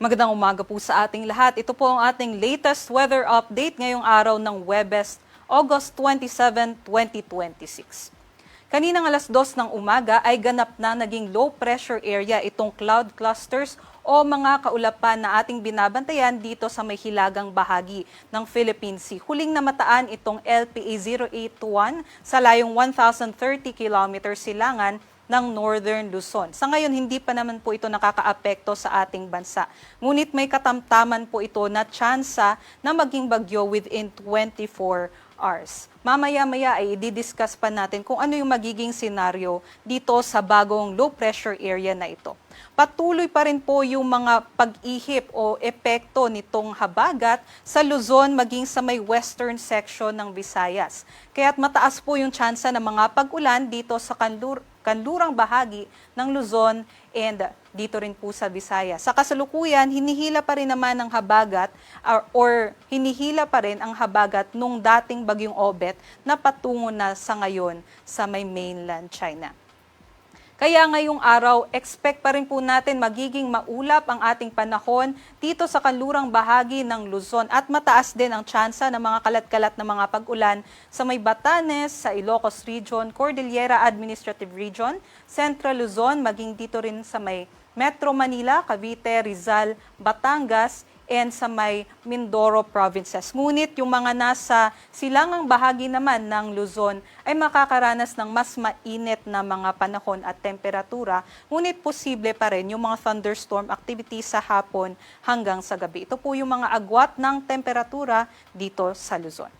Magandang umaga po sa ating lahat. Ito po ang ating latest weather update ngayong araw ng Huwebes, August 27, 2026. Kaninang alas 2 ng umaga ay ganap na naging low pressure area itong cloud clusters o mga kaulapan na ating binabantayan dito sa may hilagang bahagi ng Philippine Sea. Huling namataan itong LPA 081 sa layong 1,030 kilometers silangan ng Northern Luzon. Sa ngayon, hindi pa naman po ito nakakaapekto sa ating bansa. Ngunit may katamtaman po ito na tsansa na maging bagyo within 24 hours. Mamaya-maya ay i-discuss pa natin kung ano yung magiging senaryo dito sa bagong low pressure area na ito. Patuloy pa rin po yung mga pag-ihip o epekto nitong habagat sa Luzon maging sa may western section ng Visayas. Kaya't mataas po yung tsansa ng mga pag-ulan dito sa kanlurang bahagi ng Luzon and dito rin po sa Visayas. Sa kasalukuyan, hinihila pa rin naman ng habagat or hinihila pa rin ang habagat nung dating bagyong Obet na patungo na sa ngayon sa may mainland China. Kaya ngayong araw, expect pa rin po natin magiging maulap ang ating panahon dito sa kanlurang bahagi ng Luzon at mataas din ang tsansa ng mga kalat-kalat na mga pag-ulan sa may Batanes, sa Ilocos Region, Cordillera Administrative Region, Central Luzon, maging dito rin sa may Metro Manila, Cavite, Rizal, Batangas, and sa may Mindoro provinces. Ngunit yung mga nasa silangang bahagi naman ng Luzon ay makakaranas ng mas mainit na mga panahon at temperatura, ngunit posible pa rin yung mga thunderstorm activity sa hapon hanggang sa gabi. Ito po yung mga agwat ng temperatura dito sa Luzon.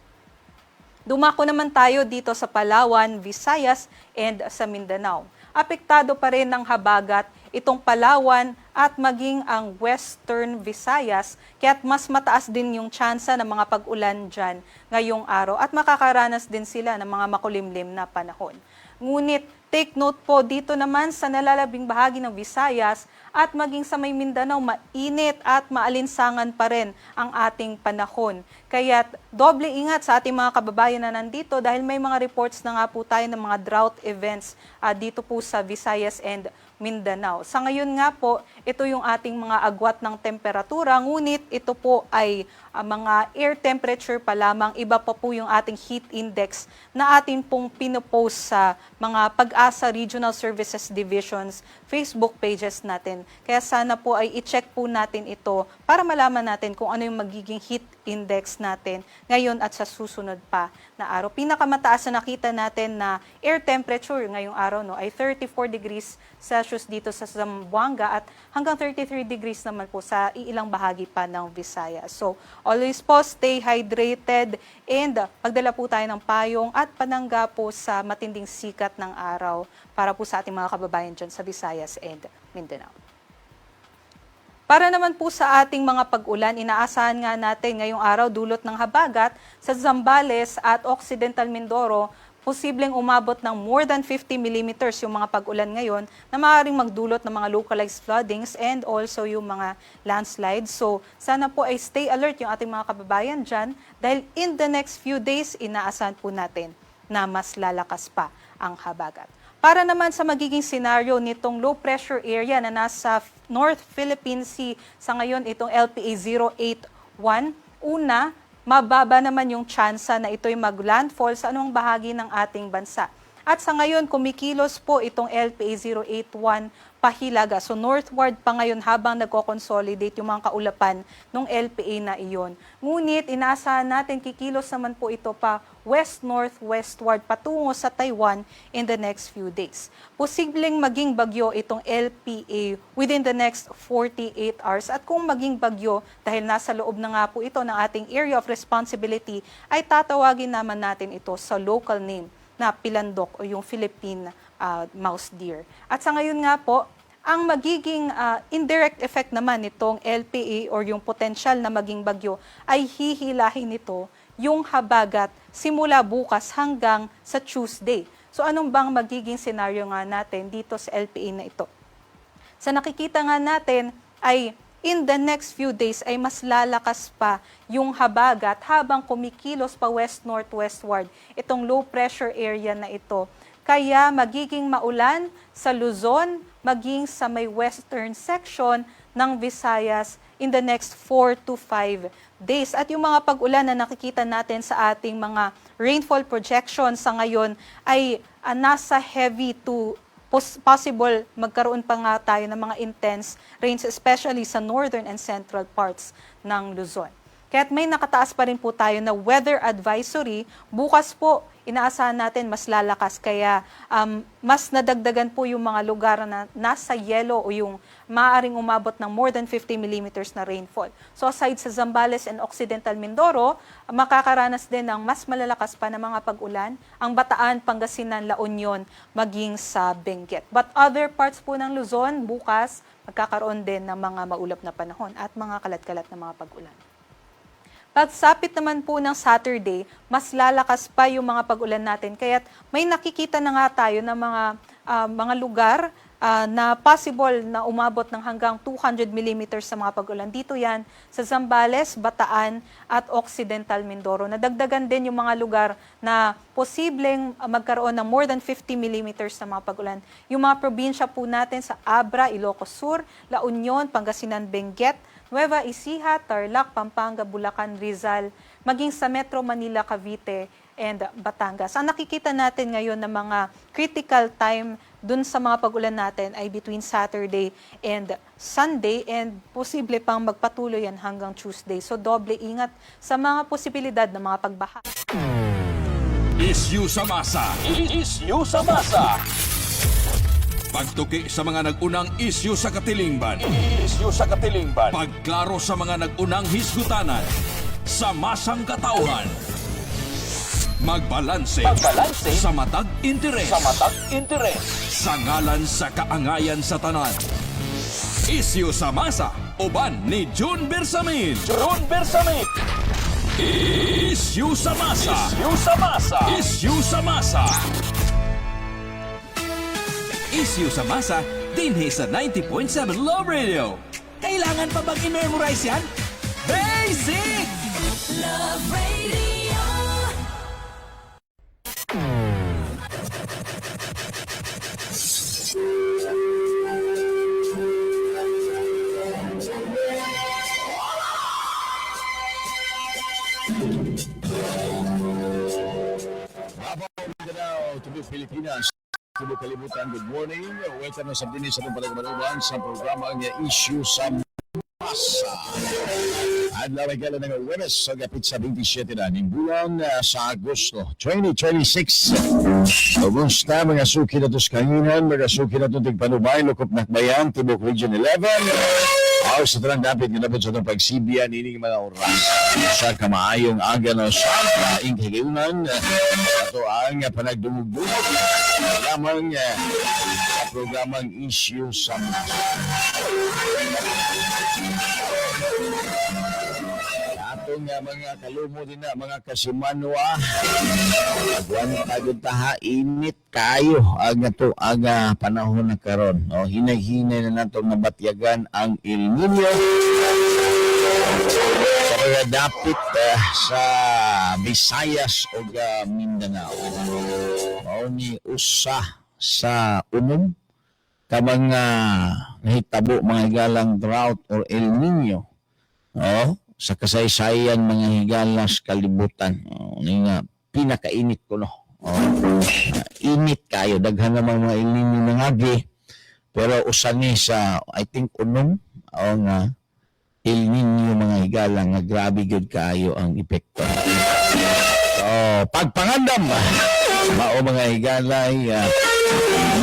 Dumako naman tayo dito sa Palawan, Visayas, and sa Mindanao. Apektado pa rin ng habagat itong Palawan at maging ang Western Visayas, kaya't mas mataas din yung tsansa ng mga pag-ulan dyan ngayong araw at makakaranas din sila ng mga makulimlim na panahon. Ngunit take note po, dito naman sa nalalabing bahagi ng Visayas at maging sa may Mindanao, mainit at maalinsangan pa rin ang ating panahon. Kaya't doble ingat sa ating mga kababayan na nandito dahil may mga reports na nga po tayo ng mga drought events dito po sa Visayas and Mindanao. Sa ngayon nga po, ito yung ating mga agwat ng temperatura, ngunit ito po ay mga air temperature pa lamang. Iba pa po yung ating heat index na atin pong pinopost sa mga PAGASA Regional Services Divisions Facebook pages natin. Kaya sana po ay i-check po natin ito para malaman natin kung ano yung magiging heat index natin ngayon at sa susunod pa na araw. Pinakamataas na nakita natin na air temperature ngayong araw, no, ay 34 degrees Celsius dito sa Zamboanga at hanggang 33 degrees naman po sa iilang bahagi pa ng Visayas. So, always po stay hydrated and magdala po tayo ng payong at panangga po sa matinding sikat ng araw para po sa ating mga kababayan dyan sa Visayas and Mindanao. Para naman po sa ating mga pag-ulan, inaasahan nga natin ngayong araw dulot ng habagat sa Zambales at Occidental Mindoro, posibleng umabot ng more than 50 millimeters yung mga pag-ulan ngayon na maaaring magdulot ng mga localized floodings and also yung mga landslides. So sana po ay stay alert yung ating mga kababayan dyan dahil in the next few days, inaasahan po natin na mas lalakas pa ang habagat. Para naman sa magiging senaryo nitong low pressure area na nasa North Philippine Sea sa ngayon, itong LPA 081, una, mababa naman yung tsansa na ito'y mag-landfall sa anumang bahagi ng ating bansa. At sa ngayon, kumikilos po itong LPA 081 pahilaga. So northward pa ngayon habang nagko-consolidate yung mga kaulapan ng LPA na iyon. Ngunit inaasahan natin kikilos naman po ito pa west-northwestward patungo sa Taiwan in the next few days. Posibleng maging bagyo itong LPA within the next 48 hours, at kung maging bagyo, dahil nasa loob na nga po ito ng ating area of responsibility, ay tatawagin naman natin ito sa local name na Pilandok o yung Philippine mouse deer. At sa ngayon nga po, ang magiging indirect effect naman nitong LPA or yung potential na maging bagyo ay hihilahin nito yung habagat simula bukas hanggang sa Tuesday. So anong bang magiging senaryo nga natin dito sa LPA na ito? Sa nakikita nga natin ay in the next few days ay mas lalakas pa yung habagat habang kumikilos pa west-northwestward itong low pressure area na ito. Kaya magiging maulan sa Luzon, maging sa may western section ng Visayas in the next 4 to 5 days. At yung mga pag-ulan na nakikita natin sa ating mga rainfall projection sa ngayon ay nasa heavy to possible magkaroon pa nga tayo ng mga intense rains, especially sa northern and central parts ng Luzon. Kaya't may nakataas pa rin po tayo na weather advisory. Bukas po, inaasahan natin mas lalakas. Kaya mas nadagdagan po yung mga lugar na nasa yellow o yung maaaring umabot ng more than 50 millimeters na rainfall. So aside sa Zambales and Occidental Mindoro, makakaranas din ng mas malalakas pa na mga pag-ulan ang Bataan, Pangasinan, La Union, maging sa Benguet. But other parts po ng Luzon, bukas, magkakaroon din ng mga maulap na panahon at mga kalat-kalat na mga pag-ulan. Pagsapit naman po ng Saturday, mas lalakas pa yung mga pag-ulan natin. Kaya't may nakikita na nga tayo ng mga lugar na possible na umabot ng hanggang 200 millimeters sa mga pag-ulan. Dito yan sa Zambales, Bataan at Occidental Mindoro. Nadagdagan din yung mga lugar na posibleng magkaroon ng more than 50 millimeters sa mga pag-ulan. Yung mga probinsya po natin sa Abra, Ilocos Sur, La Union, Pangasinan, Benguet, Nueva Ecija, Tarlac, Pampanga, Bulacan, Rizal, maging sa Metro Manila, Cavite, and Batangas. Ang nakikita natin ngayon na mga critical time dun sa mga pag-ulan natin ay between Saturday and Sunday and posible pang magpatuloy yan hanggang Tuesday. So doble ingat sa mga posibilidad ng mga pagbaha. Isyu sa masa. Isyu sa masa. Pagtuki sa mga nag-unang isyu sa katilingban. Isyu sa katilingban. Pagklaro sa mga nag-unang hisgutanan. Sa masang katauhan. Magbalanse. Magbalanse. Sa matag interes. Sa matag interes. Sa ngalan sa kaangayan sa tanan. Isyu sa masa. Uban ni June Bersamin. June Bersamin. Isyu sa masa. Isyu sa masa. Isyu sa masa. Isyu sa masa, dinhi sa 90.7 Love Radio. Kailangan pa bang i-memorize yan? Basic! Love Radio. Mindanao, Tibuok Pilipinas, Tibuok Kalibutan, good morning. Welcome na sa dinis sa itong palagmanuban sa programa nga Issue sa Masa. Adlaw ay kailan ng Huwebes sa gapit sa 27 na ning bulan sa Agosto 2026. Kumusta mga suki na sa kanginan, mga suki na itong tigpanubay, Lukop Nakbayan, Tibuok Region 11. Aw sa tanang dapit nga dapat sa itong pagsibiyan ining mga oras. Sa kamaayong aga na sa laing kagayunan, ato ang panagdumugdumog lamang sa programang Issue sa Masa. Atong mga kalumo din na mga kasimanwa, agwanta gyud ta ha, init kayo ang ato ang panahon na karon, no? Hinay-hinay na nato nabatyagan ang El Nino sa mga dapit sa Visayas ug Mindanao. Mao ni usa sa unom ka mga nahitabo, mga higalang, drought or El Nino, no? Sa kasaysayan, mga higalas, kalibutan. Oh, ni nga pinakainit ko, no. Oh, init kayo, daghan namang mga El Nino nangagi pero usa ni sa, I think, unom o nga El Nino, mga higala, nga grabe gyud kaayo ang epekto. So, pagpangandam mao, mga higalay,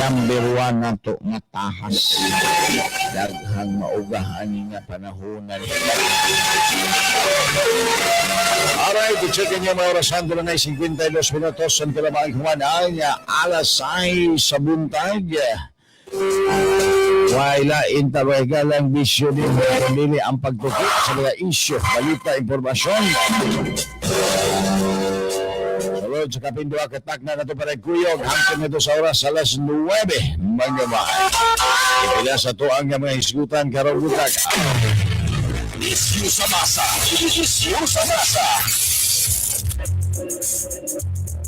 number one nato nga tahas. Daghang mauga ani nga panahon na ni. Alright, i-check niyo mga orasan ko na 52 minutos ang kalamaan kuman ang alas 6 sa buntag. Wala intabagal ang bisyo din dili ang pagtuki sa mga isyu, balita, impormasyon. Sulod sa kapin duha ka takna na ito para kuyog hangtod nito sa oras alas 9 mga bahay. Ipila sa tuang nga mga hisgutan karong buntag. Isyu sa masa. Isyu sa masa.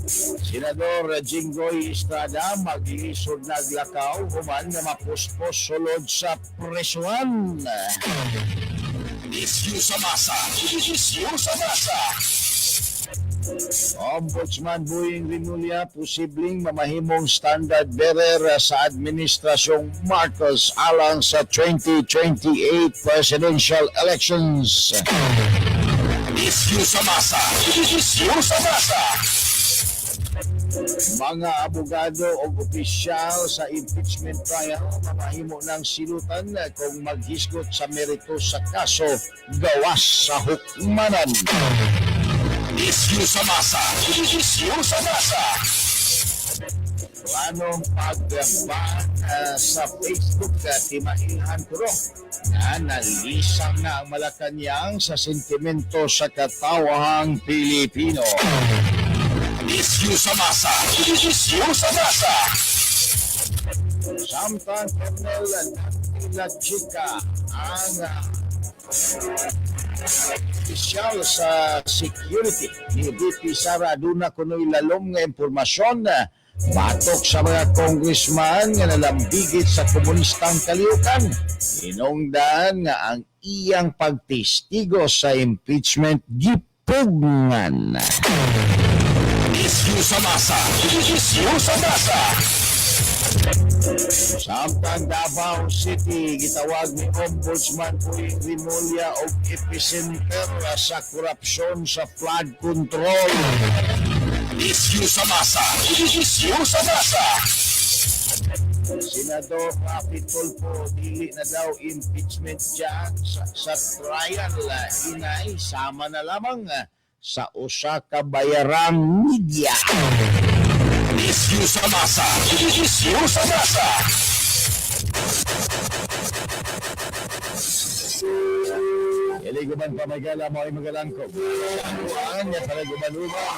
Senador Jinggoy Estrada magilisod naglakaw human nga mapuspos sulod sa presuhan. Issue sa masa. Issue sa masa. Ombudsman Boying Remulla posibleng mamahimong standard bearer sa administrasyong Marcos alang sa 2028 presidential elections. Issue sa masa. Issue sa masa. Mga abogado o opisyal sa impeachment trial mamahimo ng silutan kung maghisgot sa merito sa kaso gawas sa hukmanan. Issue sa masa. Issue sa masa. Planong pagban sa Facebook timailhan kuro na nalisang na ang Malacanang sa sentimento sa katawahang Pilipino. Issue sa masa. Issue sa masa. Samtang Colonel Dante La Chica ang opisyal sa security ni VP Sara, aduna kuno'y lalom nga impormasyon batok sa mga congressman nga nalambigit sa komunistang kalihukan. Hinungdan nga ang iyang pagtestigo sa impeachment gipugngan. Issue sa masa. Issue sa masa. Samtang Davao City gitawag ni Ombudsman Boying Remulla og epicenter sa korupsyon sa flood control. Issue sa masa. Issue sa masa. Senador Raffy Tulfo dili na daw impeachment dyan sa trial, inay sama na lamang sa usa ka bayarang media. Issue sa masa. Issue sa masa. Iliguban pa may gala mo ay magalangkob. Ang nga talaguban-uban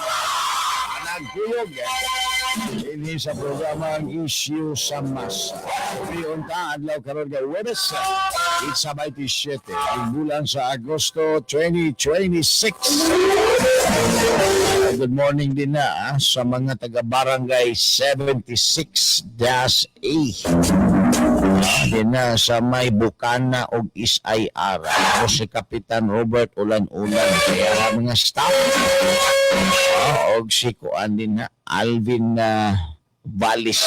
nagkuyog. Ini sa programa ang Issue sa Masa. Umiyon ta, adlaw karon kay Webes, 27, ang bulan sa Agosto 2026. Good morning din na sa mga taga-barangay 76-A. Din na sa may Bukana og SIR. Ako si Kapitan Robert Ulan-Ulan. Kaya mga staff. Og si Kuan din na Alvin na Valis.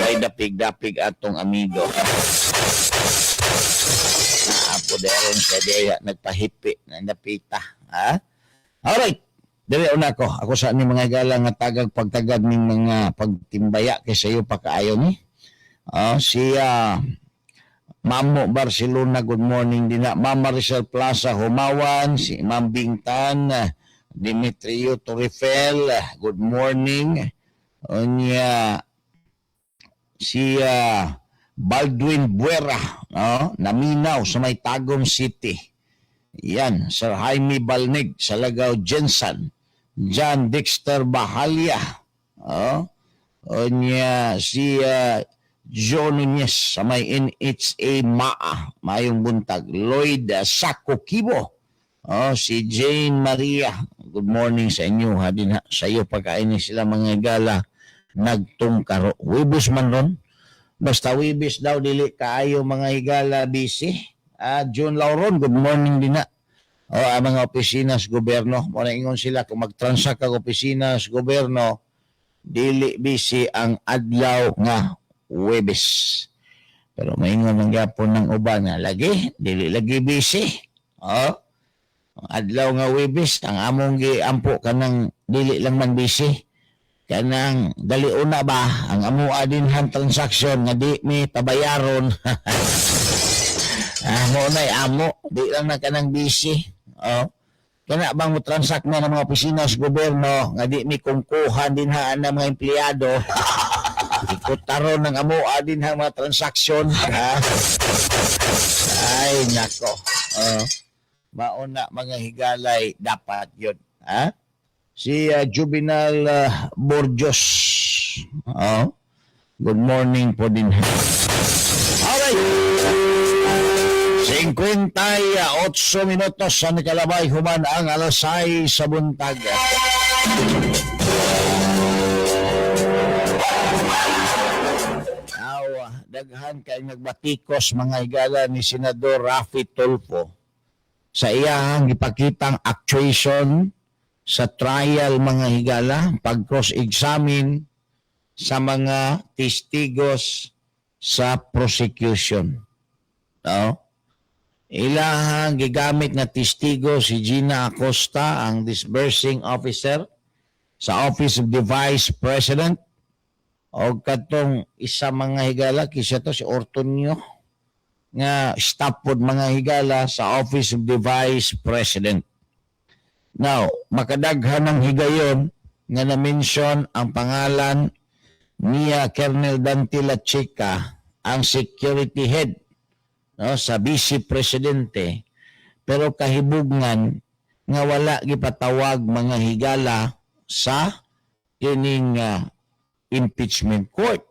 Ay dapig-dapig atong amigo. Apo deron sa diya nagpahipi na napita. Ha? Alright. Dili una ko. Ako sa ni mga gala nga tagag pagtagad ning mga pagtimbaya kay sayo pa kaayo ni. Si Mamo Barcelona, good morning din na. Ma'am Maricel Plaza Humawan, si Ma'am Bingtan, Demetrio Torifel, good morning. Unya, si Baldwin Buera, no? Naminaw sa may Tagum City. Yan, Sir Jaime Balnig sa Lagaw Jensen. John Dexter Bahalia. Oh. Unya, si Joe Nunez sa may NHA Maa, mayong buntag. Lloyd Sako Kibo. Oh, si Jane Maria. Good morning sa inyo. Ha, din ha, sa iyo pagkain ni sila mga gala nagtungkaro. Wibis man ron. Basta wibis daw dili kaayo mga higala busy. John Lauron, good morning din na. Oh, ang mga opisina sa gobyerno, mo na ingon sila kung magtransact kag opisina sa gobyerno, dili busy ang adlaw nga Webes. Pero maingon man gyapon ng uban nga lagi, dili lagi busy. Oh. Ang adlaw nga Webes, ang among giampo kanang dili lang man busy. Kanang dali una ba ang amoa din han transaction nga di mi pabayaron. Mo na'y amo, di lang na kanang busy. Oh. Kana bang mo transact na ng mga opisina sa gobyerno nga di mi kungkuhan din ha ang mga empleyado. Ikutaron ng amoa din ha mga transaction. Ha? Ay, nako. Oh. Mauna mga higalay dapat yun. Ha? Si Juvenal Borjos. Oh. Good morning po din. Alright. 58 minutos sa nakalabay human ang alas 6 sa buntag. Awa, daghan kay nagbatikos mga higala ni Senador Raffy Tulfo. Sa iyahang gipakitang actuation sa trial, mga higala, pag cross-examine sa mga testigos sa prosecution. No? Ilahang gigamit nga testigo si Gina Acosta, ang disbursing officer sa Office of the Vice President, o katong isa, mga higala, kisa to si Ortonio nga staff pod, mga higala, sa Office of the Vice President. Now, makadaghan ng higayon nga na-mention ang pangalan niya Colonel Dante La Chica, ang security head, no, sa Vice Presidente, pero kahibugnan nga wala gipatawag, mga higala, sa kining impeachment court.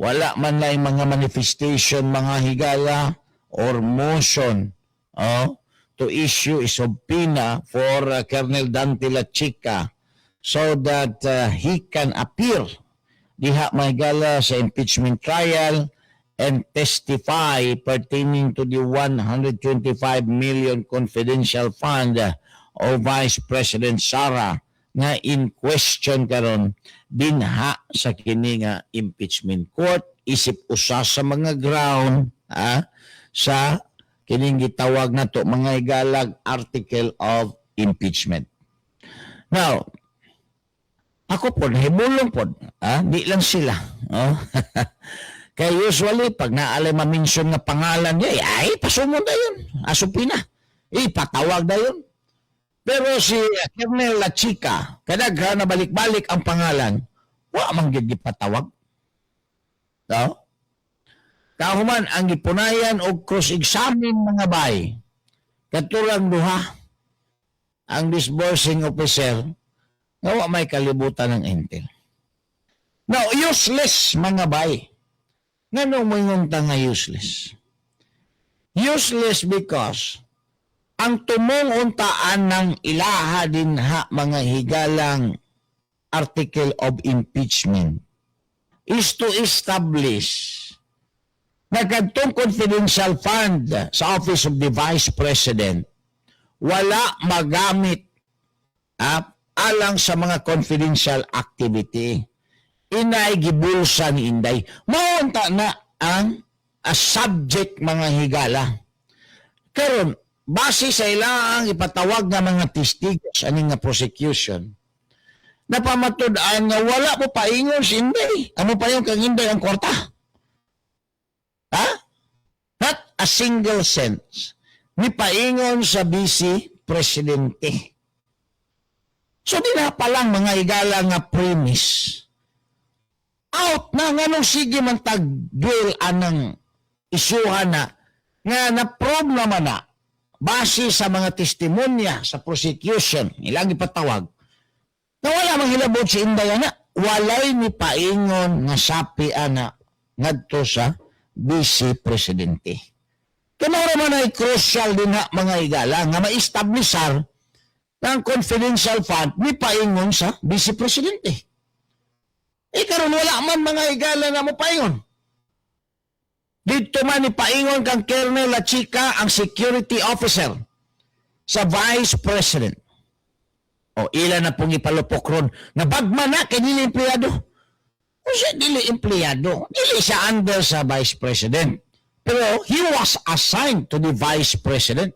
Wala man lang mga manifestation, mga higala, or motion, oh, to issue a subpoena for Colonel Dante La Chica so that he can appear diha, mga higala, sa impeachment trial and testify pertaining to the 125 million confidential fund of Vice President Sara nga in question karon dinha sa kini nga impeachment court isip usa sa mga ground sa kining gitawag nato, mga higalag, article of impeachment. Now, ako po, nahibulong po, di lang sila. Oh. Kaya usually, pag naalay ma-mention nga pangalan niya, ay, pasumon na yun. A-subpoena. Eh, patawag na yun. Pero si Colonel La Chica, kadaghan na balik-balik ang pangalan, wa man gyud gipatawag. No? Kahuman ang gipunayan og cross-examine, mga bay, katurang duha, ang disbursing officer nga wa may kalibutan ng intel. Now, useless, mga bay. Nganong moingon ta nga useless? Useless because ang tumong untaan ng ilaha dinha, mga higalang, article of impeachment is to establish na kadtong confidential fund sa Office of the Vice President wala magamit alang sa mga confidential activity. Inay gibulsa ni Inday. Maunta na ang a subject, mga higala. Karon, base sa ilang ipatawag nga mga testigos ani nga prosecution, napamatud-an nga wala mo paingon si Inday. Amo pa yung kang Inday ang kwarta. Ha? Not a single cent ni paingon sa vice presidente. So di na pa lang, mga higala, nga premise. Out na. Nganong sige man tag-dwell anang isyuhan na nga na-prove naman na base sa mga testimonya sa prosecution ilang ipatawag na wala mang hilabot si Inday ana, walay ni paingon nga sapi ana ngadto sa vice presidente. Kaya man ay crucial din na, mga higala, nga ma-establisar ng confidential fund ni paingon sa vice presidente. E karon wala man, mga higala, na mo paingon. Dito man ni paingon kang Colonel La Chica, ang security officer sa vice president. O ila na pong ipalupok ron nga bagman na kay dili empleyado. O siya dili empleyado, dili siya under sa vice president. Pero he was assigned to the vice president.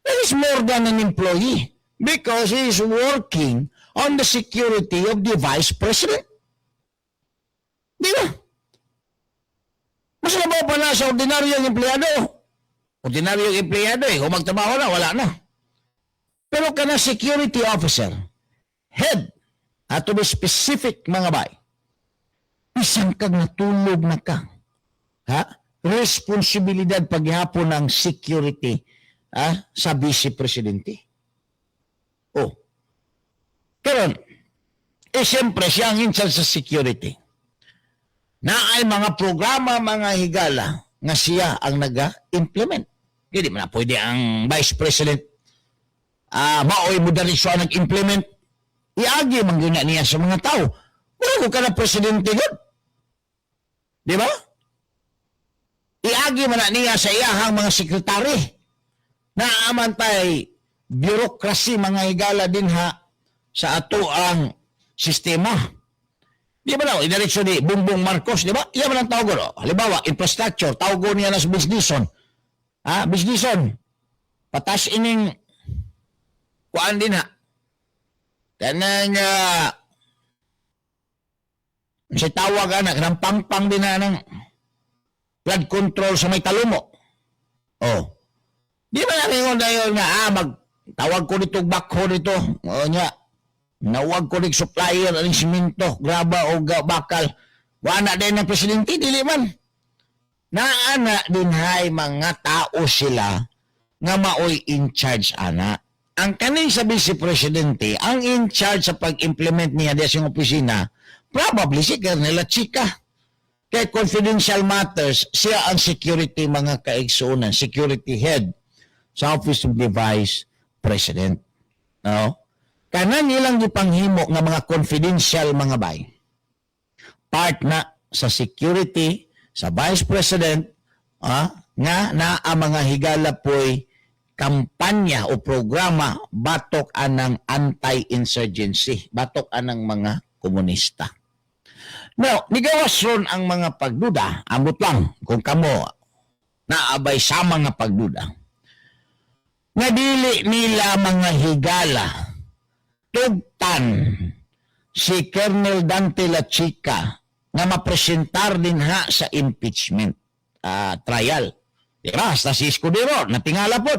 That is more than an employee because he is working on the security of the vice president. Di ba? Mas labaw pa na sa ordinaryong empleyado. Ordinaryong empleyado eh, kung magtrabaho na, wala na. Pero kana security officer, head, at to be specific, mga bay, isang kag natulog na ka. Ha? Responsibilidad paghapon ng security, ha, sa vice presidente. Oh. Karon, eh siyempre siya ang in charge sa security. Na ay mga programa, mga higala, nga siya ang naga-implement. Hindi man na pwede ang vice president maoy mo dali siya nag-implement. Iagi man gyud na niya sa mga tao. Wala ko ka na presidente gud. Di ba? Iagi man na niya sa iyahang mga sekretary. Naa man tay bureaucracy, mga higala, dinha sa ato ang sistema. Di ba daw, idiretso ni Bongbong Marcos, di ba? Iya man ang tawag, oh. Halimbawa, infrastructure, tawag niya na sa Vince Dizon. Ha? Vince Dizon, patas ining kuan din ha. Kanang sa tawag anak, kanang pangpang din na ng flood control sa may Talomo. Oh. Di ba namin dayon nga, mag tawag ko dito, bakho dito. O nya, nawag ko rin supplier ang simento, graba o bakal. Wala din ng presidente, dili man. Naana din hay mga tao sila nga maoy in charge ana. Ang kaning sa vice presidente, ang in charge sa pag-implement niya diya sa opisina, probably si Colonel Chica. Kay confidential matters, siya ang security, mga kaigsuonan, security head sa Office of the Vice President. No? Kanan ilang gipanghimo nga mga confidential, mga bay. Part na sa security sa Vice President, nga naa, mga higala, poy kampanya o programa batok anang anti-insurgency, batok anang mga komunista. Now, nigawas ron ang mga pagduda, ambot lang kung kamo naabay sa mga pagduda, nga dili nila, mga higala, tugtan si Colonel Dante La Chica nga mapresentar din ha sa impeachment trial. Di ba? Hasta si Escudero, natingala po.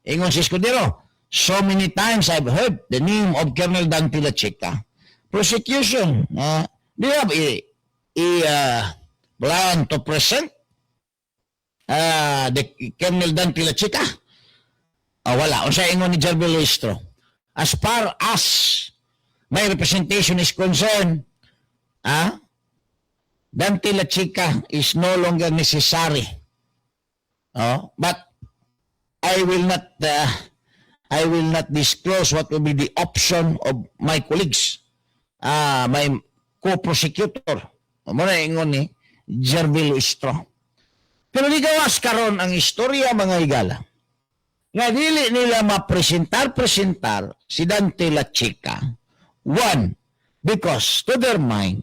Ingon si Escudero, "So many times I've heard the name of Colonel Dante La Chica." Prosecution, do you have a plan to present the Colonel Dante La Chica? Ah, wala. Unsa ingon ni Gerville Luistro? "As far as my representation is concerned, Dante La Chica is no longer necessary. Oh, but I will not disclose what will be the option of my colleagues, my co-prosecutor." Mo na ingon ni Gerville Luistro. Pero di gawas karon ang istorya, mga higala, nga dili nila mapresentar-presentar si Dante La Chica. One, because to their mind,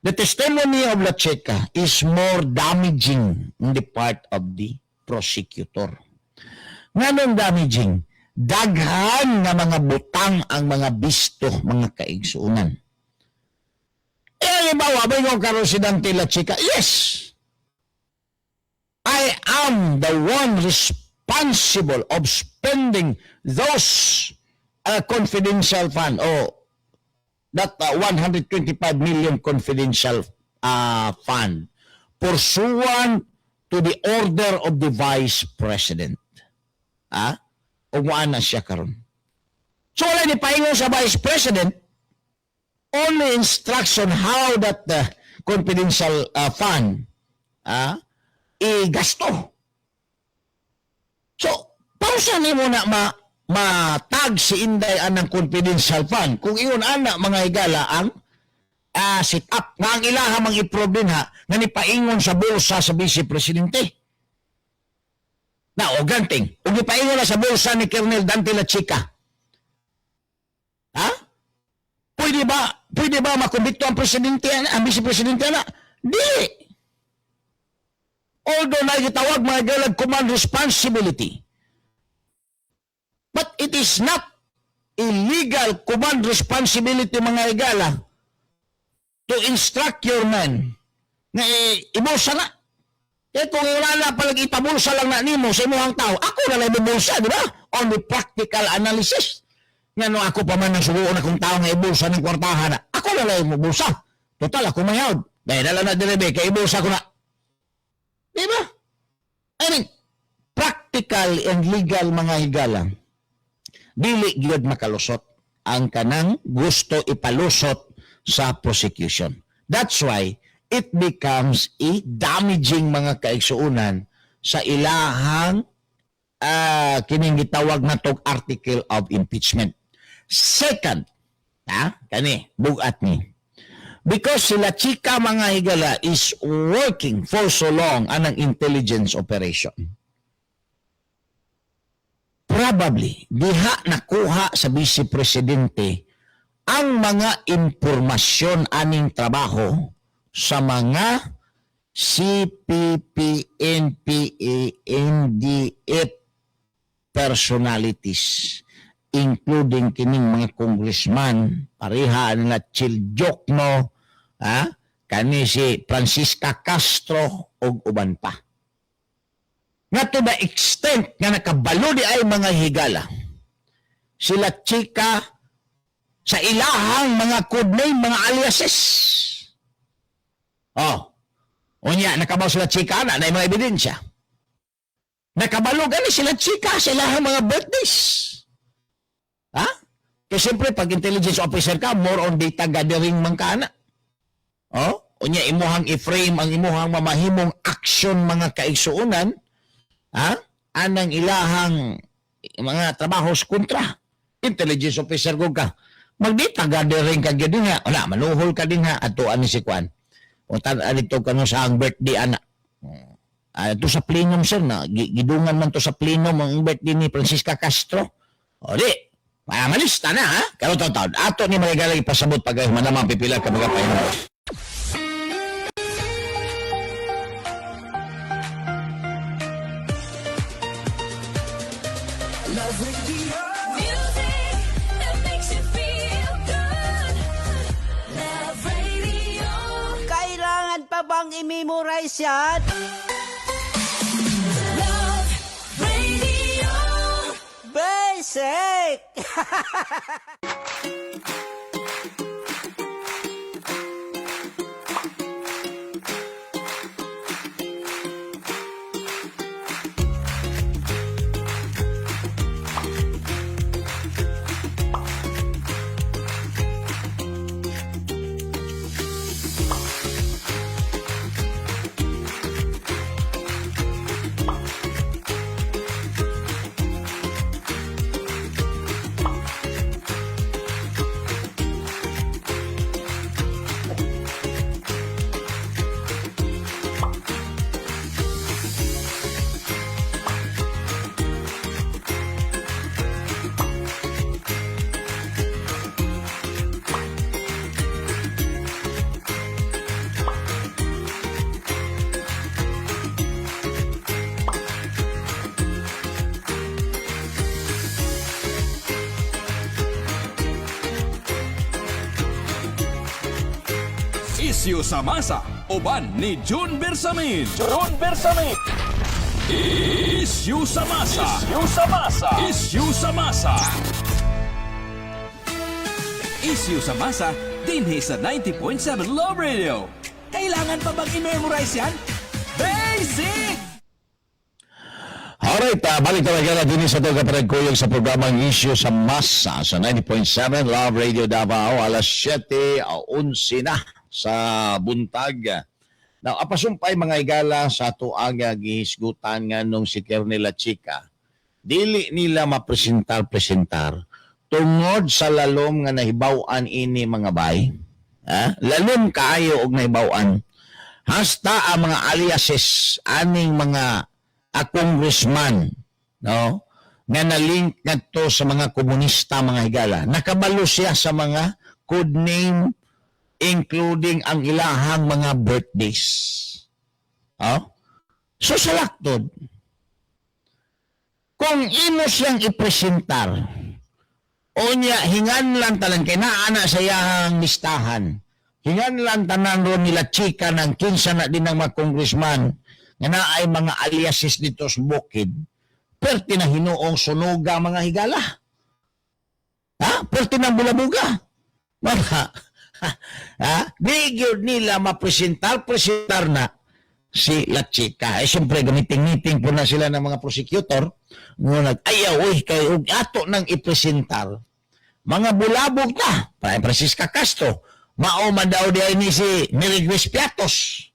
the testimony of La Chica is more damaging in the part of the prosecutor. Nganong damaging? Daghan nga mga butang ang mga bisto, mga kaigsuunan. Eh, halimbawa, ba karon si Dante La Chica? "Yes! I am the one responsible of spending those confidential fund o that 125 million confidential fund pursuant to the order of the Vice President." Ah? O na siya karon. So wala ni paingon sa Vice President, only instruction how that the confidential fund igasto. So, pausa nimo na matag si Inday anang confidential fund kung iyon ana, mga higala, ang set up nga ang ilaha mang i-prove din ha nga nipaingon sa bulsa sa vice presidente. Na o ganting, ug nipaingon na sa bulsa ni Colonel Dante La Chica. Ha? Pwede ba makumbikto ang presidente, ang vice presidente ana? Di. Although nagitawag, mga higala, command responsibility. But it is not illegal command responsibility, mga higala, to instruct your men na ibulsa na. Eh kung wala na palag ipabulsa lang na nimo sa imong tao, ako na lang ibulsa, di ba? On the practical analysis. Nga no ako pa man ang suguon akong tao nga ibulsa ng kwartahan na, ako na lang ibulsa. Total, ako mayawd. Dahil dala na dire kay ibulsa ko na. Di ba? I mean, practical and legal, mga higala, dili gyud makalusot ang kanang gusto ipalusot sa prosecution. That's why it becomes a damaging, mga kaigsuunan, sa ilahang kining gitawag na tog article of impeachment. Second, ha, kani bugat ni. Because sila Chika, mga higala, is working for so long anang intelligence operation. Probably, diha nakuha sa Vice Presidente ang mga impormasyon aning trabaho sa mga CPP, NPA, NDF personalities, including kining mga congressman, pareha nila Chel Diokno, ha, kani si Francisca Castro ug uban pa. Nga to the extent nga nakabalo diay, mga higala, sila Chika sa ilahang mga codename, mga aliases. Oh. Unya, nakabaw sila Chika na, na mga ebidensya. Nakabalo gani sila Chika sa ilahang mga birthdays. Ha? Kasi siyempre, pag intelligence officer ka, more on data gathering man ka na. Oh? Unya, imuhang i-frame ang imuhang mamahimong action, mga kaigsuunan, ha? Anang ilahang mga trabaho sa kontra. Intelligence officer ko ka. Mag-data gathering ka gyud nga. Wala, manuhol ka din ha. Atuan ni si Kwan. O tan anito kano sa ang birthday ana. Ah, ito sa plenum, sir, na gidungan man to sa plenum ang birthday ni Francisca Castro. O di, malista na ha. Karon taon ato ni mga galay pasabot pag manamang pipila ka mga pahinong. Music that makes you feel good. Love Radio. Kailangan pa bang i-memorize yan? Love Radio. Basic! Isyu sa masa, uban ni June Bersamin. June Bersamin. Isyu sa masa. Isyu sa masa. Isyu sa masa. Isyu sa masa, dinhi sa 90.7 Love Radio. Kailangan pa bang i-memorize yan? Basic! Alright, balik talaga na din sa ito kaparagkuyog sa programang Issue sa Masa sa 90.7 Love Radio Davao, alas 7:11 na sa buntag. Now, apasumpay, mga igala, sa tuang gihisgutan nga nung si Colonel Chica. Dili nila mapresentar-presentar tungod sa lalom nga nahibaw-an ini, mga bay. Ha? Lalom kaayo og nahibaw-an. Hasta ang mga aliases aning mga a congressman, no, nga na-link ngadto sa mga komunista, mga higala, nakabalo siya sa mga code name, including ang ilahang mga birthdays. Oh, so sa laktod, kung imo siyang ipresentar, unya hingan lang tanan kay naa na sa iyahang listahan, hingan lang tanan ron nila Chika ng kinsa na din ng mga congressman nga naay mga aliases dito sa bukid, perti na hinuong sunuga, mga higala. Ha? Perti ng bulabuga. Mga, ha? Di gyud nila mapresentar, presentar na si La Chica. Eh, siyempre, gamiting-meeting po na sila ng mga prosecutor. Ngunag, ayaw, uy, kay ug ato nang ipresentar. Mga bulabog na. Para Francisca Castro. Mao man daw diay ni si Mary Grace Piatos.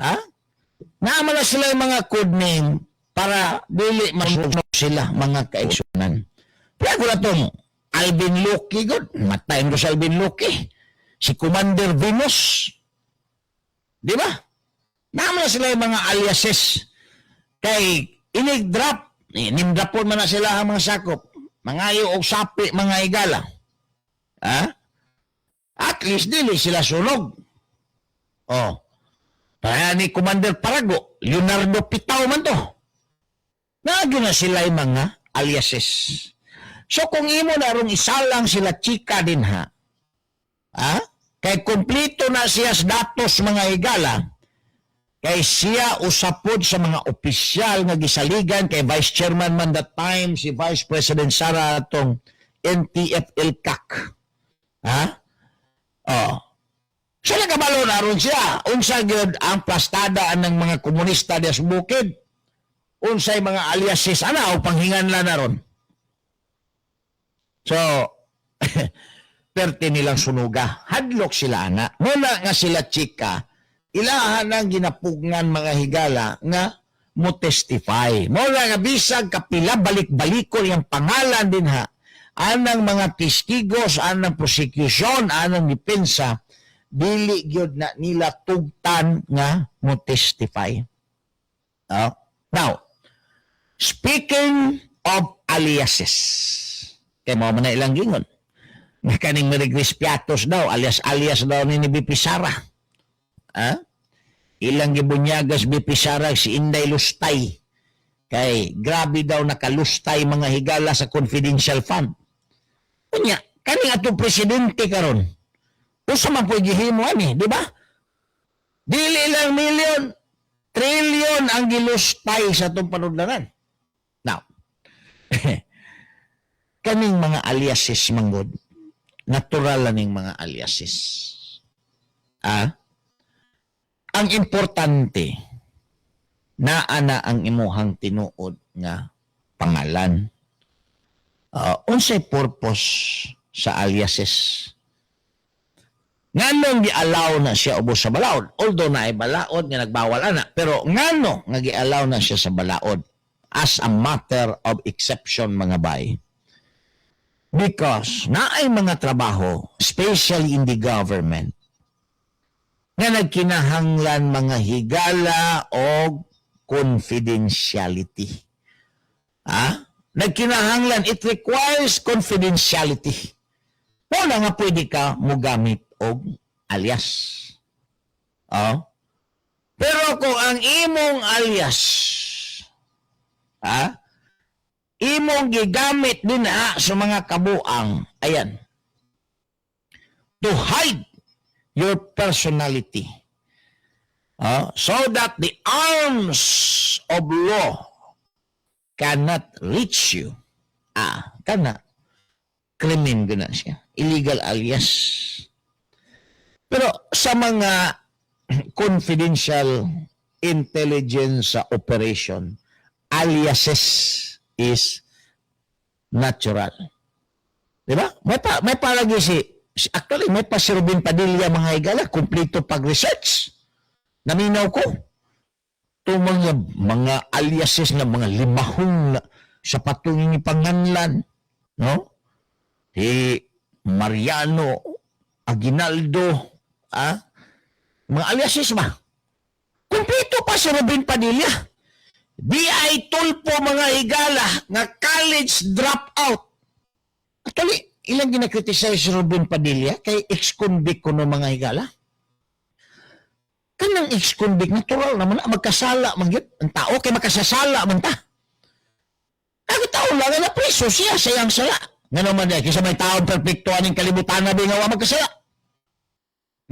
Ha? Naama na sila yung mga code name para dili masunog sila, mga kaigsunan. Pero ko na itong Alvin Luque, good. Matayin ko sa Alvin Luque. Si Commander Venus. Di ba? Naama na sila yung mga aliases. Kay inig-drop Ni nimdapon man na sila ang mga sakop. Mangayo og sapi, mga higala. Ha? At least dili sila sunog. Oh. Para ni Commander Parago, Leonardo Pitao man to. Naagi na sila yung mga aliases. So kung imo na rong isalang sila Chika din ha, ha? Kay kompleto na siya sa datos, mga higala, kay siya usapod sa mga opisyal nga gisaligan kay Vice Chairman man that time si Vice President Sara atong NTF-ELCAC. Ha? Oh. Siya nakabalo na ron siya. Unsa gyud ang plastada ng mga komunista diya sa bukid. Unsay mga aliases ana o panghinganlan na ron. So, perte nilang sunuga. Hadlok sila ana. Muna nga sila Chika, ilahan ang ginapugngan, mga higala, nga mo testify. Muna nga bisag kapila balik-balikon yung pangalan din ha, anang mga testigos, anang prosecution, anang depensa, dili gyud na nila tugtan nga mo testify. Oh. Now, speaking of aliases, kay mao man na ilang gingon. Nga kaning Mary Grace Piatos daw, alias alias daw ni BP Sara. Ha? Ilang gibunyagas BP Sara si Inday Lustay. Kay grabe daw nakalustay, mga higala, sa confidential fund. Unya, kaning atong presidente karon, usa man po'y gihimo ani, di ba? Dili lang million, trillion ang gilustay sa atong panudlanan. Now, kaning mga aliases manggod, natural lang ning mga aliases. Ah? Ang importante, naa na ang imuhang tinuod nga pangalan. Unsay purpose sa aliases? Nganong gi-allow na siya ubos sa balaod? Although naay balaod nga nagbawal ana, pero ngano nga gi-allow na siya sa balaod as a matter of exception, mga bay? Because naay mga trabaho, especially in the government, nga nagkinahanglan, mga higala, og confidentiality. Ha? Nagkinahanglan, it requires confidentiality. Wala nga pwede ka mogamit og alias. Oh? Pero kung ang imong alias, ha? Imong gigamit din ha sa mga kabuang, ayan, to hide your personality. So that the arms of law cannot reach you. Ah, kana. Krimen guna siya. Illegal alias. Pero sa mga confidential intelligence operation, aliases is natural. Di ba? May palagi si actually, may pa si Robin Padilla, mga higala, kumplito pag-research. Naminaw ko. Itong mga aliases na mga limahong na, sa patungin ni panganlan, no? Si Mariano Aguinaldo, ah? Mga aliases ba? Kumpleto pa si Robin Padilla. Di ay Tulfo, mga higala, nga college dropout. Actually, ilang ginakriticize si Robin Padilla kay ex-convict kuno, mga higala. Kanang ex-convict, natural naman na magkasala man gyud. Ang tao kay makasasala man ta. Ang tao lang nga napreso siya sa iyang sala. Nga naman eh, kisa may taong perpekto aning kalibutan na nga wa magkasala.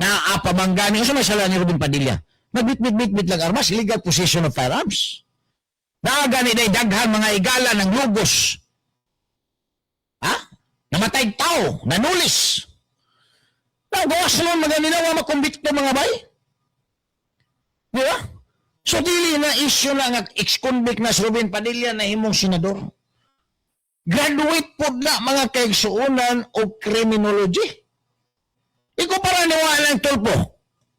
Naa pa man gani, unsa may sala ni Robin Padilla? Nagbit-bit-bit lang armas, illegal possession of firearms. Naa gani day daghan, mga higala, ng lugos. Ha? Namatay tao, nanulis. Now, gawas naman mga nila, wa makumbikto, mga bay. Di ba? So, dili na issue na nga ex-convict na si Robin Padilla na himong senador. Graduate po na, mga kaigsuunan, og criminology. Ikaw para ni lang Tulfo.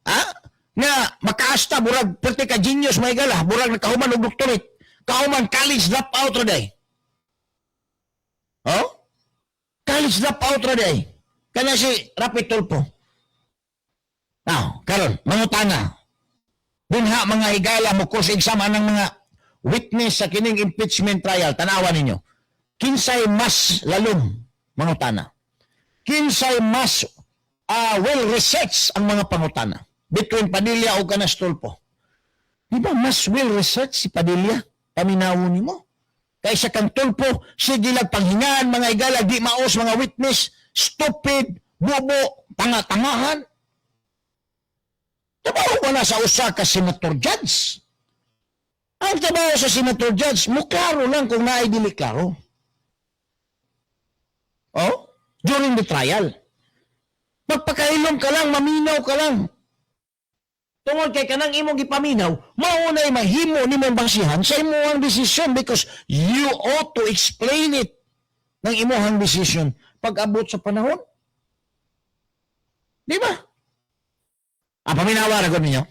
Ha? Nga makaasta burag perti ka genius, may gala, burag nakahuman og doctorate. Kahuman college drop out ra day. Oh? College drop out ra day. Kana si Rapi Tulfo. Now, karon mangutana. Dinha, mga higala, mo cross exam anang mga witness sa kining impeachment trial, tanawa ninyo. Kinsay mas lalom mangutana? Kinsay mas well research ang mga pangutana between Padilla o kanang Tulfo? Di ba mas well research si Padilla? Paminawon nimo. Kaysa kang Tulfo, sige lang panghingaan mga igala, di maos mga witness, stupid, bobo, tanga-tangahan. Trabaho ba na sa usa ka senator judge? Ang trabaho sa senator judge, muklaro lang kung naay dili klaro. Oh? During the trial. Magpakailom ka lang, maminaw ka lang. Tungod kay kanang imong gipaminaw, maunay mahimo nimo basihan sa imong desisyon because you ought to explain it ng imong decision pag abot sa panahon. Di ba? Ah, paminawa ra ninyo.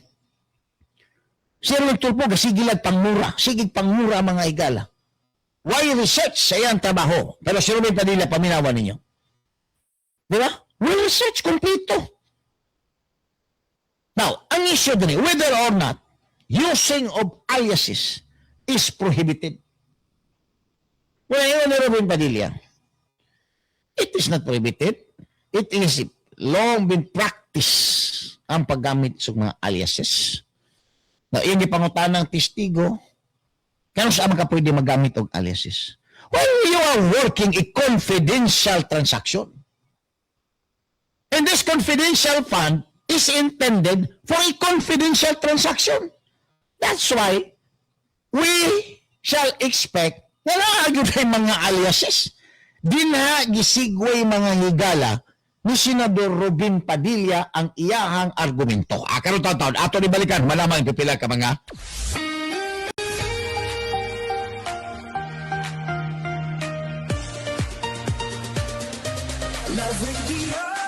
Si Erwin Tulfo, sige lang pangmura. Sige pangmura mga igala. Why research sa iyang trabaho? Pero si Robin Padilla, paminawa ninyo. Di ba? Well research, kompleto. Now, ang issue din, whether or not using of aliases is prohibited. Well, ingon ni Robin Padilla, it is not prohibited. It is long been practiced ang paggamit sa mga aliases. Na iyang gipangutanang testigo, kano sa ka pwede magamit og aliases? Well, you are working a confidential transaction. And this confidential fund is intended for a confidential transaction. That's why we shall expect na naa gyud mga aliases. Dinha gisigway mga higala ni Senador Robin Padilla ang iyahang argumento. Ah, karon taon ato ni balikan malamang pipila ka mga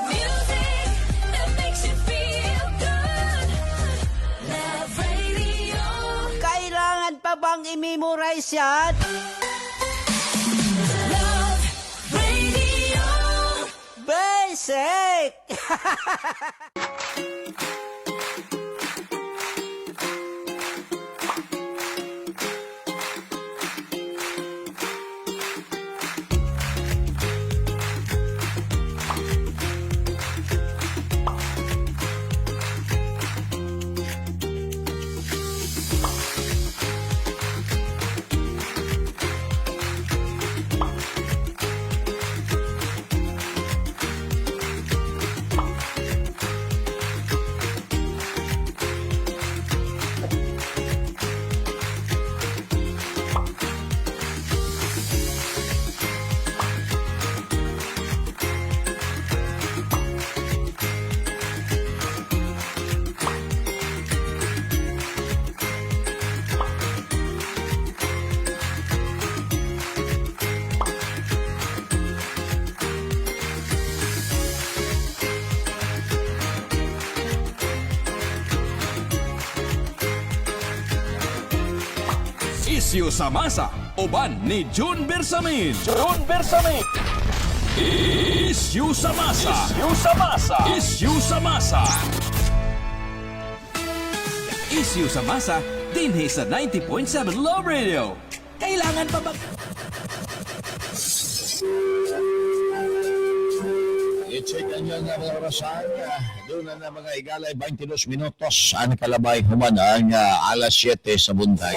Music that makes you feel good. Love Radio. Kailangan pa bang i-memorize yan? Love Radio. Basic! Isyu sa masa, uban ni June Bersamin. June Bersamin. Isyu sa masa. Isyu sa masa. Isyu sa masa. Isyu sa masa, dinhi sa 90.7 Love Radio. Kailangan pa ba I-check ang inyong mga orasan. Doon na na mga igalay, 22 minutos. Ang kalabay human ang alas 7 sa buntag.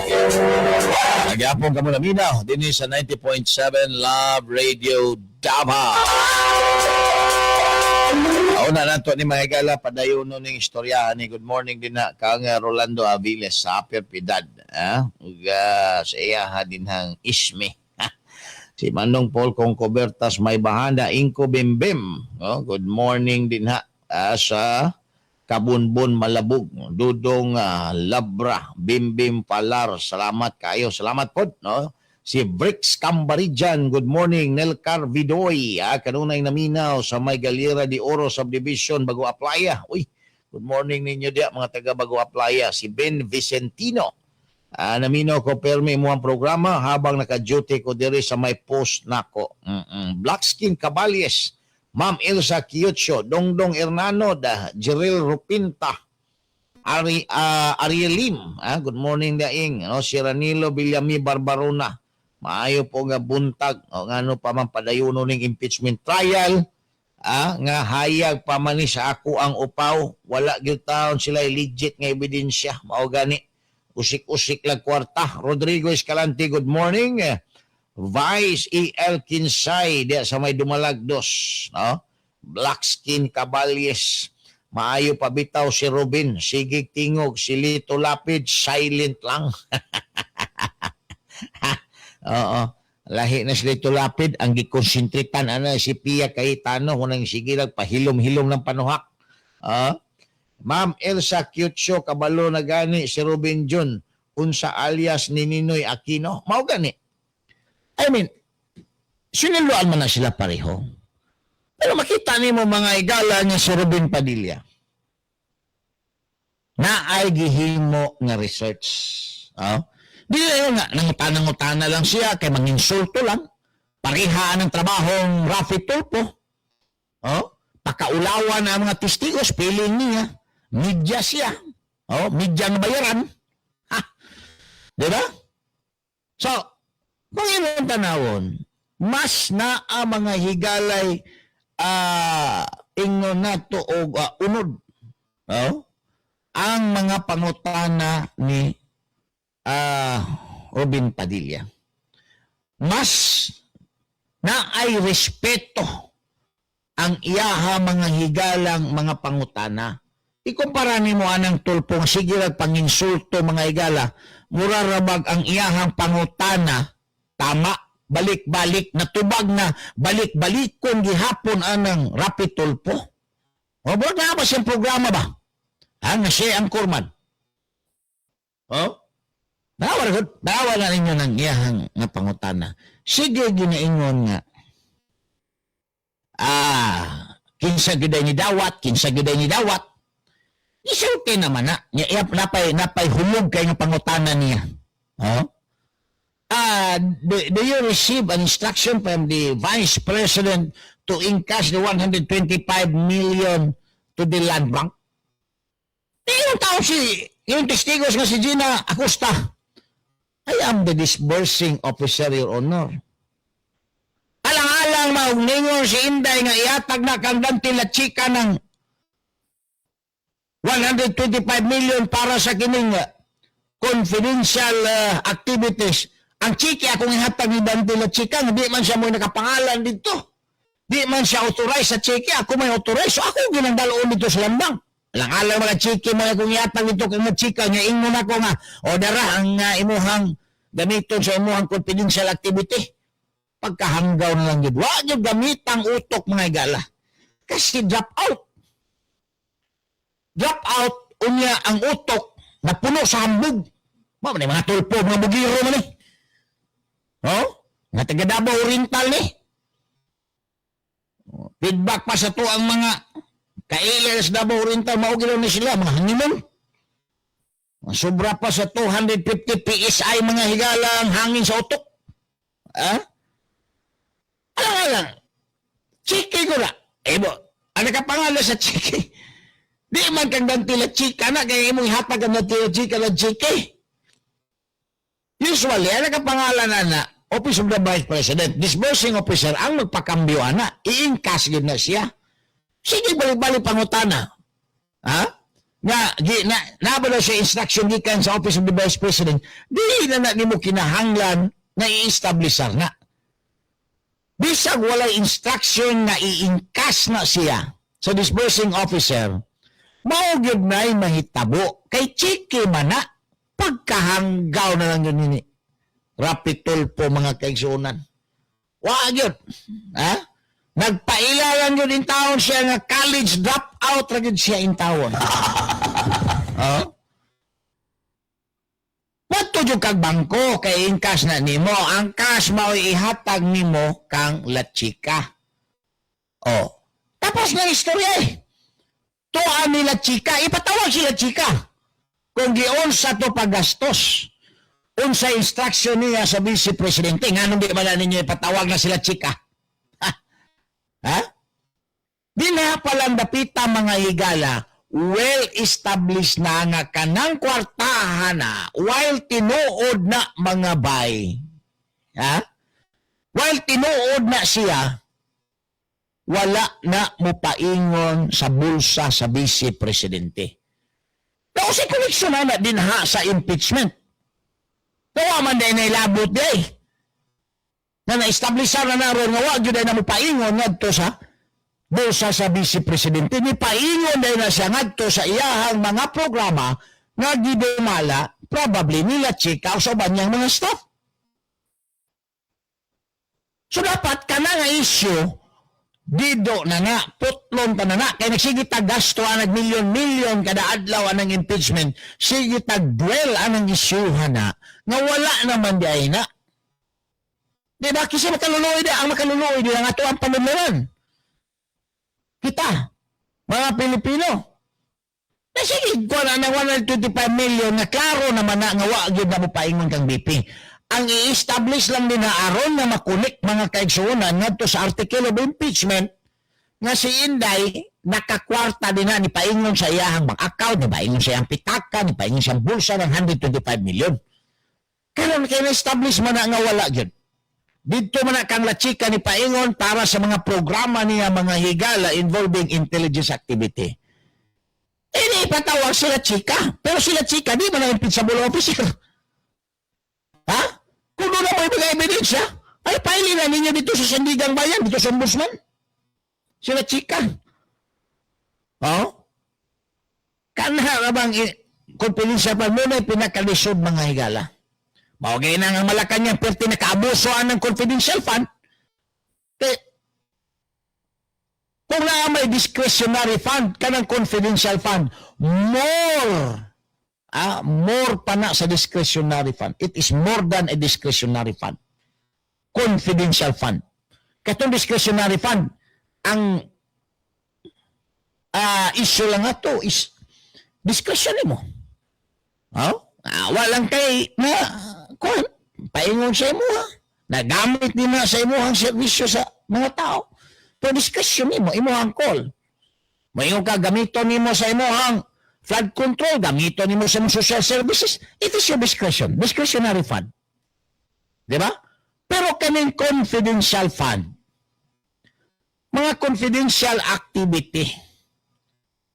Nagyapon ka muna minaw. Din sa 90.7 Love Radio Davao. Una nato ni mga igala, padayon ning istoryahan ni good morning din na kang Rolando Aviles sa Upper Pidad. Ah, ug sa iya din hang Isme. Si Manong Paul Concobertas may bahanda Inko Bimbim. Oh, good morning din ha sa Kabunbon Malabog, Dudong Labra, Bimbim Palar. Salamat kayo. Salamat pod, no? Si Brix Cambarijan, good morning. Nelcar Vidoy, kanunay naminaw sa may Galera de Oro Subdivision, Bago Aplaya. Uy, good morning ninyo diya mga taga Bago Aplaya. Si Ben Vicentino, naminaw ko permi mo ang programa habang naka-duty ko diri sa may post nako. Black Skin Caballes, Ma'am Elsa Kiyotso, Dongdong Hernano, da Jeril Rupinta. Ari Ariel Lim, good morning daing, no? Si Ranilo Villami Barbarona. Maayo po nga buntag. O ngano pa man padayono ning impeachment trial, nga hayag pa man ni sa ako ang upaw, wala gyud taon sila legit nga ebidensya, mao gani usik-usik lang kwarta. Rodrigo Escalante, good morning. Vice E.L. Kinsay diya sa may Dumalagdos, no? Black Skin Caballes, maayo pa bitaw si Robin, sige tingog. Si Lito Lapid, silent lang. Oo. Lahi na si Lito Lapid, ang gikonsentritan ana si Pia Cayetano, unang sige lang pahilom-hilom ng panuhak. Ah. Ma'am Elsa Cutio, kabalo na gani si Robin Jun unsa alias ni Ninoy Aquino. Mao gani. I mean, siniluan man na sila pareho. Pero makita nimo, mga igala, nga si Robin Padilla na ay gihimo nga research. Oh? Di na yun nga, nangutana-ngutana lang siya, kay manginsulto lang. Pareha ng trabahong Raffy Tulfo. Oh? Pakaulawan ang mga testigos, feeling niya. Media siya. Oh, media nga bayaran. Ha? Di ba? So, kung imong tanawon, mas naa mga higalay ingon nato og unod. Oh? Ang mga pangutana ni Robin Padilla. Mas naay respeto ang iyaha mga higalang mga pangutana. Ikumpara nimo anang Tulfong sige lang panginsulto, mga higala, mura rabag ang iyahang pangutana, tama, balik-balik, natubag na, balik-balik kung gihapon anang Raffy Tulfo. O, ba na ba siyang programa ba? Ha, nga siya ang kurman. Oh? Nawa gud, nawa na ninyo ng iyahang nga pangutana. Sige ginaingon nga kinsa gyud ni dawat, kinsa gyud ni dawat. Isulti naman na. Nya iya napay hulog kay nga pangutana niya. Oh? Do you receive an instruction from the Vice President to encash the 125 million to the land bank? Di yung tao si, yung testigos nga si Gina Acosta. "I am the disbursing officer, Your Honor." Alang-alang maugningon si Inday nga iatag na kang Dante La Chica ng 125 million para sa kining confidential activities. Ang chiki akong ihatag ni Dante La Chica, di man siya mo nakapangalan dito. Di man siya authorized sa chiki, ako may authorized. So ako ginang daloon dito sa lambang. Alang-alang mga chiki mo akong ihatag dito kang mga chika, nga ingon ako nga, o dara ang imuhang gamiton sa imuhang confidential activity. Pagkahanggaw na lang yun. Wa yun gamit ang utok, mga igala. Kasi drop out. Drop out, unya ang utok napuno sa hambog. Mao man mga Tulfo, mga bugiro man eh. Oh? Mga taga Davao Oriental ni. Feedback pa sa to ang mga kaila sa Davao Oriental, mao gid ni sila mga hanginon. Sobra pa sa 250 PSI, mga higala, ang hangin sa utok. Ha? Alang alang. Chiki ko na. Eh bo, ano ka pangalan sa chiki? Di man kang Dante La Chica na, kaya imong ihatag ang Dante La Chica la chiki. Usually, ano ka pangalan na na? Office of the Vice President, disbursing officer, ang magpakambyo ana, i-encash gyud na siya. Sige, balik-balik pangutana. Ha? Nga, gi, na, na siya instruction gikan sa Office of the Vice President, di na na nimo kinahanglan na i-establishar na. Bisag walay instruction na i-encash na siya sa disbursing officer, mao gyud na'y mahitabo. Kay chiki man na, pagkahanggaw na lang yun nini. Raffy Tulfo, mga kaigsuonan. Wa gyud. Ha? Nagpaila lang yun in taon siya nga college drop out ra gyud siya in taon. Oh? Wadto jud kag bangko kay in cash na nimo. Ang cash mao ihatag nimo kang La Chica. Oh. Tapos na istorya eh. Tuan ni La Chica, ipatawag si La Chica. Kung giun sa to paggastos. Unsa instruction niya sa vice presidente, nganong di man na ninyo ipatawag na sila Chica? Ha? Ha? Di na palang dapita, mga higala, Well established na nga kanang kwartahan na while tinuod na, mga bay. Ha? While tinuod na siya, wala na mopaingon sa bulsa sa vice presidente. Daw si connection na na din ha sa impeachment. Dawa man din na ilabot di ay. Na na-establish na naron nga wa gyud ay na mopaingon ngadto sa bulsa sa vice presidente. Ni paingon day na siya ngadto sa iyahang mga programa nga gidumala probably nila Chika o sa uban niyang mga staff. So dapat kana nga issue dido na nga, putlon ta na na. Kay nagsige tag gasto anag milyon-milyon kada adlaw anang impeachment, sige tag dwell anang isyuhan na, nga wala naman di ay na. Di ba? Kasi makaluluoy di, ang makaluluoy di ang ato ang panuntunan. Kita, mga Pilipino. Na sige, kuha na ng 125 million na klaro naman na nga wa gyud na mo paingon kang VP. Ang i-establish lang din na aron na makunik, mga kaigsuonan, ngadto sa article of impeachment nga si Inday nakakwarta din na ni paingon sa iyahang bank account, ni paingon sa iyang pitaka, ni paingon sa iyang bulsa ng 125 million. Karon kay na-establish man na nga wala gyud. Dito man na kang La Chica ni paingon para sa mga programa niya, mga higala, involving intelligence activity. Eh, di ipatawag sila Chika. Pero sila Chika, di man na impeachable officer. Ha? Kung doon na mo ibigay ebidensya, ay paili na ninyo dito sa Sandigan Bayan, dito sa Ombudsman. Sila Chika. Oh? Kanha bang confidential fund mo na pinakalisod, mga higala. Mao gay na nga Malacanang perti nakaabuso ang confidential fund. Kay kung naa may discretionary fund kanang confidential fund, more pa na sa discretionary fund. It is more than a discretionary fund. Confidential fund. Katong discretionary fund, ang issue lang ato is discretion mo. Oh? Walang kay na kuan paingon sa imo ha. Nagamit ni na sa imuhang serbisyo sa mga tao. Pero discretion nimo, imuhang call. Moingon ka gamiton nimo sa imuhang flood control, gamiton nimo sa imong social services. It is your discretion, discretionary fund. Di ba? Pero kaning confidential fund, mga confidential activity,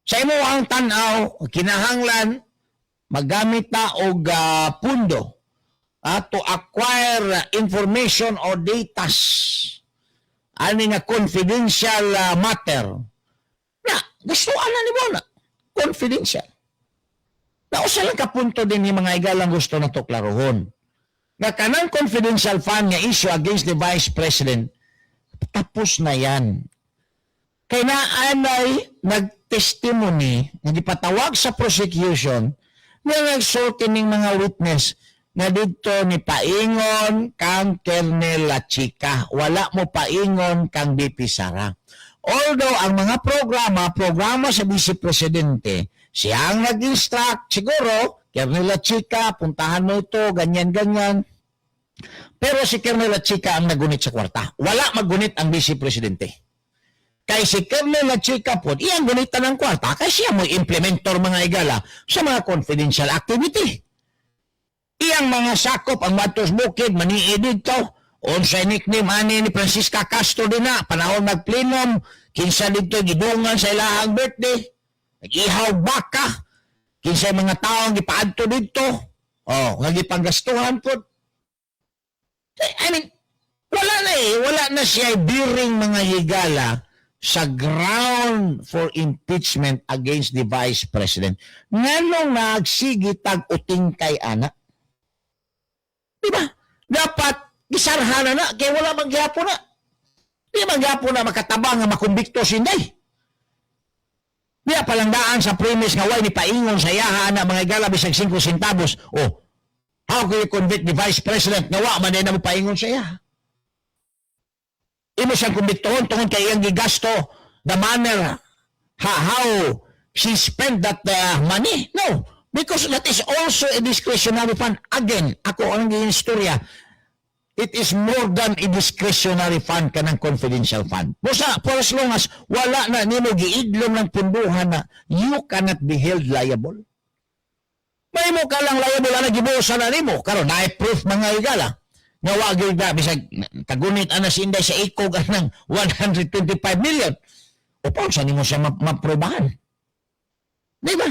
sa imuhang tan-aw, kinahanglan magamit ta og pundo to acquire information or datas ani nga confidential matter na gusto na ni mo na confidential na. Usa lang ka punto din ni, mga igalang, gusto na to klarohon nga kanang confidential fund nga issue against the vice president, tapos na yan kay naanay nagtestimony nga gipatawag sa prosecution nga nagsulti ning mga witness nga didto ni paingon kang Colonel La Chica, wala mo paingon kang VP Sara. Although ang mga programa, programa sa Vice Presidente, siya ang nag-instruct siguro, "Colonel La Chica, puntahan mo ito," ganyan, ganyan. Pero si Colonel La Chica ang nagunit sa kwarta. Wala maggunit ang Vice Presidente. Kay si Colonel La Chica po, iyang gunitan ng kwarta, kay siya mo implementor, mga igala, sa mga confidential activity. Iyang mga sakop ang Matos Bukid, maniid dito. Unsay nickname ani ni Francisca Castro din na, panahon nagplenum, kinsa dito gidungan sa ilahang birthday, nag-ihaw baka, kinsay mga taong gipaadto dito, oh, nga gipanggastuhan po. I mean, wala na eh, wala na siya bearing, mga higala, sa ground for impeachment against the Vice President. Nganong nagsige tag uting kay ana? Di ba? Dapat gisarhan na na kay wala man gyapon na. Di man gyapon na makatabang nga makumbikto si Inday. Di palang daan sa premise nga way ni paingon sa iyaha na, mga igala, bisag 5 centavos. Oh, how can you convict the Vice President nga wa man na mo paingon sa iya? Imo siyang kumbiktohon tungod kay iyang gigasto, the manner how she spent that money? No. Because that is also a discretionary fund. Again, ako ang istorya. It is more than a discretionary fund kanang confidential fund. Busa, for as long as wala na nimo giidlom ng punduhan na, you cannot be held liable. May mo ka lang liable ana gibusa na nimo. Karon naay proof, mga higala, nga wa gyud na bisag kagunit ana si Inday sa ikog anang 125 million. O pa sa nimo siya maprobahan? Di ba?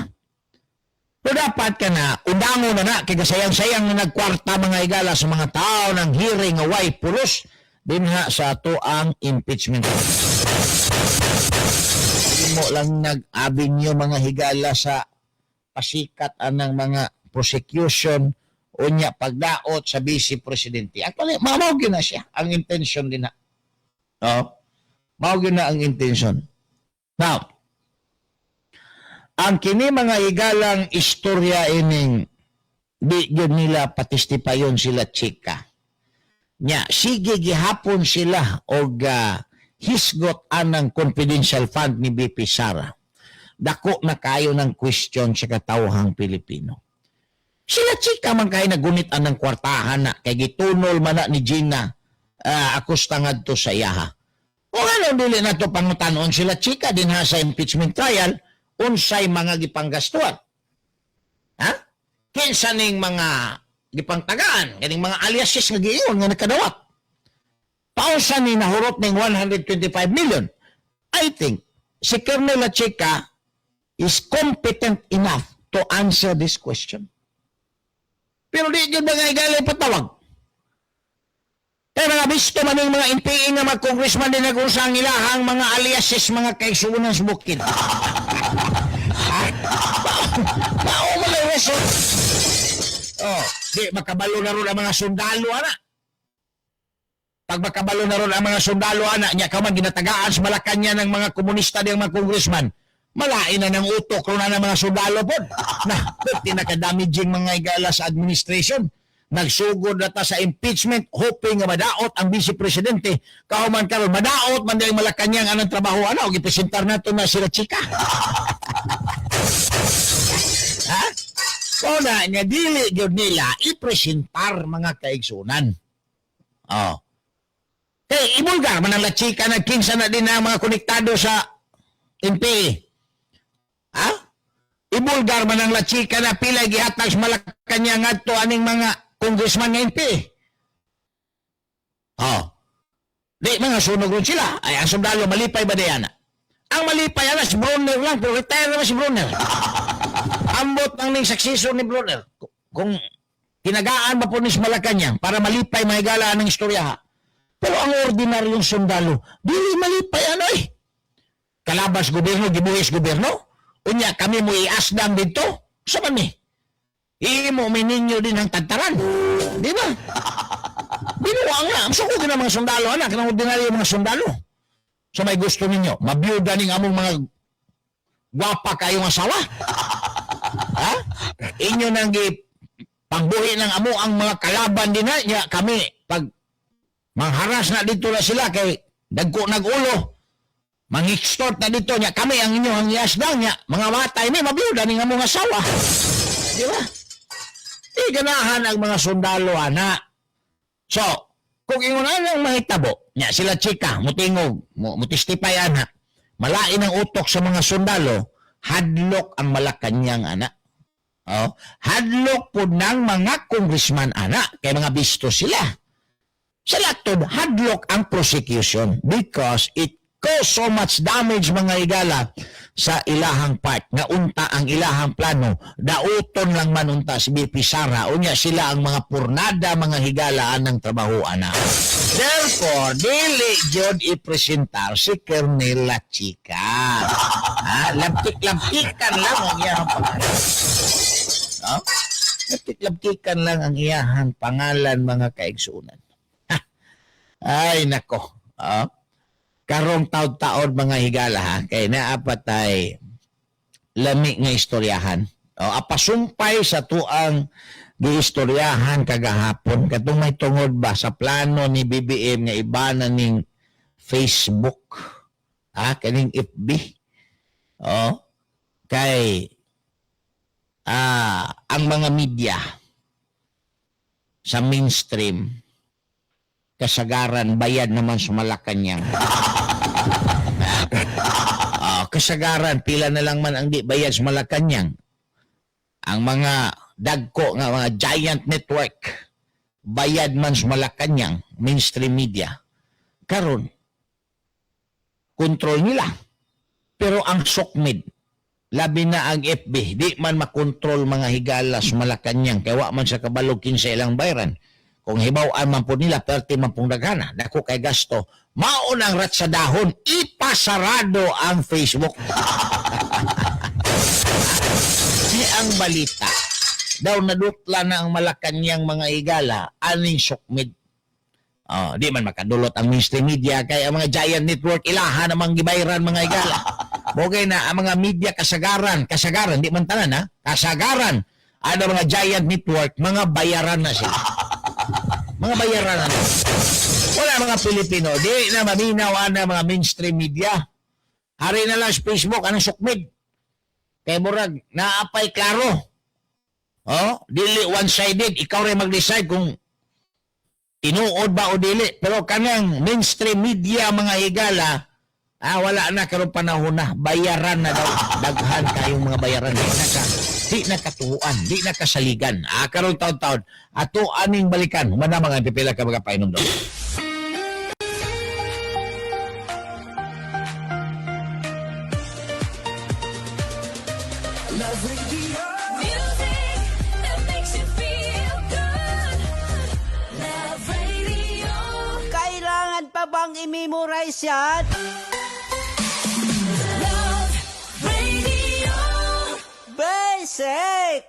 Pero dapat ka na, undango na na, kay kasayang-sayang na nagkwarta, mga higala, sa mga tao ng hearing nga way pulos dinha sa ato ang impeachment. Mo lang nag-avenue, mga higala, sa pasikat anang mga prosecution unya pagdaot sa vice presidente. Actually, mao gyud na siya ang intention din na. No? Mao gyud na ang intention. Now, ang kini, mga higalang istorya ining di gyud nila patestipayon sila chika. Nya, sige gihapon sila og hisgot anang confidential fund ni VP Sara. Dako na kayo ng question sa katawhang Pilipino. Sila chika man kay nagunit anang kwartahan na kay gitunol man na ni Gina Acosta ngadto sa iyaha. O ano, dili na to pangutanon sila chika dinha sa impeachment trial unsay mga gipanggastuan? Ha? Kinsa ning mga gipangtagaan, kaning mga aliases nga giingon nga nakadawat? Paunsa ni nahurot ning 125 million? I think si Colonel La Chica is competent enough to answer this question. Pero di gyud, mga higala, patawag. Kaya mga bisto man yung mga NPA nga mga congressman din nag-usang ilahang mga aliases, mga kaigsuonan sa bukid. Ha? Mao man lang reason. Oh, di makabalo na ron ang mga sundalo ana. Pag makabalo na ron ang mga sundalo ana, nya ka man ginatagaan sa Malacanang ng mga komunista diyang mga congressman, malain na ng utok ron na ng mga sundalo pod. Na, tinakadamaging, mga higala, sa administration. Nagsugod na ta sa impeachment hoping nga madaot ang vice presidente. Kahuman karon madaot man diyang Malacanang anang trabaho ano, gipresentar nato na sila chika. Ha? So na nga dili gyud nila ipresentar, mga kaigsunan. Oh. Kay ibulgar man ang La Chica na kinsa na din ang mga konektado sa NPA. Ha? Ibulgar man ang La Chica na pila gihatag sa Malacanang ngadto aning mga congressman nga NPA. Oh. Di mga sunog ron sila. Ay, ang sundalo malipay ba diyan? Ang malipay ana si Brunner lang, pero retire naman si Brunner. Ambot ang ning successor ni Brunner. Kung kinagaan ba po ni sa Malacanang para malipay mahigala ang istorya ha. Pero ang ordinaryong sundalo, dili malipay ano eh. Kalabas gobyerno, gibuhis gobyerno. Unya kami mo iasdang dito. Sa man ni? Imo mi ninyo din ang tagtaran. Di ba? Binuang nga. Ang suko ng mga sundalo, anak, ng ordinaryo mga sundalo. Sa may gusto ninyo, mabiyuda ning among mga gwapa kayong asawa. Ha? Inyo nang gi pangbuhi ng amo ang mga kalaban din na niya kami pag mangharas na dito na sila kay dagko nagulo, mang-extort na dito niya kami ang inyo ang iasdang niya mga matay mi mabiyuda ning among asawa, di ba? Di ganahan ang mga sundalo ana. So kung ingon ang mahitabo nya sila chika mutingog mo mutestify ana, malain ang utok sa mga sundalo, hadlok ang Malacanang ana. Oh, hadlok po ng mga congressman ana kay mga bisto sila. Sa latod, hadlok ang prosecution because it caused so much damage, mga higala, sa ilahang part nga unta ang ilahang plano dauton lang man unta si BP Sara, unya sila ang mga purnada, mga higala, anang trabaho ana. Therefore, dili jud ipresentar si Colonel La Chica. Ha, labtik-labtikan lang ang iyahang pangalan. No? Labtik-labtikan lang ang iyahang pangalan, mga kaigsunan. Ay, nako. Ah. Karong taod-taod, mga higala ha, kay naa pa tay lami nga istoryahan. O, apasumpay sa tuang giistoryahan kagahapon katong may tungod ba sa plano ni BBM nga ibana ning Facebook, ah, kaning FB. Oh, kay ang mga media sa mainstream Kasagaran bayad naman sa Malacanang. Ah, kasagaran pila na lang man ang di bayad sa Malacanang. Ang mga dagko nga mga giant network bayad man sa Malacanang, mainstream media. Karon kontrol nila. Pero ang SOCMED, labi na ang FB, di man makontrol, mga higala, sa Malacanang kay wa man sa kabalo kinsa ilang bayran. Kung hibaw-an man po nila, perti man pong daghana, dako kay gasto. Mao nang ratsadahon, ipasarado ang Facebook. Si ang balita, daw nadutla na ang Malacanang, mga higala, aning SOCMED. Oh, di man makadulot ang mainstream media kay ang mga giant network ilaha namang gibayran, mga higala. Bogay na ang mga media kasagaran, kasagaran di man tanan ha, kasagaran ano mga giant network, mga bayaran na sila. Mga bayaran na. Wala mga Pilipino, di na maminaw ang mga mainstream media. Hari na lang sa Facebook anong SOCMED. Kay murag naapay klaro. Oh, dili one-sided, ikaw rin mag-decide kung tinuod ba o dili. Pero kanang mainstream media, mga higala, wala na karon, panahon na bayaran na daw, daghan kayong mga bayaran, di na katuhuan, di na kasaligan. Karon taon-taon ato aning balikan human na mga pipila ka mga painom daw. Music that makes you feel good. Love Radio. Kailangan pa bang i-memorize yan? Love Radio. Basic!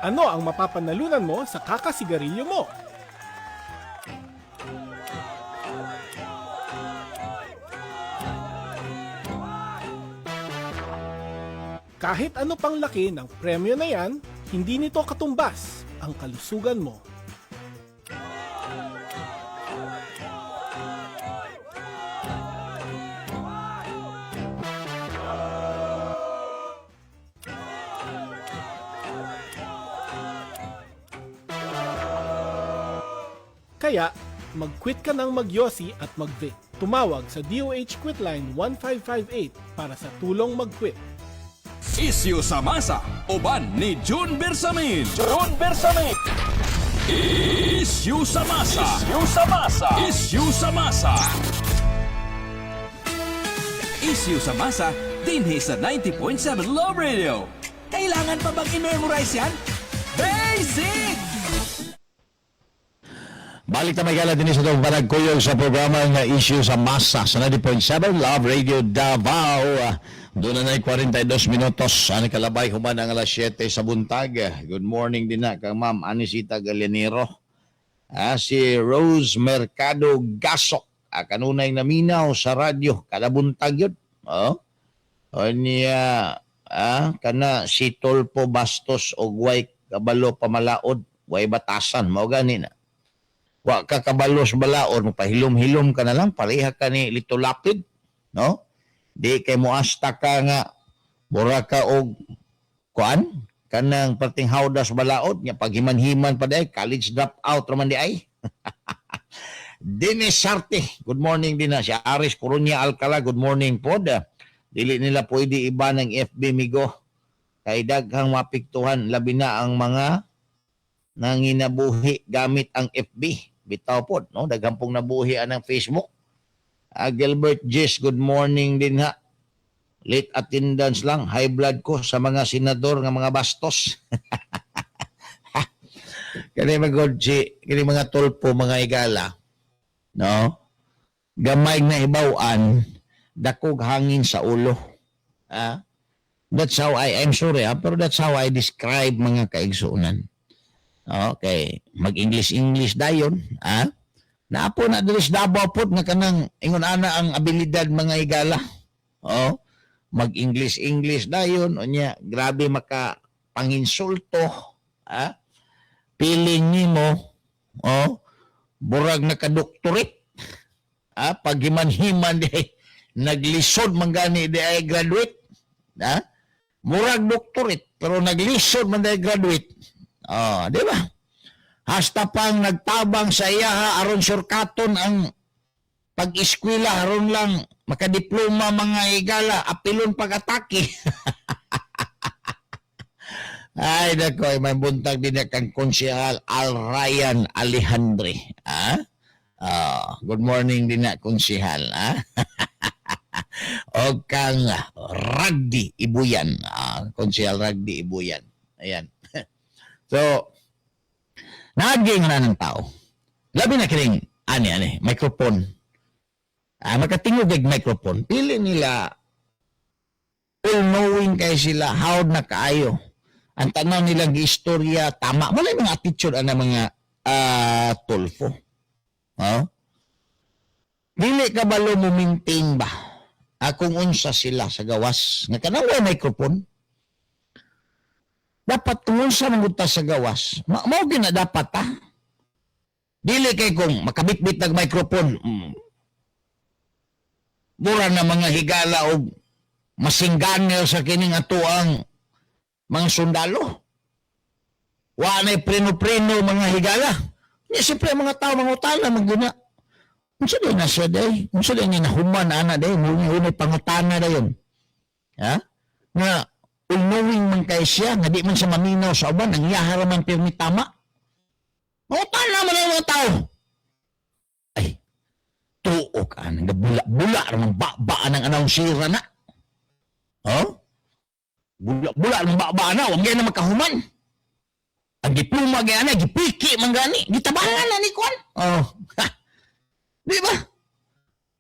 Ano ang mapapanalunan mo sa kakasigarilyo mo? Kahit ano pang laki ng premyo na yan, hindi nito katumbas ang kalusugan mo. Kaya, mag-quit ka ng magyosi at mag-vape. Tumawag sa DOH Quitline 1558 para sa tulong mag-quit. Isyu sa masa, uban ni June Bersamin. June Bersamin. Isyu sa masa. Isyu sa masa. Isyu sa masa. Isyu sa masa, dinhi sa 90.7 Love Radio. Kailangan pa bang i-memorize yan? Basic! Balik na may gala din sa itong panagkuyog sa programa nga Issue sa Masa sa 90.7 Love Radio Davao. Doon na 42 minutos. Ano kalabay human ang alas 7 sa buntag. Good morning din na kang Ma'am Anisita Gallinero. Si Rose Mercado Gasok. Kanunay naminaw sa radyo. Kada buntag yun. Oh. O niya, kana si Tolpo Bastos og way kabalo pamalaod, way batasan, mao gani na. Wa ka kabalos balaod, magpahilom-hilom ka na lang, pareha ka ni Lito Lapid, no? Di kay moasta ka nga mura ka og kuan kanang perting hawdas balaod nya, paghiman-himan pa diay, college drop out raman di ay. Dennis Sarte, good morning din na. Si Aris Coruña Alcala, good morning po. Dili nila pwede iba ng FB, migo. Kay daghang mapiktuhan, labi na ang mga nanginabuhi gamit ang FB. Bitaw po, no? Daghang pong nabuhi ang Facebook. Gilbert Gis, good morning din ha. Late attendance lang, high blood ko sa mga senador nga mga bastos. Kani magod si kani mga Tulfo, mga higala, no? Gamay na hibaw-an, dakog hangin sa ulo. Ah? That's how I, I'm sorry ah, pero that's how I describe, mga kaigsuonan. Okay, mag-English English dayon, ah? Naapo na diri sa Davao pod nga kanang ingon ana ang abilidad, mga higala. Oh, mag-English English dayon unya grabe maka panginsulto, ah? Feeling nimo, oh, burag nakadoktorate. Ah, paghiman-himan di naglisod man gani di ay graduate. Ah? Murag doctorate pero naglisod man di ay graduate. Oh, di ba? Hasta pang nagtabang sa iyaha aron shortcuton ang pag-eskwela aron lang makadiploma, mga higala, apilon pag-atake. Ay, nako, ay may buntag din na kang Konsehal Al Ryan Alejandre. Ah? Ah, good morning din na, Konsehal. Ah? O kang Ragdi Ibuyan. Ah, Konsehal Ragdi Ibuyan. Ayan. So, naging na ng tao. Labi na kining, ani, ani, microphone. Ah, makatingog og microphone. Pili nila, all-knowing kay sila, how na kaayo. Ang tanaw nilang istorya, tama. Wala yung mga attitude ana mga Tulfo. Oh? Dili ka balo mo maintain ba? Akong unsa sila sa gawas. Nga kanang way microphone. Dapat kung unsa man gud ta sa gawas, mao gyud na dapat ta. Dili kay kung makabitbit nag microphone, mura na, mga higala, og masingganel sa kining atoang mga sundalo. Wa na'y preno-preno, mga higala. Ni siyempre ang mga tao mangutana maguna. Unsa day na siya day? Unsa day nga nahuman ana day? Muna pangutana dayon. Ha? Nga all-knowing man kay siya, nga di man siya maminaw sa uban, ang iyaha ra man pirmi tama. Mangutana man ang mga tao. Ay, tuo ka, nagabula-bula ra man ba ng announcer na. Oh? Bula-bula ang ba na, wag na makahuman. Ang diploma gaya na, gipiki man gani, gitabangan na ni Kwan. Oh. Ha. Di ba?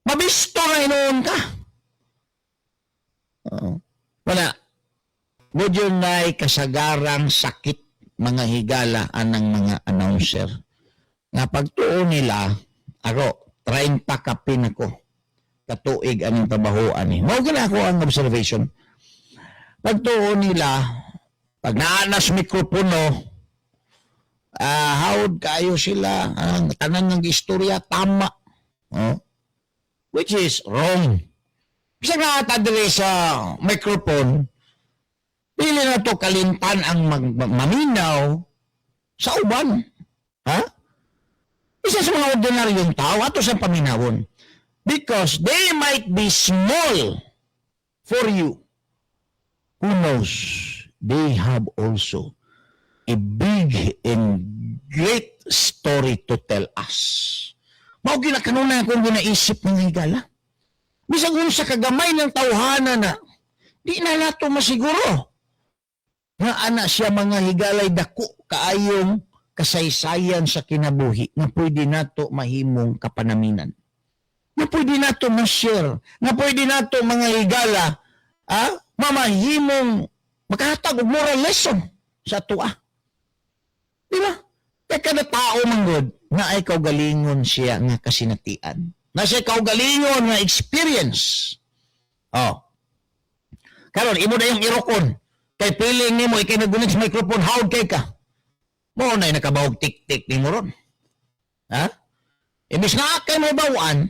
Mabisto na hinuon ka. Oo. Wala. Medyo na'y kasagarang sakit, mga higala, anang mga announcer. Nga pagtuo nila, ako, 30 kapin ako katuig aning trabahoan ni. Mao gina ako ang observation. Pagtuo nila, pag naanas mikropono, hawd kayo sila, ang tanan ng istorya tama. Oh? Which is wrong. Bisa nga ata diri sa microphone, pili na to kalimtan ang maminaw sa uban. Ha? Isa sa mga ordinaryong tao, ato sa paminawon. Because they might be small for you. Who knows? They have also a big and great story to tell us. Mao gina kanunay akong ginaisip, mga higala. Bisag unsa kagamay ng tawhana na, di na nato masiguro. Nga ana siya, mga higalay, dako kaayong kasaysayan sa kinabuhi nga pwede nato mahimong kapanaminan. Nga pwede nato ma-share, nga pwede nato, mga higala, mamahimong makahatag og moral lesson sa atoa. Di ba? Kaya kada tao man gud na ay kaugalingon siya nga kasinatian. Na siya kaugalingon nga experience. Oh. Karon imo na yung irokon. Kay feeling nimo ikay nagunit sa microphone, hawd kay ka. Mo na nakabahog tik-tik nimo ron. Ha? Imbis na kay may bawaan,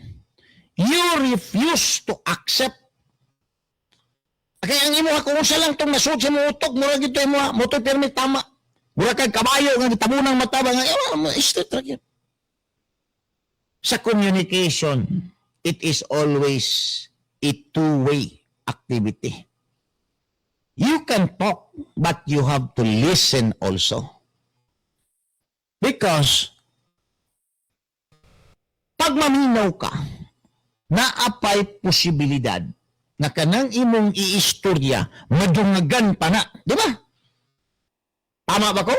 you refuse to accept. Kaya ang imo kung unsa lang tong nasud sa imong utok, mura gito imo, mo to pirmi tama. Mura kay kabayo nga gitabunang mata ba nga eh, straight ra gyud. Sa communication, it is always a two-way activity. You can talk, but you have to listen also. Because pag maminaw ka, naapay posibilidad na kanang imong iistorya, madungagan pa na. Di ba? Tama ba ko?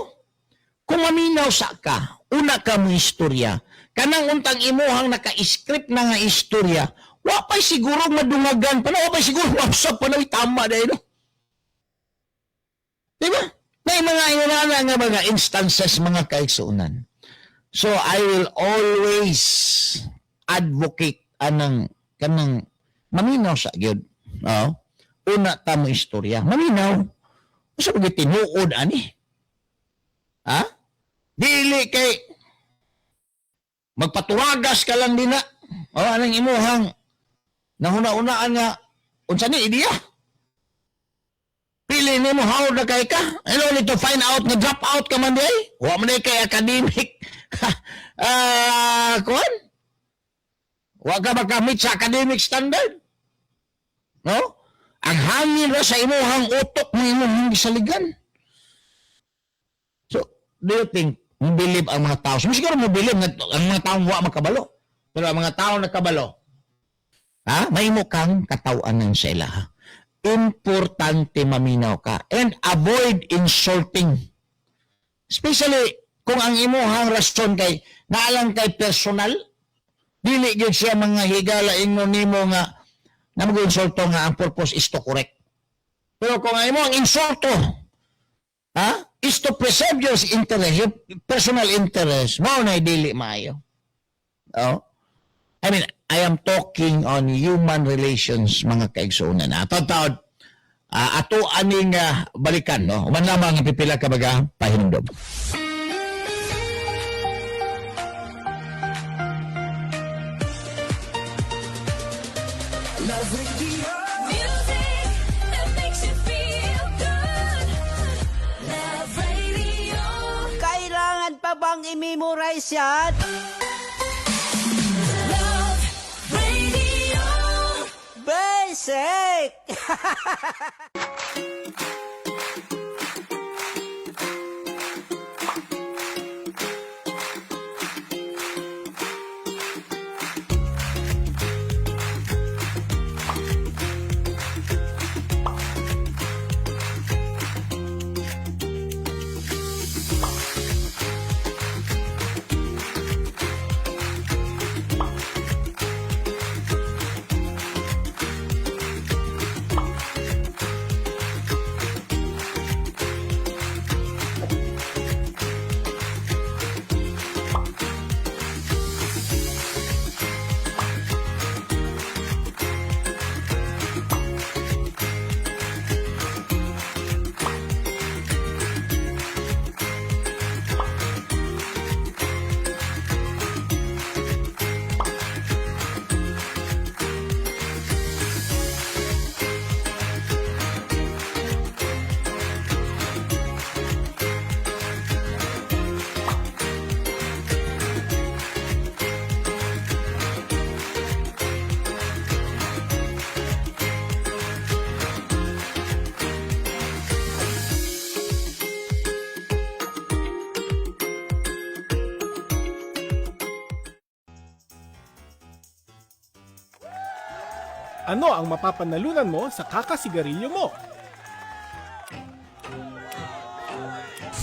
Kung maminaw sa ka, una ka mo istorya, kanang untang imuhang naka-script na nga istorya, wa pa'y siguro madungagan pa na, wa pa'y siguro mausap pa na, uy, tama dahil, no? Di ba? May mga inana nga mga instances, mga kaigsuonan. So I will always advocate anang kanang maminaw sa gyud. Oo. Una ta mo istorya. Maminaw. Usa ba gyud tinuod ani? Ha? Dili kay magpaturagas ka lang dinha. O anang imuhang nahuna-unaan nga unsa ni ideya? Pili nimo how na kay ka. And only to find out na drop out ka man di ay. Wa man di kay academic. Ah, kuan? Wa ka makamit sa academic standard. No? Ang hangin ra sa imuhang utok ng imuhang gisaligan. So, do you think mo-believe ang mga tao? So, siguro mo-believe nga ang mga tao wa makabalo. Pero ang mga tao nakabalo, ha? Mahimo kang kataw-anan sa ila. Importante maminaw ka and avoid insulting. Especially kung ang imuhang rason kay naalang kay personal, dili gyud siya mga higala ingon nimo nga na mag-insulto nga ang purpose is to correct. Pero kung ang imong insulto, ha, is to preserve your interest, your personal interest, mao na dili maayo. Oh. I mean, I am talking on human relations, mga kaigsuonan. Taod, ato aning balikan, no? Human lamang ang pipila ka baga, pahinumdom. Love Radio. Music that makes you feel good. Love Radio. Kailangan pa bang i-memorize yan? Love Radio. Basic! Ano ang mapapanalunan mo sa kakasigarilyo mo?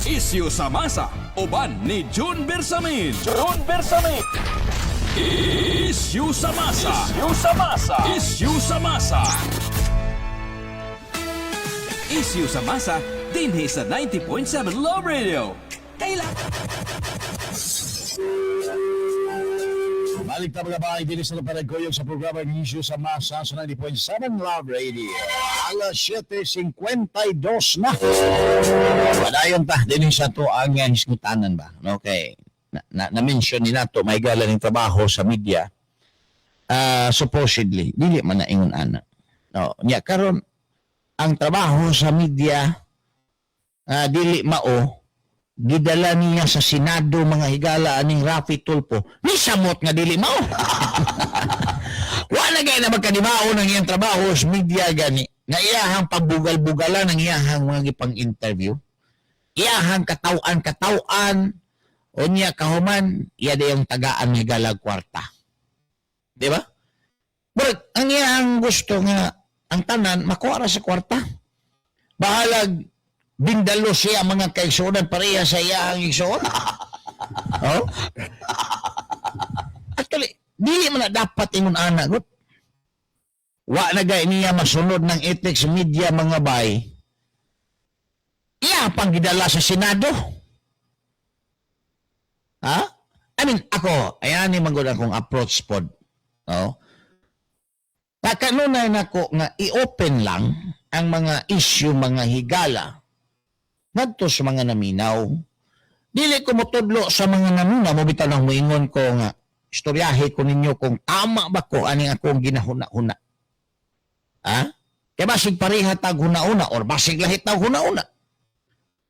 Isyu sa masa, uban ni June Bersamin. June Bersamin. Isyu sa masa. Isyu sa masa. Isyu sa masa. Isyu sa masa, dinhi sa 90.7 Love Radio. Kailangan Balik ta mga bahay, dinis na panagkuyog sa programa ng Issue sa Masa sa 90.7 Love Radio. Alas 7:52 na. Padayon ta, dinis sa to ang hisgutanan ba? Okay. na mention ni nato may gala ning trabaho sa media, supposedly dili man na ingon ana, no? Nya karon ang trabaho sa media, dili mao, gidala niya sa Senado, mga higala, aning Raffy Tulfo, ni samot nga dili mao. Wala gay na magkadimao ng iyang trabaho sa media gani nga iyahang pagbugal-bugalan ang iyahang mga gipang-interview, iyahang kataw-an-kataw-an, unya kahuman iya dayong tagaan nga galag kwarta, di ba? But ang iyahang gusto nga ang tanan makuha ra sa kwarta, bahalag bindalo siya mga kaigsuonan pareha sa iyahang igsuon. Oh? Actually, dili man na dapat ingon ana gud. Wa na gay niya masunod ng ethics media, mga bay. Iya pang gidala sa Senado. Ha? I mean, ako, ayan ni manggod akong approach pod. No? Kakanunay nako nga i-open lang ang mga issue, mga higala, ngadto sa mga naminaw. Dili ko motudlo sa mga naminaw mo bitaw nang moingon ko nga istoryahe ko ninyo kung tama ba ko aning akong ginahuna-huna. Ha? Kaya basig pareha tag huna-huna or basig lahit tag huna-huna.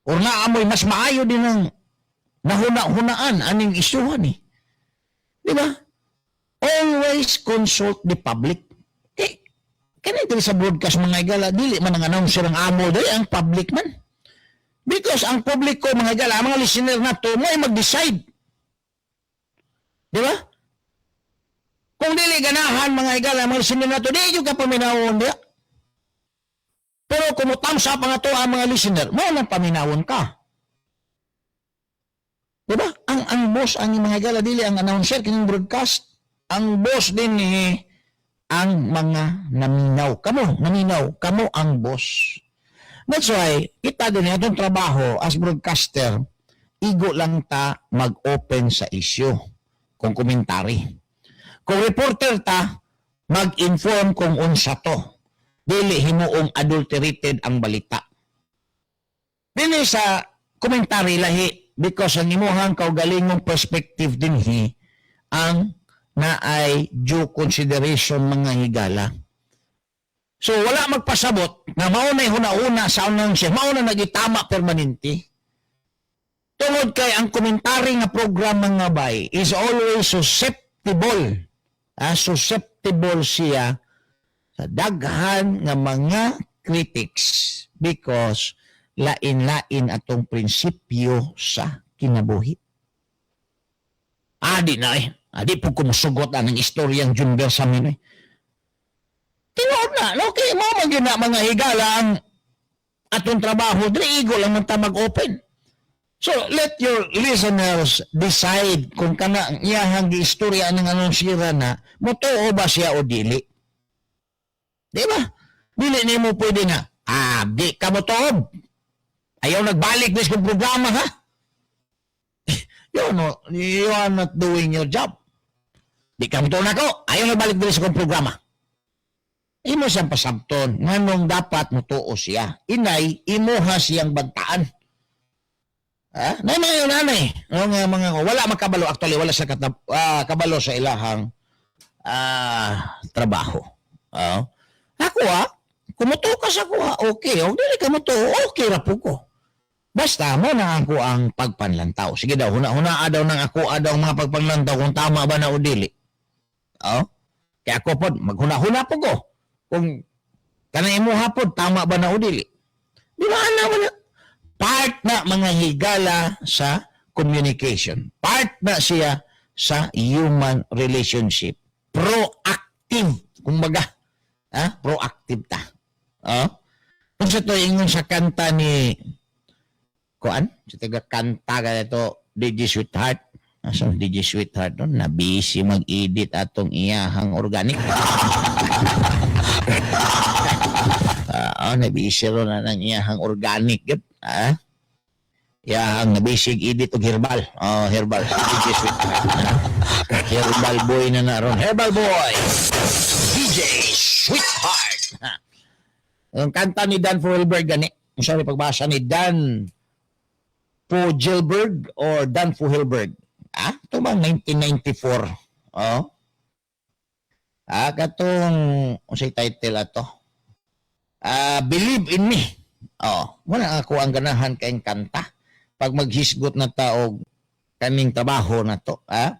Or naamoy mas maayo din ang nahuna-hunaan aning isyuhan eh. Di ba? Always consult the public. Kay kani diri sa broadcast, mga higala, dili man ang announcer ang amo diri, ang public man. Because ang publiko, mga higala, ang mga listener nato mo ay mag-decide. Di ba? Kung dili ganahan, mga higala, mga listener nato, di jud ka paminawon diya. Pero kung mutamsa pa nga to ang mga listener, mo nang paminawon ka. Di ba? Ang boss ang mga higala dili ang announcer kining broadcast. Ang boss din ni ang mga naminaw. Kamo, naminaw, kamo ang boss. That's why, kita din atong trabaho as broadcaster, igo lang ta mag-open sa issue kung komentary. Kung reporter ta, mag-inform kung unsa to. Dili himuong adulterated ang balita. Dili sa komentary lahi because ang imuhang kaugalingong perspective dinhi ang naay due consideration, mga higala. So wala magpasabot nga mao na'y huna-huna sa unang siya, mao na nagitama permanente. Tungod kay ang komentary nga program, mga bay, is always susceptible. Susceptible siya sa daghan nga mga critics because lain-lain atong prinsipyo sa kinabuhi. Adi na eh. Adi po kumusugot ang istoryang June Bersamin eh. Tinuod na, no? Okay, mo man gyud na, mga higala, ang atong trabaho, dili igo lang man ta mag-open. So, let your listeners decide kung kana ang iyahang giistorya ng anonsira na motuo ba siya o dili. Di ba? Dili nimo pwede na, di ka motuob. Ayaw nagbalik bis kong programa, ha? You know, you are not doing your job. Di ka motuo nako. Ayaw nagbalik diri sa kong programa. Imo siyang pasabton nganong dapat motuo siya. Inay, imuha siyang bantaan. Ha? Na mga yun, nanay. No, nga mga wala makabalo, actually wala sa kabalo sa ilahang trabaho. Oo. Ako kumutuo ka sa kuha, okay. O dili ka mutuo, okay ra po ko. Basta mo na ako ang pagpanlantaw. Sige daw, huna-huna daw ng ako daw ang mga pagpanlantaw kung tama ba na o dili. Oo. Kaya ako pod, maghuna-huna po ko. Kung kanang imuha pod, tama ba na o dili. Di ba ana wala? Part na, mga higala, sa communication. Part na siya sa human relationship. Proactive, kumbaga. Ha? Proactive ta. Oh? Kung sa to ingon sa kanta ni kuan, sa taga kanta ka ito, DJ Sweetheart. Asa ang DJ Sweetheart no? Na busy mag-edit atong iyahang organic. Na busy ro na ng iyahang organic gyud. Ah. Iyahang na busy edit og herbal. Oh, herbal. DJ Sweetheart. Ah. Herbal boy na na ron. Herbal boy. DJ Sweetheart. Ha. Ang kanta ni Dan Fogelberg gani. Sorry, pagbasa ni Dan Fogelberg or Dan Fogelberg. bang 1994. Oh. Ah, katong unsay title ato? Ah, "Believe in Me". Oh, wala ako ang ganahan kayong kanta pag maghisgot na ta og kaning trabaho na to, ah?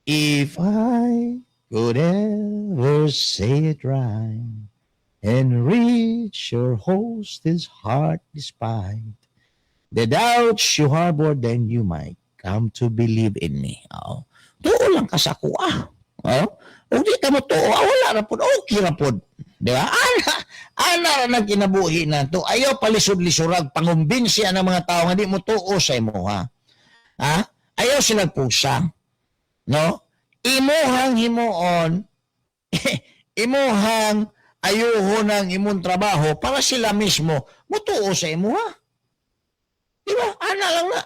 If I could ever say it right and reach your hostess heart despite the doubts you harbor, then you might come to believe in me. Oo. Tuo lang ka sa akoa. Oo. Kung di ka mo tuo, ah, wala ra pod. Okay ra pod. Di ba? Ana, ana ra nang kinabuhi na to. Ayaw palisod-lisurag, pangumbinsiya ng mga tao nga di mo tuo sa imo, ha? Ha? Ayaw sila pusa. No? Imuhang himuon, imuhang ayuhon ang imong trabaho para sila mismo mutuo sa imo, ha? Di ba? Ana lang na.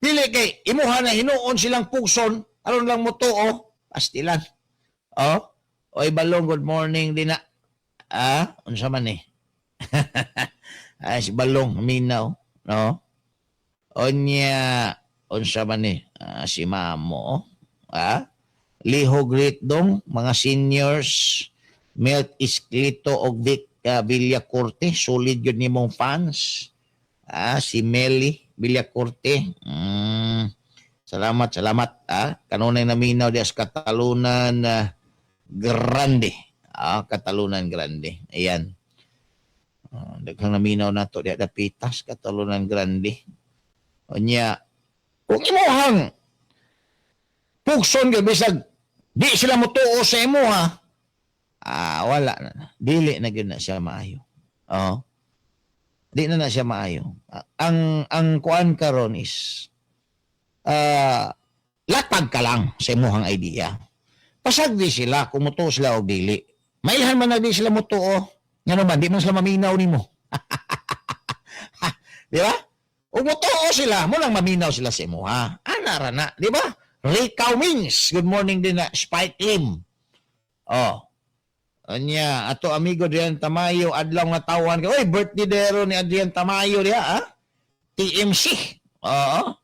Dili kay imuha na hinuon silang pugson aron lang mutuo, pastilan. Oh, oy Balong, good morning din na. Ah, unsa man eh? Ah, si Balong minaw, no? Onya, unsa man eh? Ah, si Mamo, oh. Ah? Liho Great Dong, mga seniors, Milt Isclito og Vic Villacorte, solid yun nimong fans. Ah, si Melly Villacorte. Salamat, salamat. Ah, kanunay naminaw di sa Catalunan Grande. Ah, Catalunan Grande. Ayan. Ah, daghang naminaw nato di dapitas Catalunan Grande. Unya, kung imuhang pugson gyud bisag di sila motuo sa imo, ha. Ah, wala na. Dili na gyud na siya maayo. Oh. Di na na siya maayo. Ah, ang kuan karon is latag ka lang sa imuhang idea. Pasag di sila kung mutuo sila o dili. Mailhan man na di sila mutuo. Nga naman, di man sila maminaw nimo. Di ba? Kung mutuo sila, mo lang maminaw sila sa imo, ha. Ana ra na, di ba? Rick Mings, good morning din na Spike Lim. Oh. Anya, ato amigo Adrian Tamayo, adlaw nga tawan ka. Oy, birthday dero ni Adrian Tamayo diha, ha? TMC. Oo.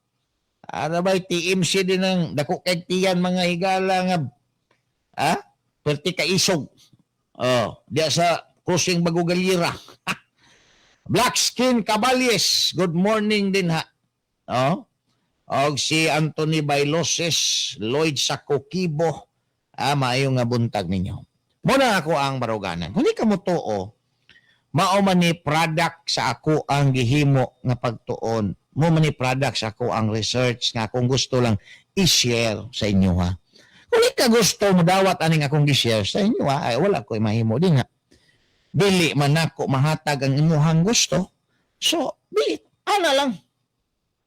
Ara ba TMC din ang dako kay tiyan, mga higala nga, ha? Perti ka isog. Oh, diya sa Crossing Bago Galira. Black Skin Caballes, good morning din ha. Oh. Og si Anthony Bailoses, Lloyd Sakokibo, ah, maayo nga buntag ninyo. Muna ako ang baruganan. Kung di ka mo tuo, mao man ni product sa ako ang gihimo nga pagtuon. Mo man ni product sa ako ang research nga akong gusto lang i-share sa inyo, ha. Kung di ka gusto mo dawat aning akong gi-share sa inyo, ha, ay wala ko mahimo din ha. Dili man nako mahatag ang imuhang gusto. So, di, ana lang.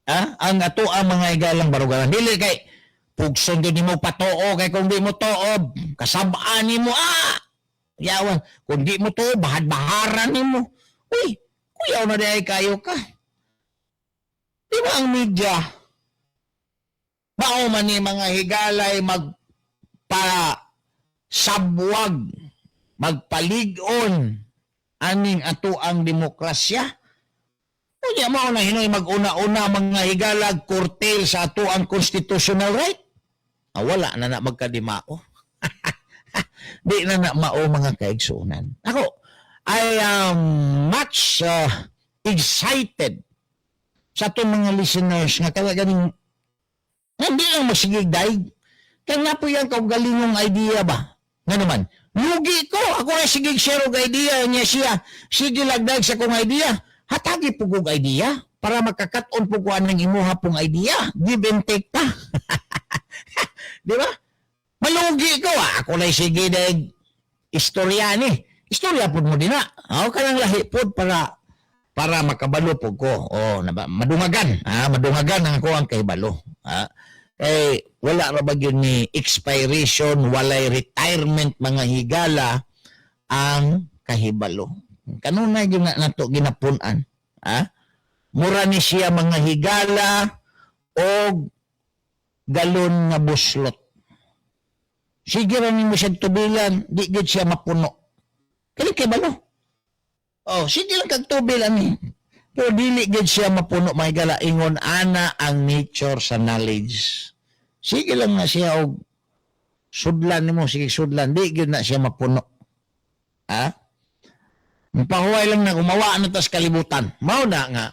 Ah, ang ato ang mga igalang baruganan. Dili kay pugson gyud nimo patuo kay kung di mo tuo, kasabaan nimo, ah. Yawan, kung di mo tuo, bahad-baharan nimo. Uy, kuyaw na di kayo ka. Di ba ang media, mao man ni mga higalay magpa sabwag, magpalig-on aning ato ang demokrasya? Unya mao na hinoy mag-una-una, mga higalag, curtail sa ato ang constitutional right. Ah, wala na na magkadimao. Di na na mao, mga kaigsunan. Ako, I am much excited sa atong mga listeners nga kaya ganing hindi lang masigig daig. Kaya nga po yan kaugalingong idea ba? Nga naman, lugi ko. Ako ay sige share og idea niya siya. Sige lagdag sa kong idea. Hatagi po kog idea para makakaton po ko anang imuha pong idea. Give and take ta. Di ba? Malugi ko. Ah. Ako na sige daig istorya ni. Istorya po mo din na. Ako ka lang lahi po para para makabalo po ko. Oh, madungagan. Ah, madungagan ang ako ang kahibalo. Ah, eh, wala ra ba yun ni expiration, walay retirement, mga higala, ang kahibalo. Kanunay yun na nato ginapunan. Ah? Mura ni siya, mga higala, og galon nga buslot. Sige ra nimo siya tubilan, di gid siya mapuno. Kali kay balo. Oh, sige lang kag tubil ani. Pero dili gid siya mapuno, mga higala. Ingon ana ang nature sa knowledge. Sige lang na siya og sudlan nimo, sige sudlan, di gyud na siya mapuno. Ha? Pahuway lang na gumawa na tas kalibutan. Mao na nga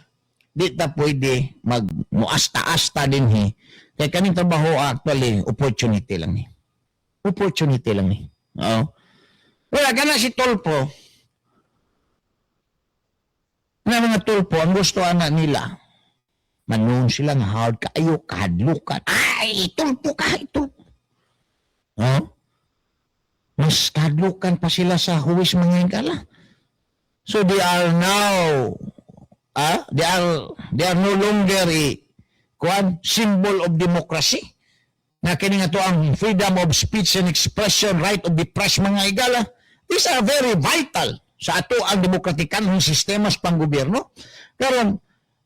di ta pwede mag muasta-asta din he. Kay kaning trabaho, actually opportunity lang ni. Opportunity lang ni. Oo. Wala ka na si Tulfo. Na mga Tulfo, ang gusto ana nila, manon sila nga hard kaayo, kahadlukan. Ay, Tulfo ka, Tulfo. Oo. Mas kahadlukan pa sila sa huwis, mga higala. So they are now, they are no longer a kuan symbol of democracy. Na kini nga to ang freedom of speech and expression, right of the press, mga higala. These are very vital sa ato ang demokratikanhong sistema sa panggobyerno. Karon,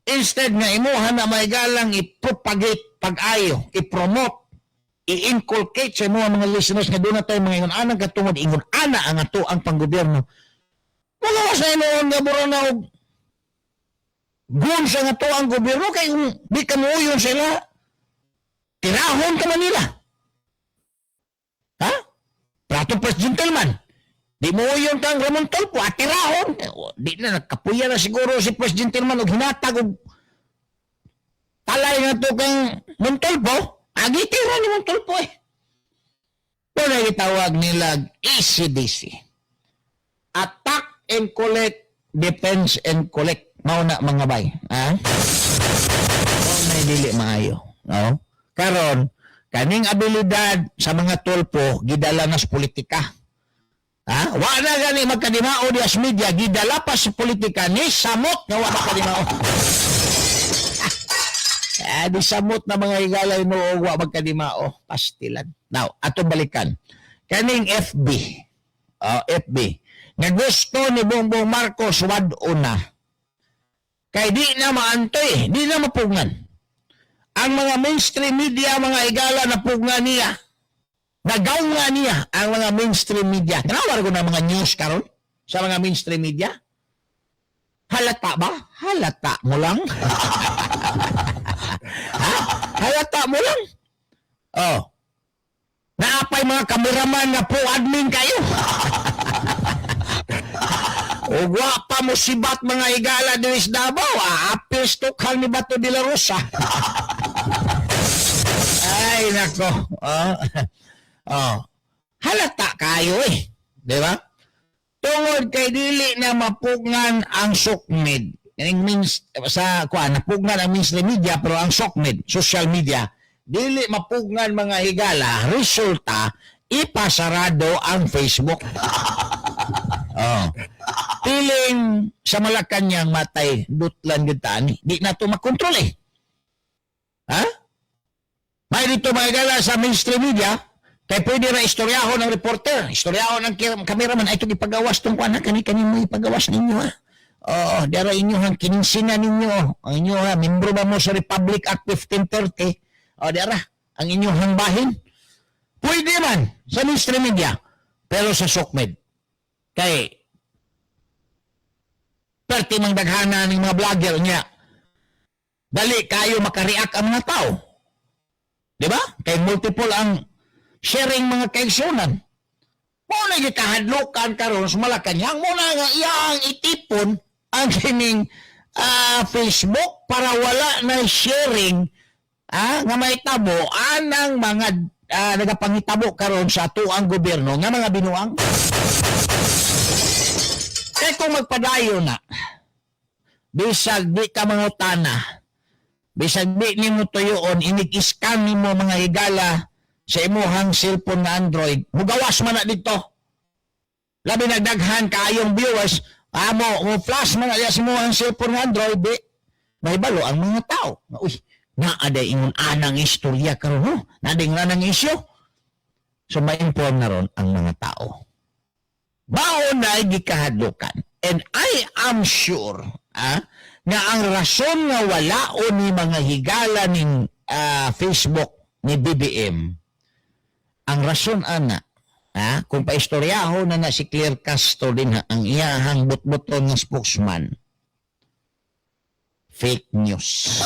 instead nga imuha na maigalang i-propagate pag-ayo, i-promote, i-inculcate sa imuha mga listeners nga doon na tayo mga ingon anang katungod, ingon ana ang ato ang panggobyerno. Wala sa inuon nga mura na og gun sa nga to ang gobyerno kay kung di ka muuyon sila, tirahon ka man nila. Ha? Prato pres gentleman. Di mo uyon kang Ramon Tulfo, at tirahon. Di na, nagkapuya na siguro si pres gentleman og hinatag og talay nga to kang Montulfo. Agi tira ni Montulfo eh. Wala gitawag nila ACDC. Attack and collect, defense and collect. Mao na, mga bay. Ha? Mao na dili maayo. No? Karon, kaning abilidad sa mga Tulfo gidala na sa politika. Ha? Wa na gani magkadimao di as media, gidala pa sa politika ni samot nga wa magkadimao. Ah, di samot na, mga higala, no wa magkadimao. Pastilan. Now, ato balikan. Kaning FB. Oh, FB. Nga gusto ni Bongbong Marcos wad na. Kay di na maantoy, di na mapugngan. Ang mga mainstream media, mga higala, napugngan niya. Nagaw nga niya ang mga mainstream media. Kanawar ko na mga news karon sa mga mainstream media. Halata ba? Halata mo lang. Ha? Halata mo lang. Oh. Naapay mga kameraman nga po admin kayo. Ug wa pa mo sibat, mga higala, diri sa Davao, aapil tukhang ni Bato de la Rosa. Ay nako. Oh. Oh. Halata kayo eh. Di ba? Tungod kay dili na mapugngan ang SOCMED. Kaning means sa kuan napugngan ang mainstream media, pero ang SOCMED, social media, dili mapugngan, mga higala, resulta ipasarado ang Facebook. Oh. Piling sa Malacanang matay dutlan gyud ta ani. Di na to makontrol eh. Ha? May dito, mga higala, sa mainstream media, kay pwede ra istoryahon ng reporter, istoryahon ng cameraman, ay itong ipagawas tong kuan ha, kani kani mo ipagawas ninyo ha. Oo, dara inyo ang kininsina ninyo. Ang inyo ha, membro ba mo sa Republic Act 1530? O dara, ang inyong bahin. Pwede man sa mainstream media, pero sa SOCMED. Kay perti mang daghana ng mga vlogger niya. Dali kayo makareact ang mga tao. Di ba? Kay multiple ang sharing, mga kaigsunan. Mo na gikahadlukan karon sa Malacanang, mo na nga iyang itipon ang kining Facebook para wala na sharing nga mahitabo anang mga nagapangitabo karon sa atuang gobyerno nga mga binuang. Kay kung magpadayon na, bisag di ka mangutana, bisag di nimo tuyoon, inig-scan nimo, mga higala, sa imuhang cellphone nga Android, mugawas man na dito. Labi nagdaghan kaayong viewers, amo, mo flash man na sa imuhang cellphone nga Android, di, mahibalo ang mga tao. Nga, uy, naa day ingon anang istorya karon no? Naa day ingon anang issue. So ma-inform na ron ang mga tao. Mao na gikahadlukan. And I am sure nga ang rason nga wala o ni mga higala ning Facebook ni BBM, ang rason ana, kung paistoryaho na na si Claire Castro din ha, ang iyahang butbuton nga spokesman, Fake news.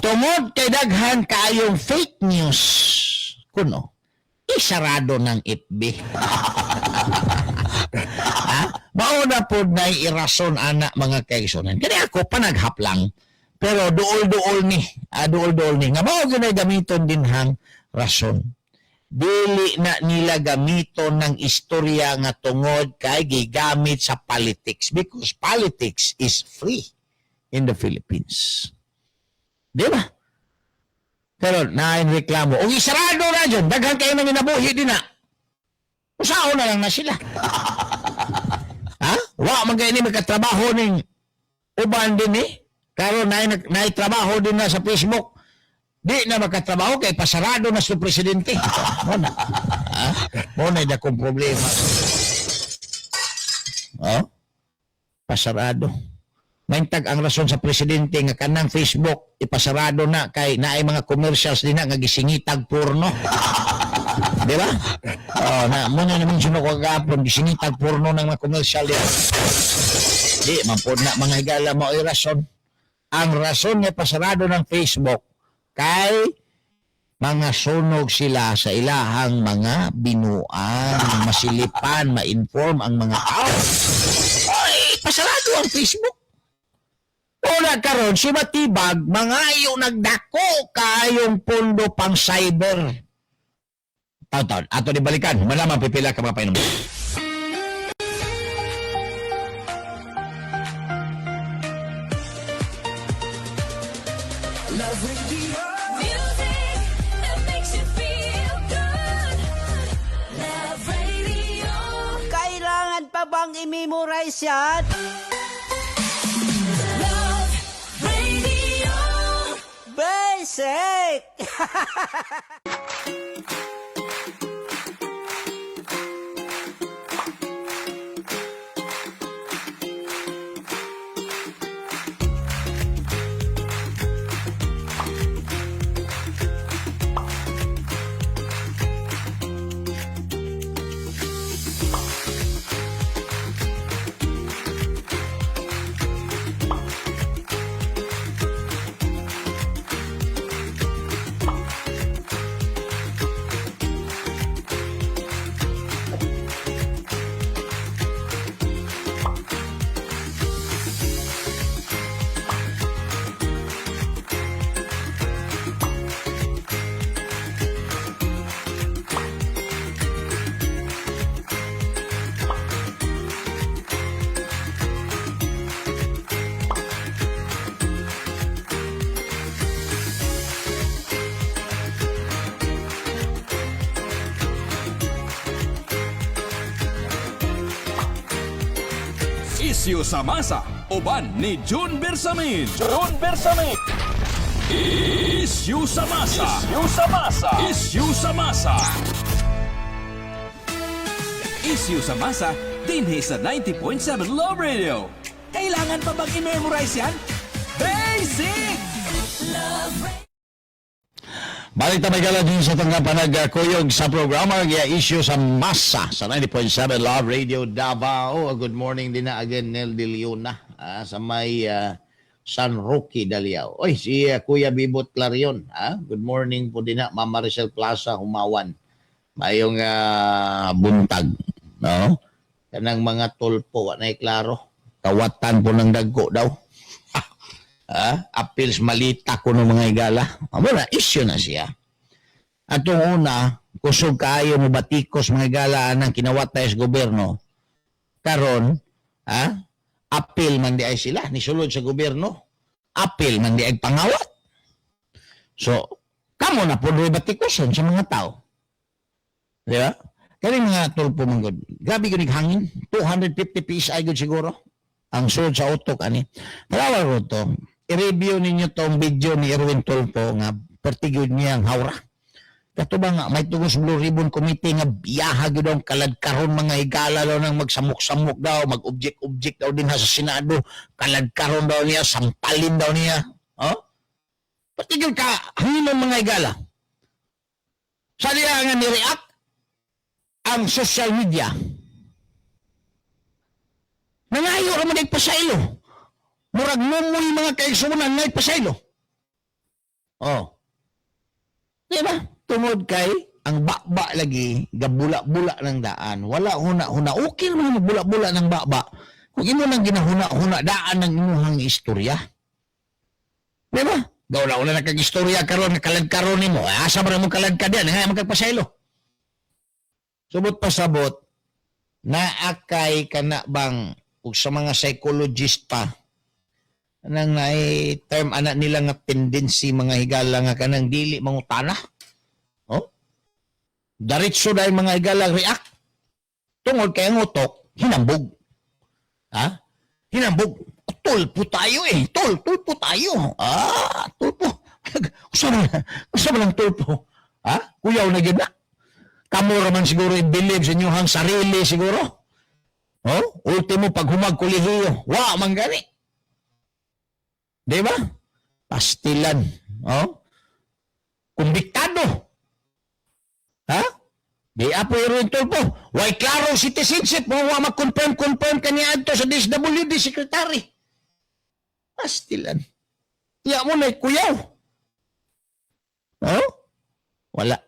Tungod kay daghan kaayong fake news, kuno, isarado ng FB. Ha? Mao na pod na irason ana, mga kaigsunan. Kani ako panaghap lang. Pero duol-duol ni, duol-duol ni. Nga mao gyud gamiton din hang rason. Dili na nila gamiton ng istorya nga tungod kay gigamit sa politics because politics is free in the Philippines. Di ba? Pero nain reklamo. Og isarado na dyan, daghan kayo nang inabuhi din na. Usaho na lang na sila. Ha? Wa man kay ni makatrabaho ning uban din eh. Karon naay naay trabaho din na sa Facebook. Di na makatrabaho kay pasarado na sa presidente. Mo na. Ha? Mo na dakong problema. Oh? Pasarado. Maintag ang rason sa presidente nga kanang Facebook ipasarado na kay naay mga commercials din na nga gisingitag porno. Di ba? Oh, na mo na naman ko kagapon gisingitag porno ng mga commercial diyan. Di man pod na, mga higala, mao'y rason. Ang rason nga pasarado ng Facebook kay mga sunog sila sa ilahang mga binuang, masilipan, ma-inform ang mga tao. Oy, pasarado ang Facebook. Una karon si Matibag mangayo nagdako kayong pondo pang cyber. Taon-taon, ato ni balikan, malaman pipila ka mga painom. Music that makes you feel good. Love Radio. Kailangan pa bang i-memorize yan? Love Radio. Basic! Isyu sa masa, uban ni June Bersamin. June Bersamin. Isyu sa masa. Isyu sa masa. Isyu sa masa. Isyu sa masa, dinhi sa 90.7 Love Radio. Kailangan pa bang i-memorize yan? Basic! Love Balik ta may din sa tangga panagkuyog sa programa nga issue sa masa sa 90.7 Love Radio Davao. Good morning din na again, Nel De Leona sa may San Roque, Daliao. Oy, si Kuya Bibot Clarion. Good morning po din na Ma'am Maricel Plaza, Humawan. Mayong buntag, no? Kanang mga tulpo wa nay klaro. Kawatan po ng dagko daw. Appeals malita ko ng mga higala. Amo na, issue na siya. Atong una, kusog kaayo mo batikos, mga higala, anang kinawat tayo sa gobyerno. Karon, appeal man di ay sila, nisulod sa gobyerno. Appeal man di ay pangawat. So, kamo na po batikoson sa mga tao. Di ba? Kani mga tulpo man gud. Grabe gud hangin. 250 PSI gud siguro. Ang sulod sa utok ani. Tanawa ko to. I-review ninyo tong video ni Erwin Tulfo nga pertigyod niya ang hawra. Kato ba nga may tugos Blue Ribbon Committee nga biyaha gyud ang kalad karon, mga higala, daw nang magsamok-samok daw, mag-object-object daw din ha sa Senado, kalad karon daw niya, sampalin daw niya. Oh? Pertigyod ka hangin ng mga higala. Sa diya nga ni-react ang social media. Nangayo ra man pasaylo. Murag mumoy, mga kaigsunan, nga ipasaylo. Oh. Di ba? Tungod kay ang baba lagi gabula-bula ng daan. Wala huna-huna. Okay naman magbula-bula ng baba kung imo nang ginahuna-huna daan ng imuhang istorya. Di ba? Gaula-ula na kag istorya karon, kalad karon nimo. Asa man mo kalad ka diyan, nga magkagpasaylo. Subot pasabot, naakay kana bang ug sa mga psychologist pa nang naay term ana nila nga tendency, mga higala, nga kanang dili mangutana. Oh? Diretso dahil, mga higala, react. Tungod kay ang utok hinambog. Ha? Hinambog. Tulpo tayo eh. Tulpo tayo. Ah, tulpo. Usa man ang tulpo? Ha? Kuyaw na gyud na. Kamo ra man siguro i-believe sa inyong sarili siguro. Oh, ultimo pag humag kolehiyo, wa man gani. Di ba? Pastilan. Oh? Kumbiktado. Ha? Di apo Erwin Tulfo. Way klaro citizenship mo, wa mag-confirm confirm kaniya adto sa DSWD secretary. Pastilan. Iya mo na kuyaw. Oh? Wala.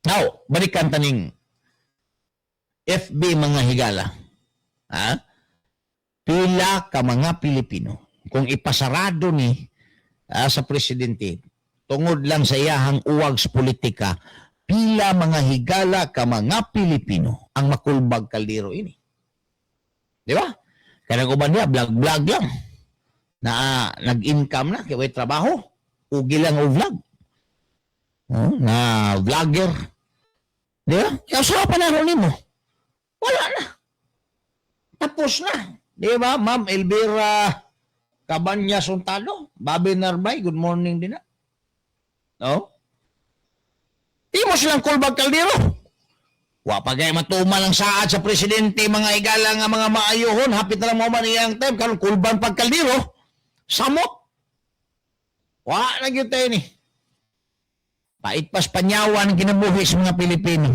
Now, balikan taning FB, mga higala. Ha? Pila ka mga Pilipino kung ipasarado ni sa presidente tungod lang sa iyahang uwag sa politika, pila, mga higala, ka mga Pilipino ang makulbag kaldero ini? Di ba? Kaya uban niya, vlog-vlog lang. Na nag-income na, kaya way trabaho. Ugi lang o vlog. Oh, na vlogger. Di ba? Kaya sa panahon nimo, wala na. Tapos na. Di ba, Ma'am Elvira Cabanya Suntado, Bobby Narbay, good morning din na. No? Di mo silang kulbag kaldero. Wa pa gay matuman ang saad sa presidente, mga igala, nga mga maayuhon, hapit na lang mo man iyang time karon kulban pag kaldero. Samot. Wa na gyud tayo ni. Pait pas panyawan ang kinabuhi sa mga Pilipino.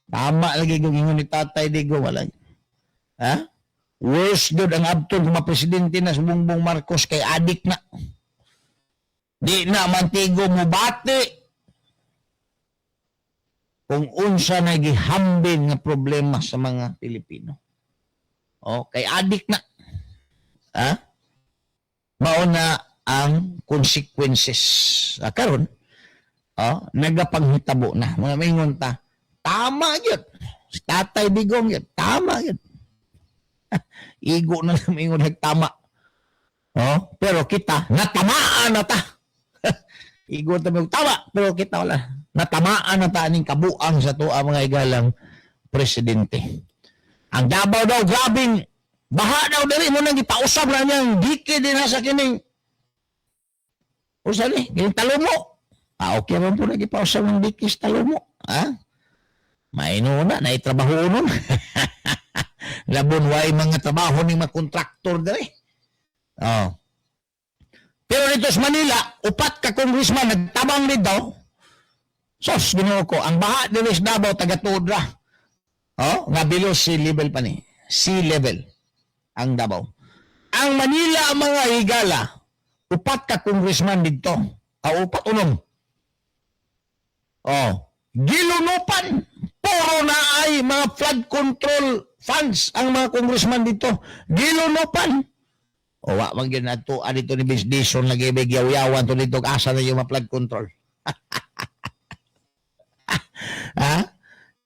Tama lagi kung ingon ni Tatay Digo, wala. Ha? Worst gyud ang abtong kung presidente na sa Bongbong Marcos kay adik na. Di na mantigo mubati kung unsa na gihambin nga problema sa mga Pilipino. O, kay adik na. Ha? Mao na ang consequences. Ah, karon, oh, nagapanghitabo na. Mga maingon ta, tama gyud. Si Tatay Digong gyud, tama gyud. Igo na lang maingon tama. Oh, pero kita natamaan na ta. Igo ta mo tama, pero kita wala. Natamaan na ta aning kabuang sa tuwa, mga igalang, presidente. Ang Davao daw grabing baha daw diri mo nang gipausab na niyang dike din sa kining usa ni kining Talomo. Ah, okay man po na gipausab ng dike sa Talomo. Ha? Maino na, naitrabaho nun. Labon way mga trabaho ni mga kontraktor diri. Oh. Pero dito sa Manila, upat ka congressman nagtabang dito. Sos, Ginoo ko, ang baha diri sa Davao taga-tuod ra. Oh, nga below sea level pa ni. Sea level ang Davao. Ang Manila, mga higala, upat ka congressman dito. Ah, upat unom. Oh, gilunupan. Puro na ay mga flood control funds ang mga congressman dito. Gilunupan. O wa man gyud nato dito ni Vince Dizon lagi yaw-yawan to dito, asa na yung mga flood control. Ha?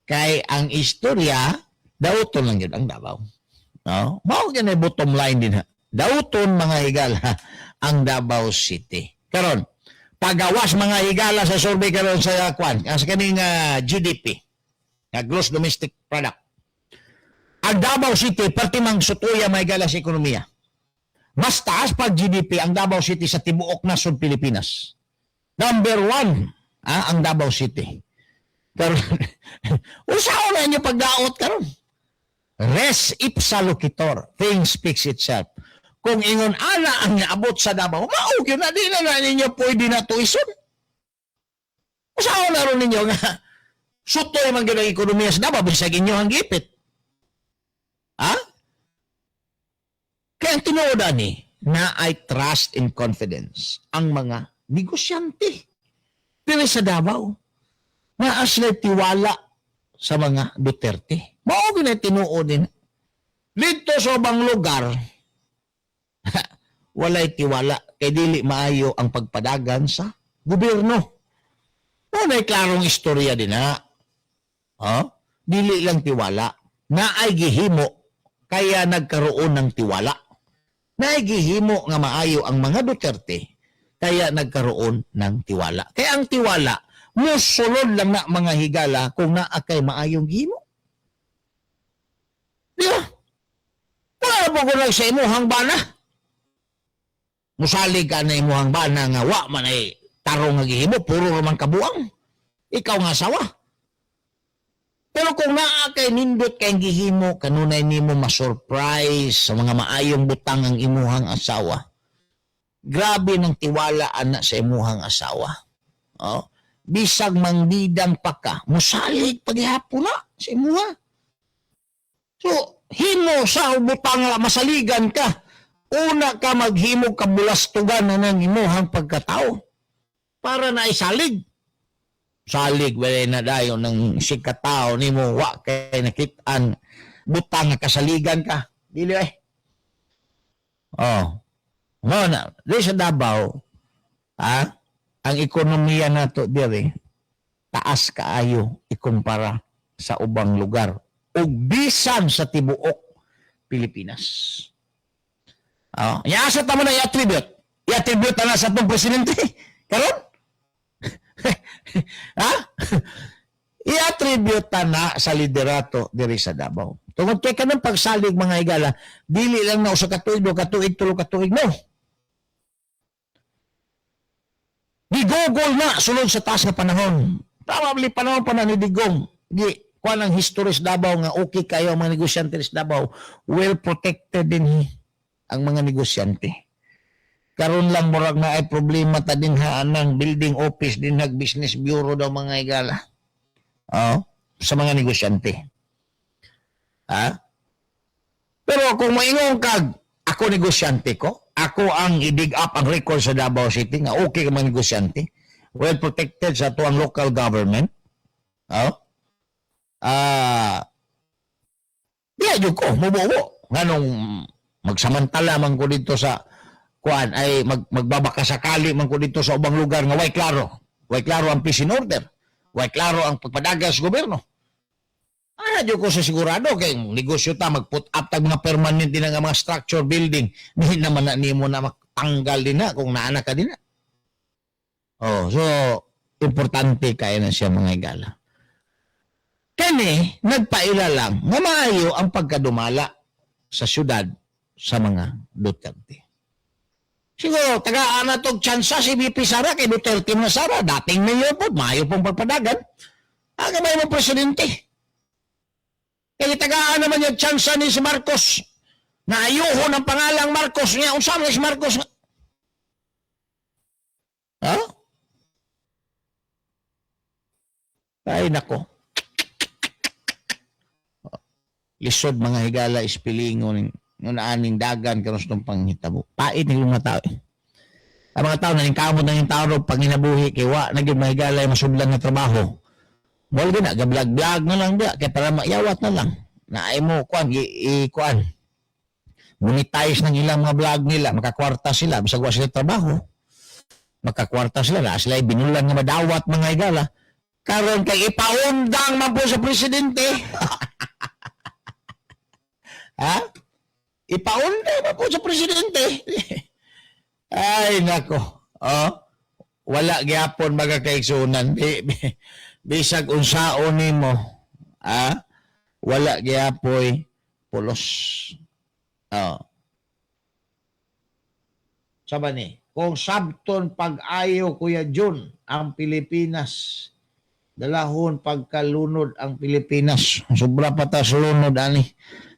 Kay ang istorya dauton lang yun ang Davao. No? Mao gyud na bottom line din ha. Dauton, mga higala, ang Davao City. Karon, pagawas, mga higala, sa survey karon sa kwan, ang sa kaning GDP, nga gross domestic product. Ang Davao City perti mang sutuya, mga higala, sa ekonomiya. Mas taas pag GDP ang Davao City sa tibuok nasod Pilipinas. Number one, ang Davao City. Karon, usaon na inyo pagdaot karon? Res ipsa loquitur. Thing speaks itself. Kung ingon ana ang naabot sa Davao, mao gyud na, di na na ninyo pwede na tuison. Usaon na ron ninyo nga sutoy man gyud ang ekonomiya sa Davao bisag inyo ang gipit? Ha? Kaya ang tinuod ani, Naay trust and confidence ang mga negosyante diri sa Davao. Naa sila tiwala sa mga Duterte. Mao gyud na tinuod din. Dito sa ubang lugar, walay tiwala kay dili maayo ang pagpadagan sa gobyerno. Mao klarong istorya din na. Ha? Dili lang tiwala. Naay gihimo kaya nagkaroon ng tiwala. Naay gihimo nga maayo ang mga Duterte kaya nagkaroon ng tiwala. Kaya ang tiwala, musulod lang na, mga higala, kung naa kay maayong gihimo. Di ba? Wala na po ko sa imuhang bana. Musalig ka na imuhang bana nga wa man ay tarong nga gihimo, puro raman kabuang. Ikaw nga asawa. Pero kung naa kay nindot kay gihimo, kanunay nimo ma-surprise sa mga maayong butang ang imuhang asawa. Grabe ng tiwala ana sa imuhang asawa. Oh, bisag mangdidang pa ka, musalig paghihapon na sa imuha. So, himo sa butang nga masaligan ka. Una ka maghimo kabulastugan na ng imuhang pagkatao para na isalig. Salig wala na dayon ng sikatao nimo, wa kay nakitaan butang nga kasaligan ka. Dili eh. Oh. Mo na, di sa Davao, ha? Ang ekonomiya nato diri taas kaayo ikumpara sa ubang lugar ug bisan sa tibuok Pilipinas. Oh, asa ta mo na i-attribute? I-attribute na sa atong presidente. Karon? Ha? I-attribute ta na sa liderato diri sa Davao. Tungod kay kanang pagsalig, mga higala, dili lang na usa ka tuig, duha ka tuig, tulo ka tuig, no. Gigugol na sulod sa taas nga panahon. Probably panahon pa na ni Digong. Gi kuan ang history sa Davao nga okay kayo ang mga negosyante sa Davao. Well protected din ang mga negosyante. Karon lang murag na ay problema ta din ha anang building office din hag business bureau daw, mga higala. Oh, sa mga negosyante. Ha? Pero kung maingon kag ako negosyante ko, ako ang i-dig up ang record sa Davao City nga okay ka mga negosyante, well protected sa atuang local government. Oh. Ah, diya jud ko mubuo nganong magsamantala man ko dito sa kuan ay magbabaka sakali man ko dito sa ubang lugar nga way klaro. Way klaro ang peace and order. Way klaro ang pagpadagan sa gobyerno. Ana jud ko sa sigurado kay negosyo ta, mag-put up tag mga permanent din nga mga structure building, di naman na nimo na matanggal din na kung naana ka din na. Oh, so importante kaya na siya, mga higala. Kani nagpaila lang nga maayo ang pagkadumala sa syudad sa mga Duterte. Siguro, tagaan na tog tsansa si VP Sara kay Duterte na Sara, dating mayor po, maayo pong pagpadagan. Aga may mo presidente. Kaya tagaan naman yung tsansa ni si Marcos na ayuho ng pangalang Marcos niya. Unsa man si Marcos? Ha? Ay, nako. Lisod, mga higala, ispilingon ng aning dagan karon sa panghitabo. Pait ni mga tao eh. Ang mga tao na kamot na yung tao pag ginabuhi kay wa na gyud, mga higala, masudlan nga trabaho. Wala din na, gablag-blag na lang dia kay para maiyawat na lang. Na ay mo kuan i, i kuan. Monetize ng ilang mga vlog nila, makakwarta sila bisag wa sila trabaho. Makakwarta sila na sila binulan nga madawat, mga higala. Karon kay ipaundang man po sa presidente. Ha? Ipaundang man po sa presidente. Ay nako. Oh. Wala gyapon, mga kaigsunan. Bisag unsaon nimo, ah, wala gyapoy pulos. Oh. Saba ni, kung sabton pag-ayo, Kuya Jun, ang Pilipinas, dalahon pagkalunod ang Pilipinas. Sobra pa ta sa lunod ani.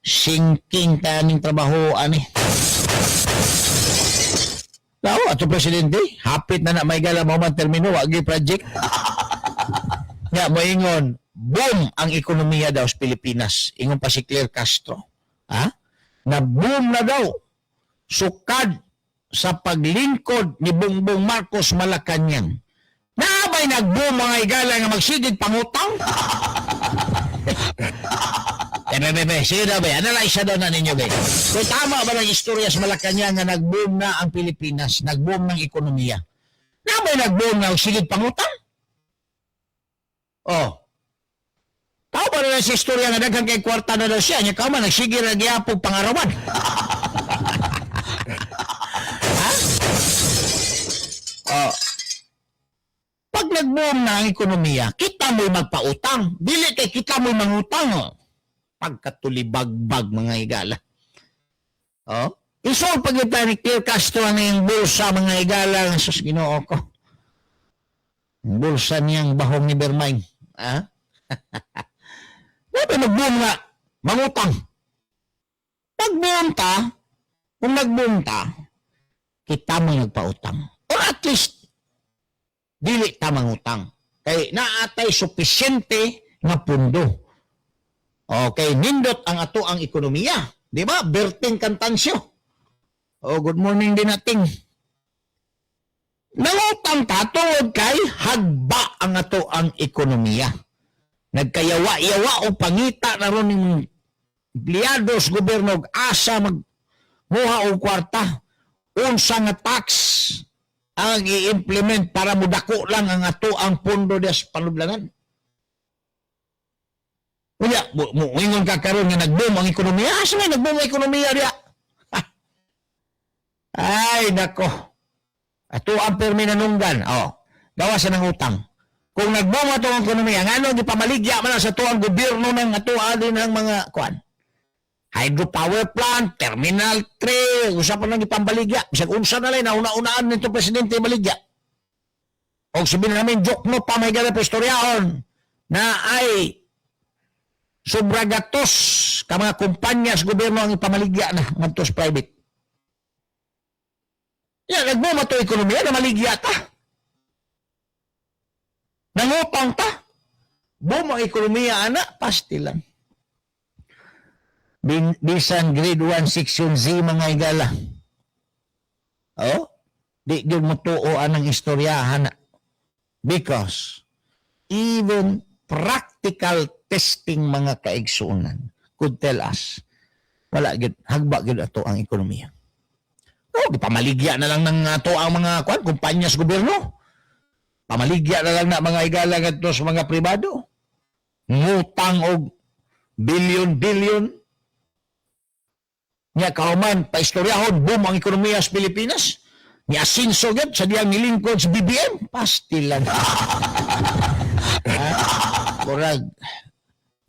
Sinking taning trabaho ani. Tao, ato presidente, hapit na na may gala mo man termino, wagi project. Nga, moingon, boom ang ekonomiya daw sa Pilipinas. Ingon pa si Claire Castro. Ha? Na boom na daw. Sukad sa paglingkod ni Bongbong Marcos Malacanang, naa bay nag-boom, mga higala, nga magsigig pangutang? Eh, be, be, be, sige daw, be. Analyze daw na ninyo, be. Kung tama ba ang istorya sa Malacanang nga nag-boom na ang Pilipinas, nag-boom ng ekonomiya? Naa bay nag-boom nga sigig pangutang? Oh. Tao ba na sa istorya nga daghan kay kwarta na daw siya, nya ka man nagsige ra gyapon pangarawan? Ha? Oh. Pag nag-boom na ang ekonomiya, kita mo'y magpautang. Dili kay kita mo'y mangutang. Oh. Pagkatulibagbag, mga higala. Oh? Isol pag kita ni Claire Castro ang iyang bulsa, mga higala, sus, Ginoo ko. Ang bulsa niyang bahong ni Bermain. Ha? Grabe, nag-boom nga, mangutang. Pag boom ta, kung nag-boom ta, kita mo nagpautang. Or at least, dili ta mangutang. Kay naatay sufisyente nga pundo. Okay, nindot ang ato ang ekonomiya. Di ba? Berting Cantancio. Oh, good morning din nating. Nangutang ta tungod kay hagba ang ato ang ekonomiya. Nagkayawa-yawa o pangita na ron ng empleyado sa gobyerno og asa magmuha og kwarta. Unsa nga tax ang i-implement para mudako lang ang ato ang pondo des panudlanan. Unya, mo ingon ka karon nga nag-boom ang ekonomiya. Asa may nag-boom ang ekonomiya diya? Ay, nako. Ato ang permi nanunggan. Oh, gawa sa ng utang. Kung nag-boom ato ang ekonomiya, ngano gipamaligya man lang sa ato ang gobyerno ng ato din ng mga kuan? Hydropower plant, Terminal 3, usa pa nang ipambaligya. Bisag unsa na lang, nauna-unaan nito presidente baligya. O sabihin namin, joke mo pa may gala pa istoryaon na ay sobra gatos ka mga kumpanya sa gobyerno ang ipamaligya na ngadto sa private. Ya, nag-boom ato ekonomiya, namaligya ta. Nangutang ta. Boom ang ekonomiya, ana, pasti lang. Bisan grade 1 section Z, mga igala. Oh, di gyud mo tuo anang istoryahan na. Because even practical testing, mga kaigsuonan, could tell us wala gyud, hagba gyud ato ang ekonomiya. Oh, gipamaligya na lang ng ato ang mga kuan kumpanya sa gobyerno. Pamaligya na lang na, mga igala, ngadto sa mga pribado. Ngutang og billion-billion. Nya kauman, paistoryahon, boom ang ekonomiya sa Pilipinas. Ni asinso gyud sa diyang nilingkod sa BBM. Pastilan. Ha? Murag,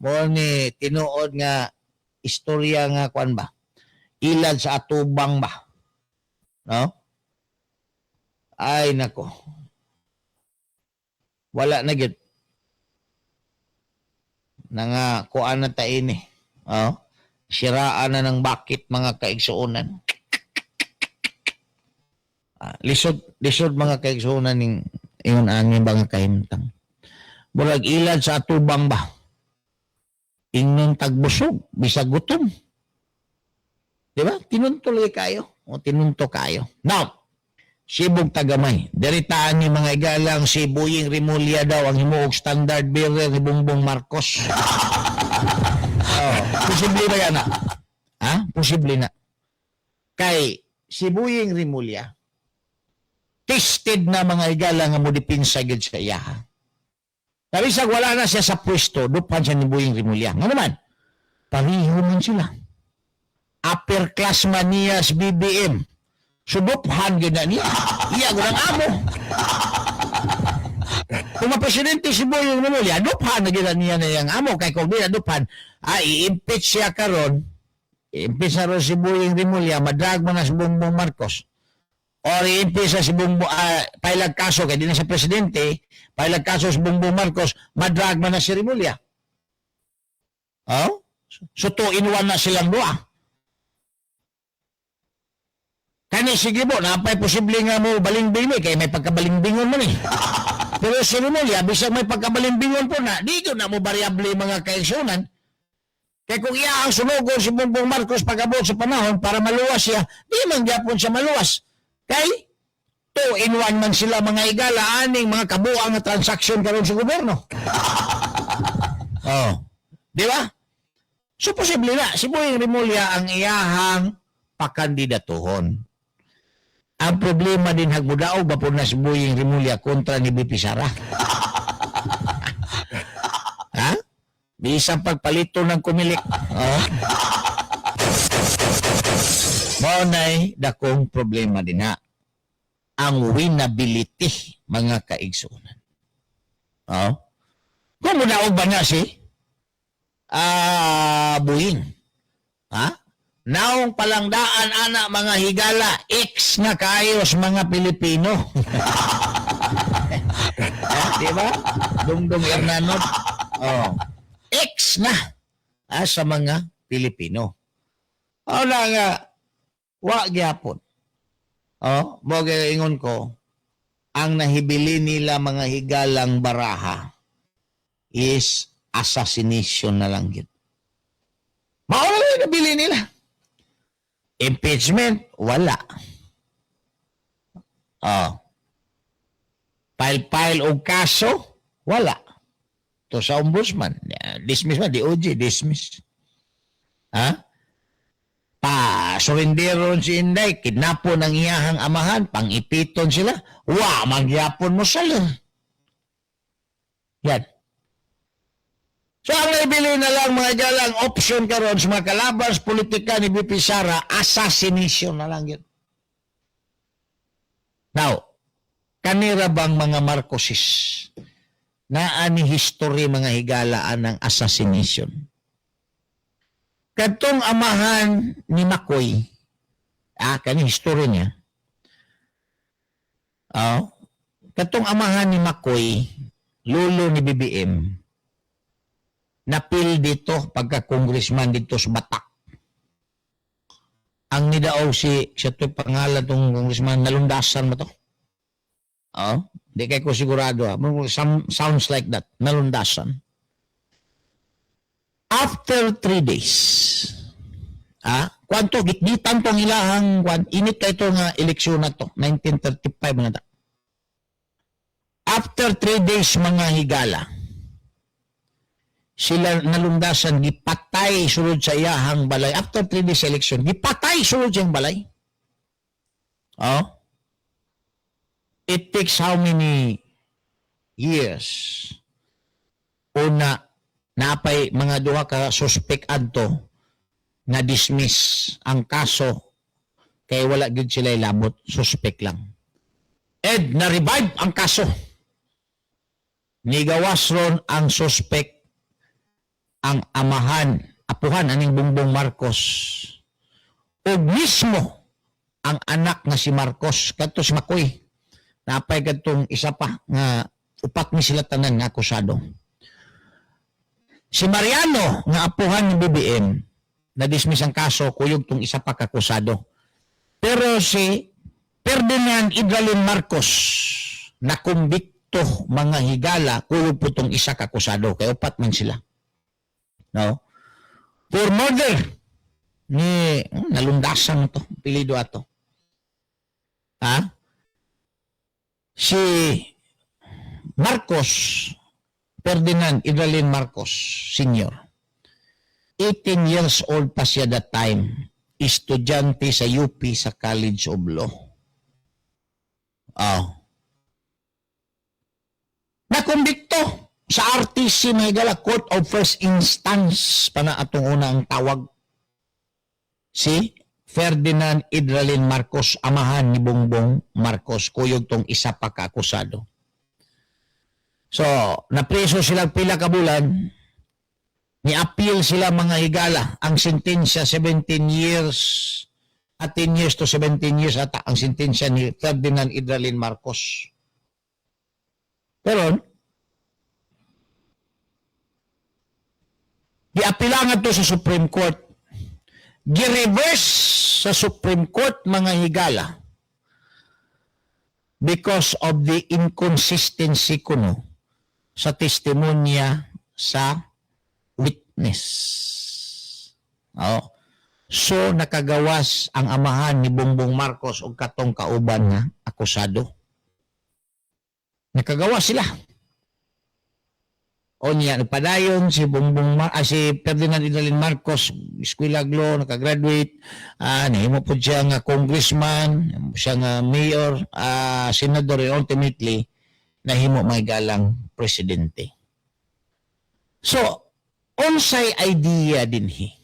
mo ni tinuod nga istorya nga kuan ba? Ilad sa atubang ba? No? Ay nako. Wala na gyud. Nanga kuan na ta ini. Oh? Siraan na ng bakit, mga kaigsuonan. Ah, lisod lisod, mga kaigsuonan, ning ingon ani mga kahimtang. Murag ilad sa atubang ba? Ingnon tagbusog, bisag gutom. Di ba? Tinunto lagi kayo. O tinunto kayo. Now, sibog tagamay. Diritaan ni mga igalang si Boying Remulla daw ang himuog standard bearer ni Bongbong Marcos. Oh, posible ba yan na? Ha? Posible na. Kay si Boying Remulla, tested na, mga igala, nga mo dipinsa gyud sa iya. Kabisag wala na siya sa pwesto, dupan siya ni Boying Remulla. Nga naman, pareho man sila. Upper class man niya sa BBM. Suduphan gyud na niya. Iya gud ang amo. Kung mapresidente si Boying Remulla, duphan na gyud na niya na iyang amo. Kay kung di na duphan, i-impeach siya karon. I-impeach na ron si Boying Remulla, madrag mo na si Bongbong Marcos. Or i-impeach na si Bongbong, pailag kaso, kay di na siya presidente, pailag kaso si Bongbong Marcos, madrag man na si Remulla. Oh? So, two in one na silang duha. Kani sige mo, napay posible nga mo balingbing mo, kay may pagkabalingbingon man eh. Pero si Remulla, bisag may pagkabalimbingon po na, di ko na mo variable, mga kaigsuonan. Kaya kung iya ang sunugon si Bongbong Marcos pag-abot sa panahon para maluwas siya, di man gyapon siya maluwas. Kay two in one man sila, mga higala, aning mga kabuang nga transaction karon sa gobyerno. Oh. Di ba? So posible na si Boying Remulla ang iyahang pakandidatuhon. Ang problema din, hagmudaog ba po na si Boying Remulla kontra ni VP Sara? Ha? Bisan pagpalito ng Comelec. Oh. Mao nay dakong problema din ha. Ang winnability, mga kaigsunan. Oh. Kung mudaog ba na si Boying? Ha? Naong palangdaan ana, mga higala, X na kayos mga Pilipino. Ha, di ba? Dungdung Hernano. Oh. X na sa mga Pilipino. O na nga, wa gyapon. Oh, mo ingon ko, ang nahibili nila, mga higalang baraha, is assassination na lang yun. Mao na lang yung nabili nila. Impeachment, wala. Oh. File-file og kaso, wala. To sa ombudsman, dismiss man, DOJ, dismiss. Ha? Pa, surenderon si Inday, kidnapon ang iyahang amahan, pangipiton sila, wa, magyapon mo sala. Yan. So ang naibili na lang, mga galang option karon sa mga kalaban sa politika ni VP Sara, assassination na lang yun. Now, kanira bang mga Marcoses naa ni history, mga higalaan, ng assassination? Katong amahan ni Makoy, kani history niya. Oh, katong amahan ni Makoy, lulo ni BBM, napil dito pagka congressman dito sa Batac. Ang nidaog si siya to'y pangalan tong congressman, Nalundasan ba to? Oh, di kay ko sigurado ah. Sounds like that, Nalundasan. After 3 days, kwanto, gitgitan tong ilahang, kwan, init kay ito nga eleksyon na to, 1935 na ta. After 3 days, mga higala, sila Nalundasan gipatay sulod sa iyahang balay. After 3 days election, gipatay sulod sa iyang balay. Oh. It takes how many years? Una, napay mga duha ka suspect adto na dismiss ang kaso kay wala gyud sila labot, suspect lang. And na-revive ang kaso. Nigawas ron ang suspect, ang amahan, apuhan aning Bongbong Marcos. O mismo ang anak nga si Marcos, kadto si Makoy. Napay kadtong isa pa nga upat ni sila tanan nga akusado. Si Mariano nga apuhan ni BBM, na-dismiss ang kaso, kuyog tong isa pa kakusado. Pero si Ferdinand Edralin Marcos na kumbikto, mga higala, kuyog po tong isa kakusado, kay upat man sila. No? For murder ni Nalundasan to, pilido ato. Ha? Si Marcos, Ferdinand Edralin Marcos Sr. 18 years old pa siya that time. Estudyante sa UP sa College of Law. Oh. Nakumbikto sa RTC, mga higala, Court of First Instance pa na atong una ang tawag. Si Ferdinand Edralin Marcos, amahan ni Bongbong Marcos, kuyog tong isa pa ka-akusado. So, napreso sila pila ka bulan, ni-appeal sila, mga higala, ang sentensya 17 years, at 10 years to 17 years ata ang sentensya ni Ferdinand Edralin Marcos. Pero, giapilangan to sa Supreme Court. Gi-reverse sa Supreme Court, mga higala, because of the inconsistency kuno sa testimonya sa witness. Oo. So nakagawas ang amahan ni Bongbong Marcos og katong kauban nga akusado. Nakagawas sila. O niya, nagpadayon si Bongbong si Ferdinand Edralin Marcos, eskwela law, nakagraduate, nahimo po siya nga congressman, siya nga mayor, senador, and ultimately, nahimo may galang presidente. So, unsay idea dinhi?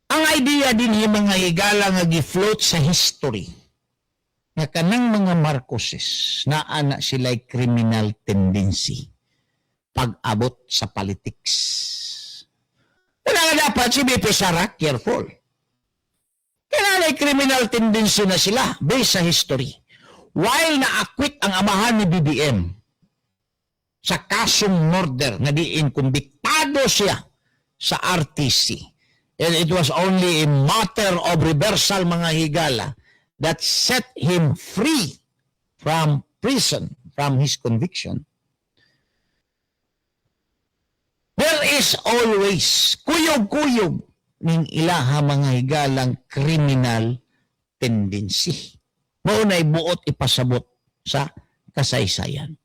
Ang idea dinhi, mga higala, nga gi-float sa history nga kanang mga Marcoses naa na sila'y criminal tendency pag-abot sa politics. Wala nga dapat si VP Sara careful. Kaya na criminal tendency na sila based sa history. While na-acquit ang amahan ni BBM sa kasong murder na diin kumbiktado siya sa RTC. And it was only a matter of reversal, mga higala, that set him free from prison, from his conviction. There is always kuyog-kuyog ning ilaha, mga higalang, criminal tendency. Mao na ibuot ipasabot sa kasaysayan.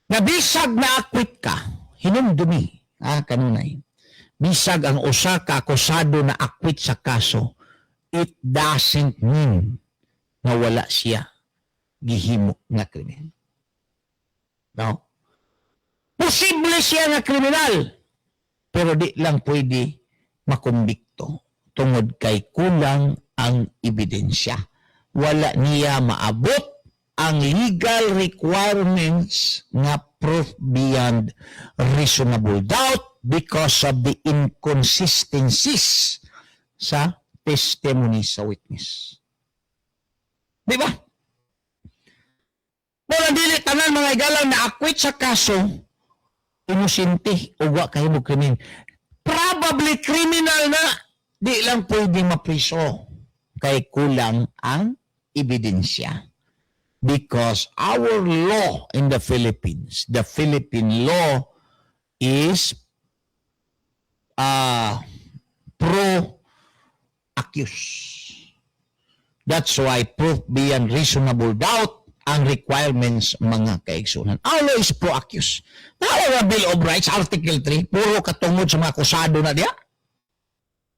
Na bisag na acquit ka, hinumdumi, kanunay. Bisag ang usa ka akusado na acquit sa kaso, it doesn't mean na wala siya gihimo nga krimen. No? Posible siya nga kriminal, pero di lang pwede makumbikto tungod kay kulang ang ebidensya. Wala niya maabot ang legal requirements nga proof beyond reasonable doubt because of the inconsistencies sa testimony sa witness. Di ba? Wala, dili tanan, mga higala, na acquit sa kaso inosente o wa kahimo krimen. Probably criminal na, di lang pwede mapriso kay kulang ang ebidensya. Because our law in the Philippines, the Philippine law is pro accused. That's why proof beyond reasonable doubt ang requirements, mga kaigsunan. Our law is pro-accused. Naa ang Bill of Rights, Article 3, puro katungod sa mga akusado na diya.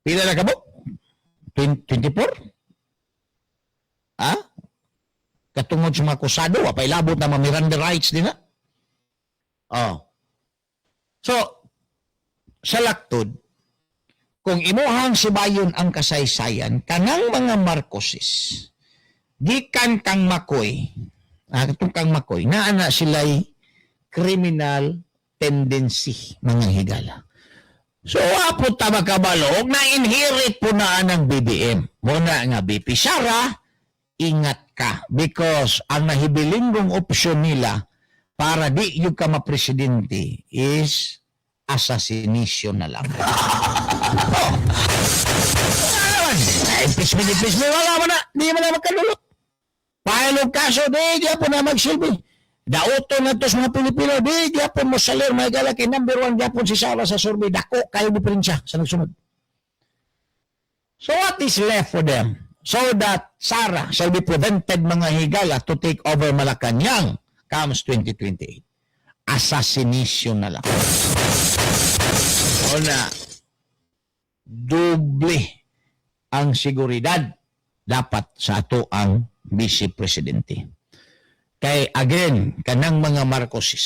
Pila na kabo? 24? Ha? Katungod sa mga akusado, wa pa ilabot na mga Miranda rights din na. Oh. So, sa laktod, kung imuhang subayon ang kasaysayan, kanang mga Marcoses, gikan kang Makoy, katong kang Makoy, naa na sila'y criminal tendency, mga higala. So, wa po ta makabalo, og na-inherit po na ang BBM. Muna nga VP Sara, ingat ka because ang nahibilingong opsyon nila para di yung ka mapresidente is assassination na lang. Oh. Wala naman. Impeachment, impeachment, wala man na. Di man na magkalulot. File og kaso, di gyapon na magsilbi. Dauto na to sa mga Pilipino, di gyapon mo salir, may gala kay number one gyapon si Sara sa survey. Dako kayo diferensya sa nagsunod. So what is left for them? So that Sara shall be prevented, mga higala, to take over Malacanang comes 2028. Assassination na lang. O na, doble ang seguridad dapat sa ato ang vice presidente. Kay again, kanang mga Marcoses,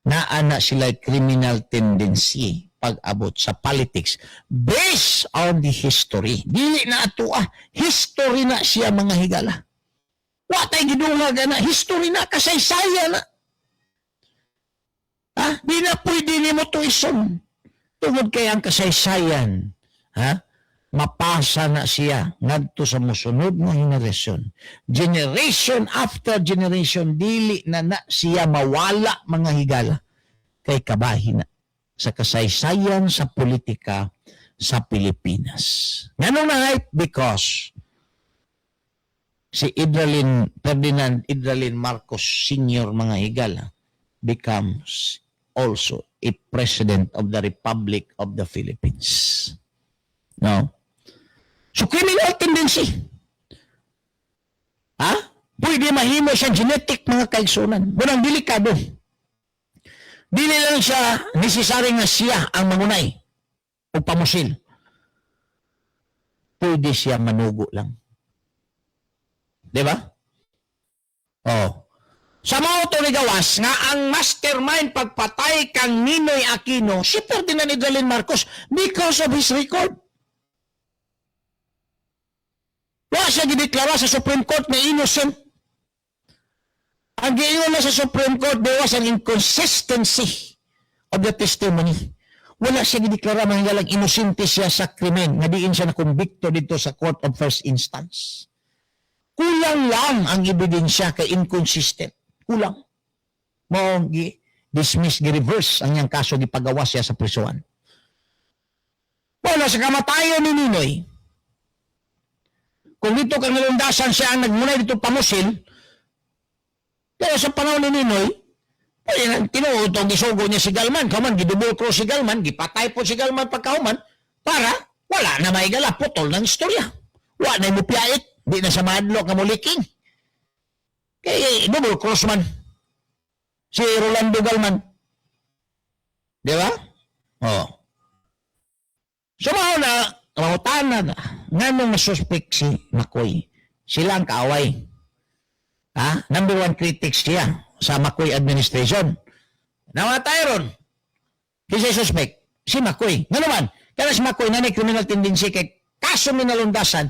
naa na sila criminal tendency pag-abot sa politics based on the history. Dili na ato ah, history na siya, mga higala. Wa tay gidungag na, history na, kasaysayan na. Ha? Di na pwede nimo tuison. Tungod kay ang kasaysayan, ha? Mapasa na siya ngadto sa mosunod nga henerasyon. Generation after generation, dili na na siya mawala, mga higala, kay kabahin na sa kasaysayan sa politika sa Pilipinas. Nganong na-hype? Because si Edralin, Ferdinand Edralin Marcos Sr., mga higala, becomes also a President of the Republic of the Philippines. No? So criminal tendency. Ha? Pwede mahimo siya genetic, mga kaigsunan. Bunang delikado. Dili lang siya necessary nga siya ang mangunay o pamusil. Pwede siya manugo lang. Di ba? Oh. Sa mao to gawas nga ang mastermind pagpatay kang Ninoy Aquino si Ferdinand Edralin Marcos because of his record. Wa siya gideklara sa Supreme Court na innocent. Ang giingon na sa Supreme Court, there was an inconsistency of the testimony. Wala siya gideklara, mga galang, inosente siya sa krimen nga diin siya nakumbikto dito sa Court of First Instance. Kulang lang ang ebidensya kay inconsistent. Kulang. Mao gi dismiss, gi-reverse ang iyang kaso, gipagawas siya sa prisuan. Wala sa kamatayon ni Ninoy. Kung dito kang nalundasan siya ang nagmunay dito pamusil, pero sa panahon ni Ninoy, pwede nang tinuod ang gisugo niya si Galman. Kaman, gi-double cross si Galman, gipatay po si Galman pagkahuman, para wala na maigala, putol ng istorya. Wala na mupiyait, di na sa madlok nga muliking. Kaya double cross man si Rolando Galman. Di ba? Oo. So mao na, mangutana na, nganong nasuspek si Macoy? Sila ang kaaway. Ha? Number one critic siya sa Macoy administration. Namatay ron. Kinsa suspect? Si Macoy. Nga naman, kaya si Macoy na criminal tendency kay kaso minalundasan,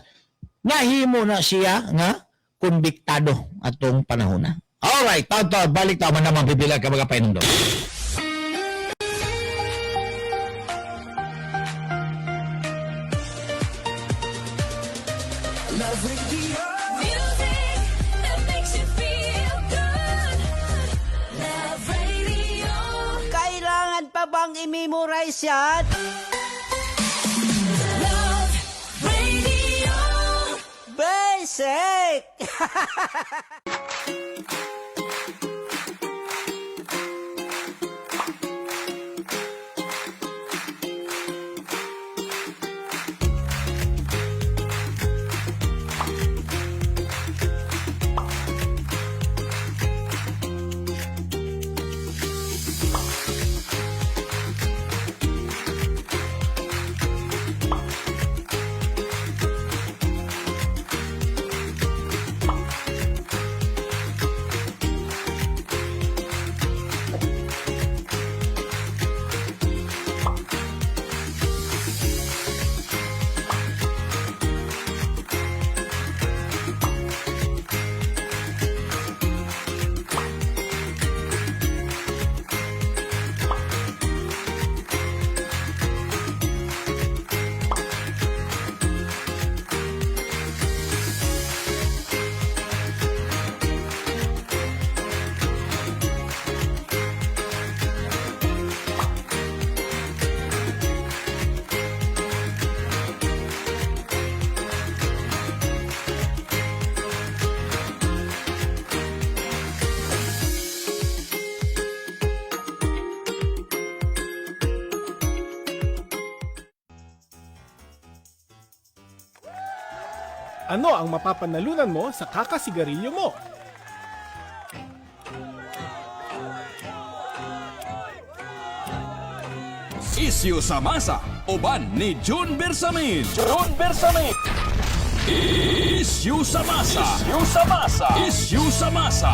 nahimo na siya nga konbiktado atong panahon na. Alright, taw balik ta man naman pipila ka mga painungdom. Music that makes you feel good. Love Radio. Kailangan pa bang i-memorize yan? Love Radio. Basic! Ano ang mapapanalunan mo sa kakasigarilyo mo? Isyu sa masa, uban ni June Bersamin. June Bersamin. Isyu sa masa. Isyu sa masa. Isyu sa masa.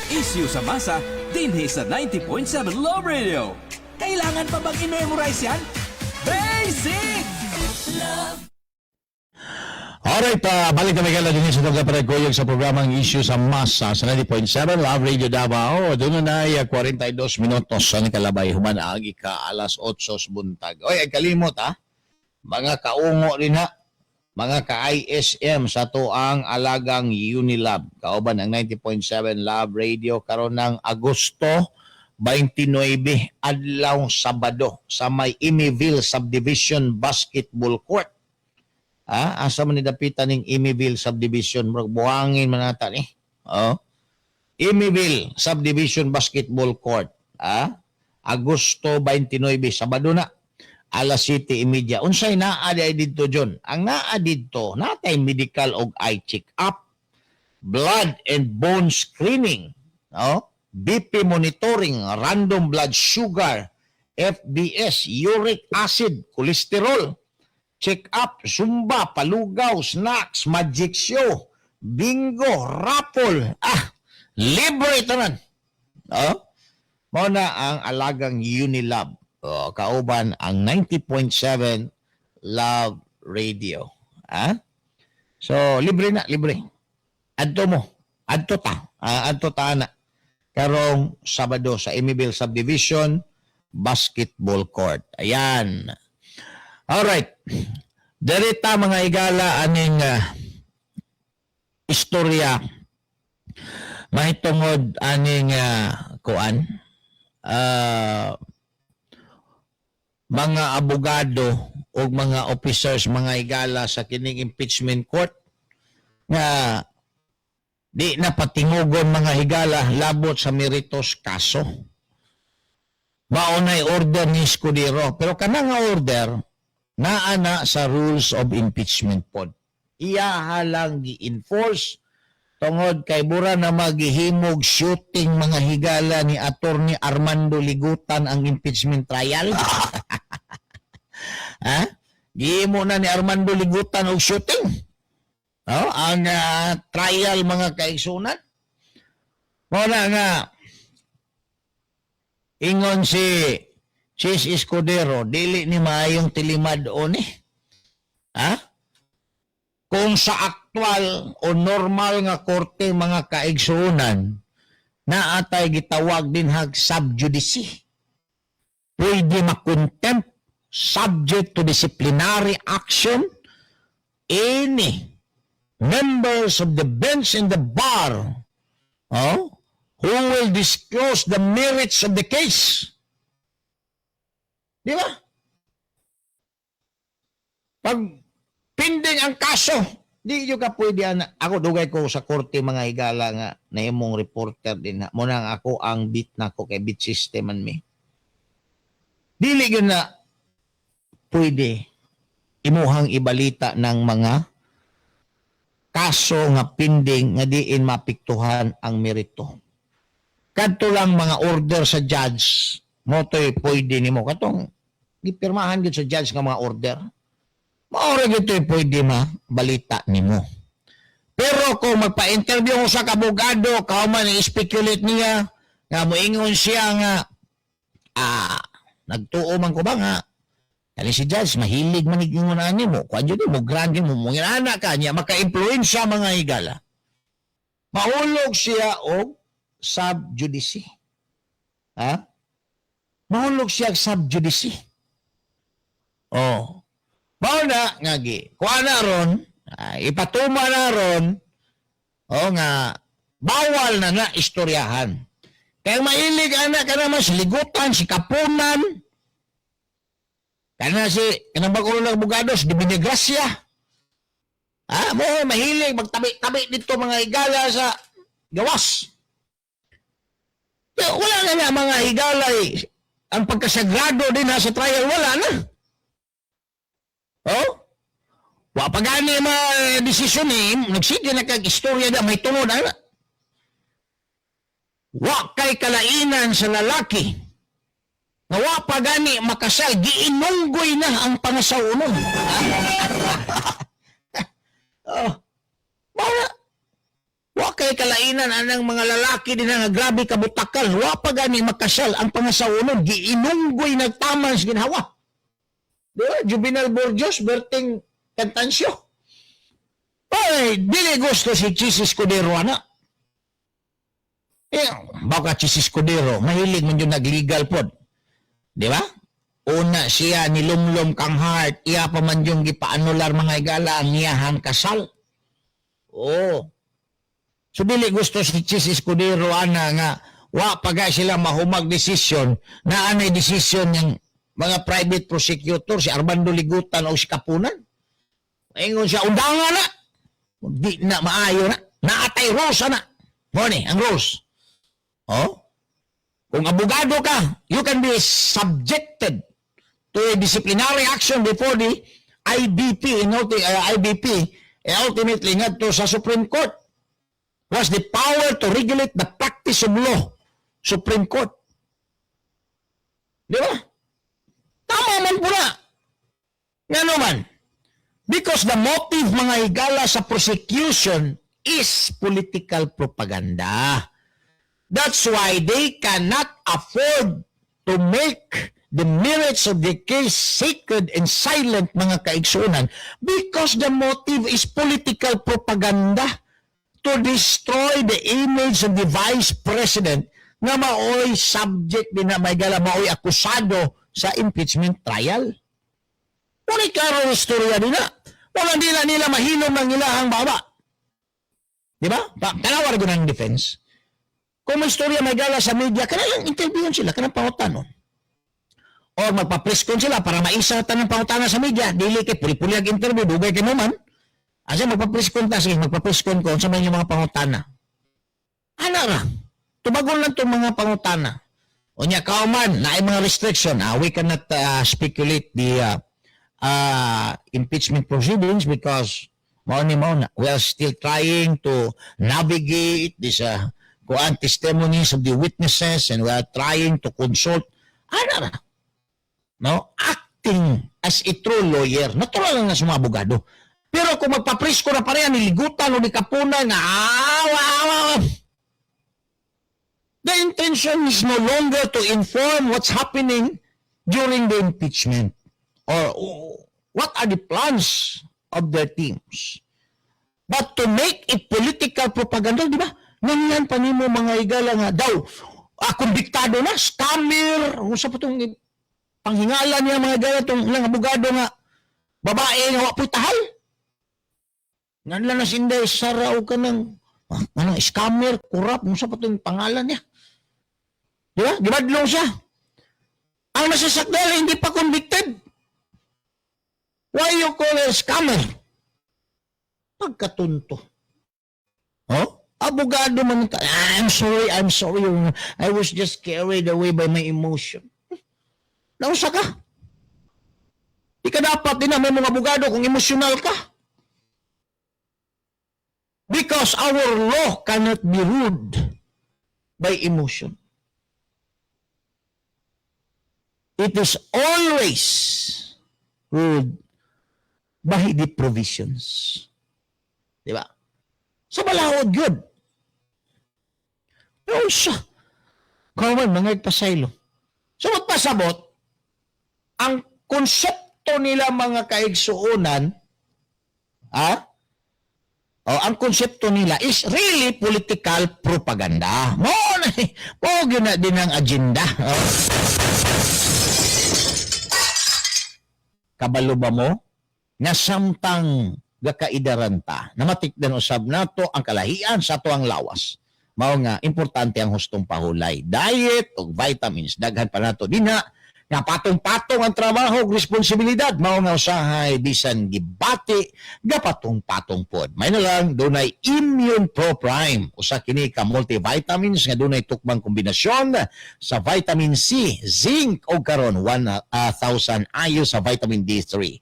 Isyu sa masa, dinhi sa 90.7 Love Radio. Kailangan pa bang i-memorize yan? Basic! Alright, balik kami kala din sa Dr. Parekuyog sa programang Issue sa Masa sa 90.7 Love Radio Davao. Doon na ay 42 minutos sa nakalabay human agi ka alas 8 sa buntag. Oy, ay kalimot ha. Mga kaungo rin ha. Mga ka-ISM sa tuang alagang Unilab. Kauban ang 90.7 Love Radio karon ng Agosto 29, adlaw Sabado, sa may Imiville Subdivision Basketball Court. Ah, asa man ni dapitan ning Imiville Subdivision, murag buhangin man ata ni. Oh. Emyville Subdivision Basketball Court. Ah? Agosto 29, Sabado na. Alas 7:30. Unsay naa di didto, John? Ang naa didto, natay medical og eye check up, blood and bone screening, no? BP monitoring, random blood sugar, FBS, uric acid, cholesterol, check up, zumba, palugaw, snacks, magic show, bingo, raffle. Ah, libre tanan. No? Mao na ang Alagang Unilab. Oh, kauban ang 90.7 Love Radio. Ah? So, libre na, libre. Adto mo. Adto ta. Ah, adto ta na. Karong Sabado sa Emyville Subdivision Basketball Court. Ayan. Alright. Dirita, mga higala, aning istorya mahitungod aning kuan mga abogado o mga officers, mga higala, sa kining impeachment court nga di na patingugon, mga higala, labot sa meritos kaso. Mao na'y order ni Escudero, pero kana nga order naa na sa rules of impeachment pod. Iyaha lang gi-enforce tungod kay bura na maghihimog shooting, mga higala, ni Attorney Armando Ligutan ang impeachment trial. Ha? Gihimo na ni Armando Ligutan og shooting. No? Ang trial, mga kaigsunan. Mao na nga ingon si Chiz Escudero, dili ni maayong tilimad-on eh. Ha? Kung sa aktual o normal nga korte, mga kaigsunan, naatay gitawag dinhag sub judice. Pwede makontempt, subject to disciplinary action, any members of the bench and the bar, oh, who will disclose the merits of the case. Di ba? Pag pending ang kaso, di gyud ka pwede ana. Ako, dugay ko sa korte, mga higala, nga nahimong reporter din na. Mao nang ako ang beat na ko kay beat system man mi. Dili gyud na pwede imuhang ibalita ng mga kaso nga pending nga diin mapiktuhan ang merito. Kadto lang mga order sa judge mao to'y pwede nimo, katong gipirmahan gyud sa judge nga mga order. Mao ra gyud to'y pwede ma balita nimo. Pero kung magpa-interview ko sa kabugado, kauman i-speculate niya nga moingon siya nga nagtuo man ko ba nga kani si judge mahilig man ingon ani mo kuan jud mo grant mo mo ana ka niya, maka-impluwensya, mga higala, mahulog siya og sub judice. Ha, mahulog siya og sub judice. Oh, mao na nga gi kuan na ron, ipatuma na ron oh nga bawal na na istoryahan. Kaya mahilig ana ka naman si Ligutan, si Kapunan, kana si kanang bago lang abogado si Divinagracia. Ah, mo mahilig magtabi-tabi dito, mga higala, sa gawas. Pero wala na na, mga higala, eh. Ang pagkasagrado din ha sa trial, wala na. Oh? Wa pa gani ma desisyon eh, nagsige na kag istorya na may tungod ana. Wa kay kalainan sa lalaki nga wa pa gani makasal, giinunggoy na ang pangasawon. Oh. Mao na. Wa kay kalainan anang mga lalaki din nga grabe kabutakal, wa pa gani makasal ang pangasawon, giinunggoy nagtaman sa ginhawa. Di ba? Juvenal Borgios, Berting Cantancio. Ay, dili gusto si Chiz Escudero ana. Eh, baka Chiz Escudero, mahilig man yun nag-legal pod. Di ba? Una siya nilumlum kang Heart, iya pa man yung gipaanular, mga higala, ang iyahang kasal. Oo. So dili gusto si Chiz Escudero ana nga wa pa ga sila mahumag desisyon na anay desisyon ng mga private prosecutor si Armando Ligutan o si Kapunan. Ingon siya, undangan na. Di na maayo na. Naatay rules na. Mao ni, ang rules. Oh? Kung abogado ka, you can be subjected to a disciplinary action before the IBP, and IBP, and ultimately ngadto sa Supreme Court. Who has the power to regulate the practice of law? Supreme Court. Di ba? Tama man po na. Ngano man? Because the motive, mga higala, sa prosecution is political propaganda. That's why they cannot afford to make the merits of the case sacred and silent, mga kaigsunan, because the motive is political propaganda to destroy the image of the Vice President nga maoy subject din na may gala, maoy akusado sa impeachment trial. Wala klaro ang istorya din na. Wala nila mahilom ng ilahang baba. Di ba? Tanawa ko ng defense. Kung may istorya may gala sa media, kanang interviewon sila, kanang pangutanon. Or magpa-press con sila para maisa tanang pangutana sa media. Dili kay puli-puli ang interview, dugay kay mo man. Asa magpa-press con ta, sige, magpa-press con ko sa may mga pangutana. Ana ra. Tubagon lang itong mga pangutana. Unya kauman, naay mga restriction. We cannot speculate the impeachment proceedings because mao ni mao na. We are still trying to navigate this kuan testimonies of the witnesses and we are trying to consult. Ana ra. No? Acting as a true lawyer. Natural lang na sa mga abogado. Pero kung magpapresko na pareha, niligutan o ni kapunan, nga, awa, awa, awa. The intention is no longer to inform what's happening during the impeachment or what are the plans of their teams. But to make a political propaganda, di ba? Nangyan pa nimo, mga higala, nga daw, kumbiktado na, scammer, kung sa patong panghingala niya, mga higala, itong ilang abogado nga, babae nga wa po'y tahal. Nganla na si Inday Sara o kanang anong scammer, corrupt, kung sa patong pangalan niya. Di ba? Gibadlong siya. Ang nasasakdal, hindi pa convicted. Why you call her scammer? Pagkatunto. Oh? Abogado man ka. "Ah, I'm sorry, I'm sorry. I was just carried away by my emotion." Nausa ka? Di ka dapat din na may mga abogado kung emosyonal ka. Because our law cannot be ruled by emotion. It is always ruled by the provisions. Di ba? Sa balaod, good. Pero siya, kawan, mga pasaylo. So magpasabot, ang konsepto nila, mga kaigsuonan, oh, ang konsepto nila is really political propaganda. Mo na, mo gyud na din ang agenda. Oh. Kabalo ba mo nga samtang gakaidaran ta, namatikdan usab nato ang kalahian sa atoang lawas? Mao nga importante ang hustong pahulay, diet ug vitamins. Daghan pa nato dinha nga patong-patong ang trabaho ug responsibilidad. Mao nga usahay bisan gibati, gapatong-patong pod. May na lang dunay Immune Pro Prime. Usa kini ka multivitamins nga dunay tukmang kombinasyon sa vitamin C, zinc ug karon 1,000 IU sa vitamin D3.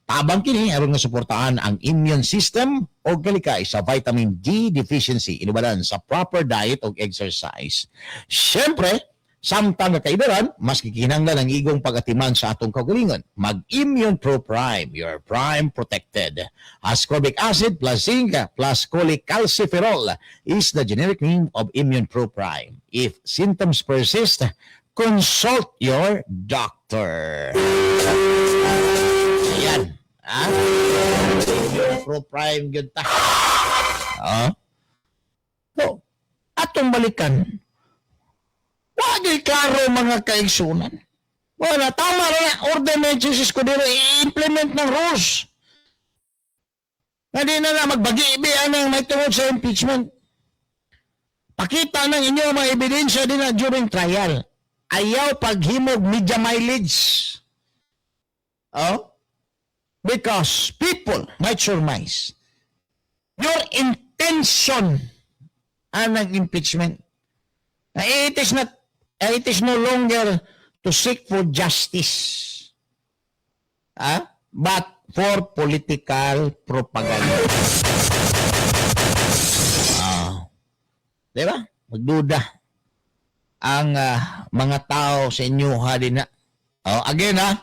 Tabang kini aron nga suportahan ang immune system o galikay sa vitamin D deficiency inubalan sa proper diet o exercise. Siyempre, samtang kakaidaran, mas gikinahanglan ang igong pagatiman sa atong kaugalingon. Mag-Immune Pro Prime, your prime protected. Ascorbic acid plus zinc plus cholecalciferol is the generic name of Immune Pro Prime. If symptoms persist, consult your doctor. Ayan. Ha? Immune Pro Prime gyud ta. Ha? So, atong balikan. Wagi klaro, mga kaigsunan. Wala, tama ra na. Order ni Jesus Escudero, i-implement ng rules. Nga di na na magbagi-ibi ang may tungod sa impeachment. Pakita ng inyo mga ebidensya din na during trial. Ayaw paghimog media mileage. Oh? Because people might surmise your intention anang impeachment. It is not, it is no longer to seek for justice. Ah? But for political propaganda. Ah. Di ba? Magduda ang mga tao sa inyo ha din na. Oh, again ha,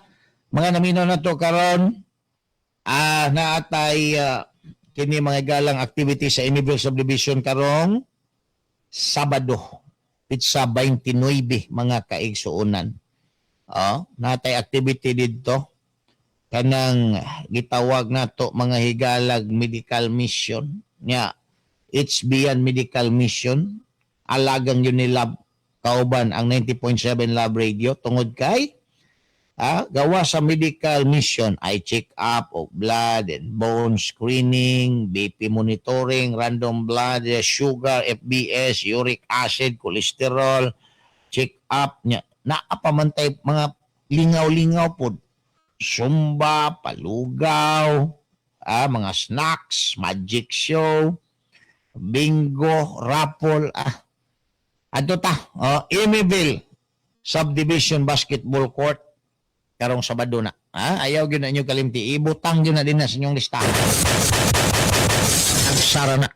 mga naminaw na to karon naatay kini mga galang activity sa Emyville Subdivision karong Sabado, petsa 29, mga kaigsuonan. Oh, natay activity didto kanang gitawag nato, mga higalag, medical mission nya, HBN Medical Mission, alagang Unilab kauban ang 90.7 Love Radio, tungod kay gawa sa medical mission ay check up of blood and bone screening, BP monitoring, random blood sugar, FBS, uric acid, cholesterol, check up nya. Naa pa man tay mga lingaw-lingaw pod. Zumba, palugaw, mga snacks, magic show, bingo, raffle, ah. Adto ta, oh, Emyville Subdivision Basketball Court karong Sabado na. Ah, ayaw gyud na inyo kalimti. Ibutang gyud na din na sa inyong listahan. Agsara na.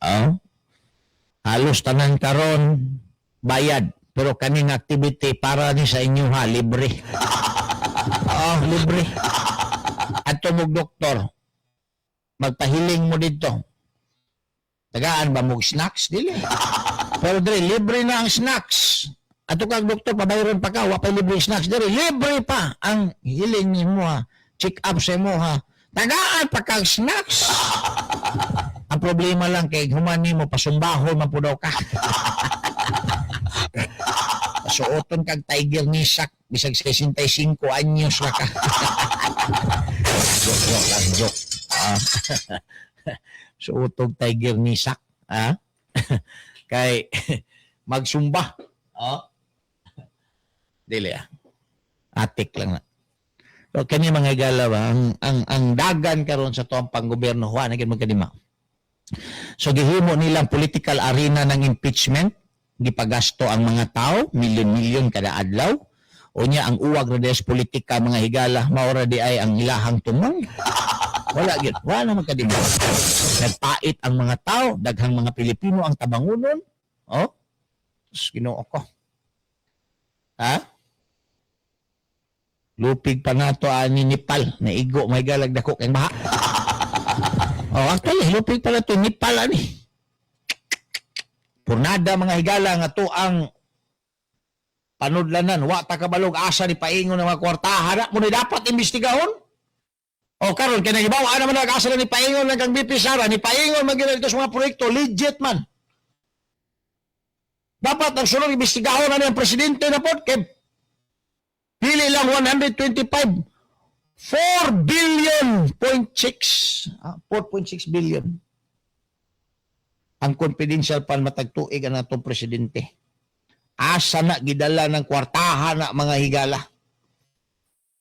Oh. Halos tanan karon bayad. Pero kaning activity para ni sa inyo ha, libre. Oh, libre. Adto mog doktor. Magpahiling mo dito. Tagaan ba mog snacks? Dili. Pero dre, libre na ang snacks. Adto kag doktor, pabayron pa ka, wa pa libre snacks dere. Libre pa ang hiling nimo ha. Check up sa imo ha. Tagaan pa kag snacks. Ang problema lang kay human nimo pasumbahon man pud daw ka. Suoton kag tiger ni sak bisag 65 anyos na ka. Joke, joke lang, joke. Ah. Suotog tiger ni sak, ah? Kay magsumba. Oh. Dili ah. Atik lang na. So kani, mga higala ba, ang dagan karon sa tuang panggobyerno, wa na gyud magkadima. So gihimo nilang political arena ng impeachment, gipagasto ang mga tao, milyon-milyon kada adlaw. Unya ang uwag ra des politika, mga higala, maora di ay ang ilahang tumong. Wala gyud, wala na magkadima. Nagpait ang mga tao, daghang mga Pilipino ang tabangunon. Oh. Diyos, Ginoo ko. Ha? Lupig pa nato ani Nepal, naigo may galag dako kay baha. Oh, actually lupig pa nato Nepal ani. Purnada, mga higala, nga to ang panudlanan, wa ta kabalog asa ni paingon ng mga kwartahan na mo ni dapat imbestigahon. O karon kay nagibaw ana man asa na ni paingon ng kang VP Sara, ni paingon man gyud sa mga proyekto legit man. Dapat ang sunod imbestigahon na ang presidente na pod kay pili lang 125 4 billion point 6, 4.6 billion ang confidential fund matag tuig ang atong presidente. Asa na gidala ng kwartahan na, mga higala,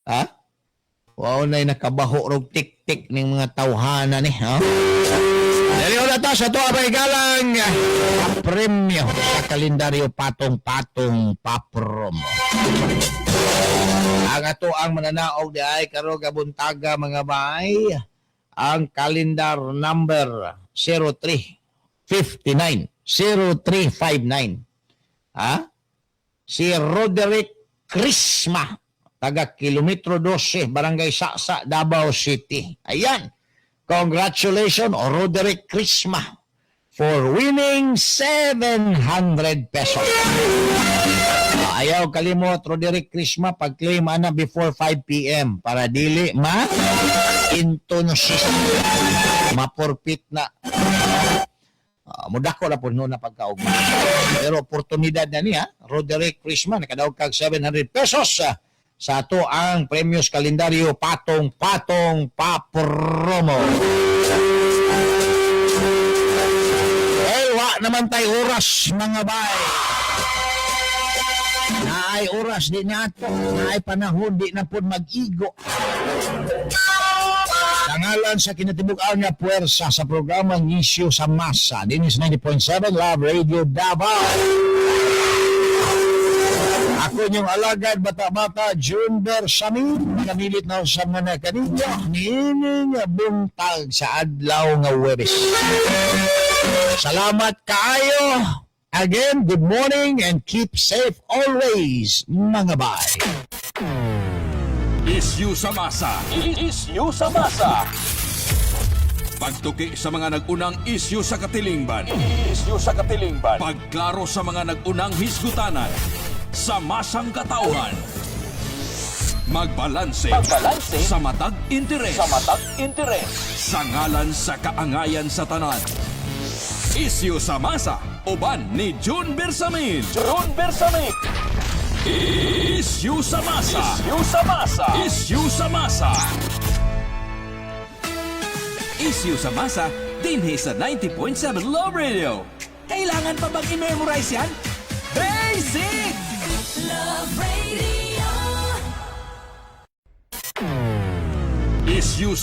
ha? Wow na nakabaho rog tik-tik ning mga tawhana ni, ha? Dali na ta sa tuwa galang premyo sa kalendaryo patong-patong papromo. Ang ato ang mananaog di ay karon kabuntaga, mga bay, ang calendar number 0359 0359. Ha? Si Roderick Crisma, taga kilometro 12, Barangay Sasa, Davao City. Ayan. Congratulations, Roderick Crisma, for winning 700 pesos. Ah, ayaw kalimot, Roderick Crisma, pag-claim ana before 5 p.m. para dili ma intonosis maporpit na. Mudako na po no na pagkaugma. Pero oportunidad na niya, Roderick Crisma, nakadaog kag 700 pesos sa ato ang premyos kalendaryo patong-patong papromo. Well, wa naman tay oras, mga bay. Naay oras di na ato, naay panahon di na pod mag-igo. Sa Sa ngalan sa kinatibuk-an nga puwersa sa programang Isyu sa Masa, dinhi sa 90.7 Love Radio Davao. Ako inyong alagad, bata-bata, June Bersamin. Namilit na sa mga kaninyo, niining buntag sa adlaw nga Huwebes. Salamat kaayo. Again, good morning and keep safe always, mga bay. Isyu sa masa. Isyu sa masa. Pagtuki sa mga nag-unang isyu sa katilingban. Isyu sa katilingban. Pagklaro sa mga nag-unang hisgutanan. Sa masang katauhan. Magbalanse. Magbalanse. Sa matag interes. Sa matag interes. Sa ngalan sa kaangayan sa tanan. Isyu sa masa. Uban ni June Bersamin. June Bersamin. Isyu sa masa. Isyu sa masa. Isyu sa masa. Isyu sa masa, dinhi sa 90.7 Love Radio. Kailangan pa bang i-memorize yan? Basic! Love Radio. Isyu sa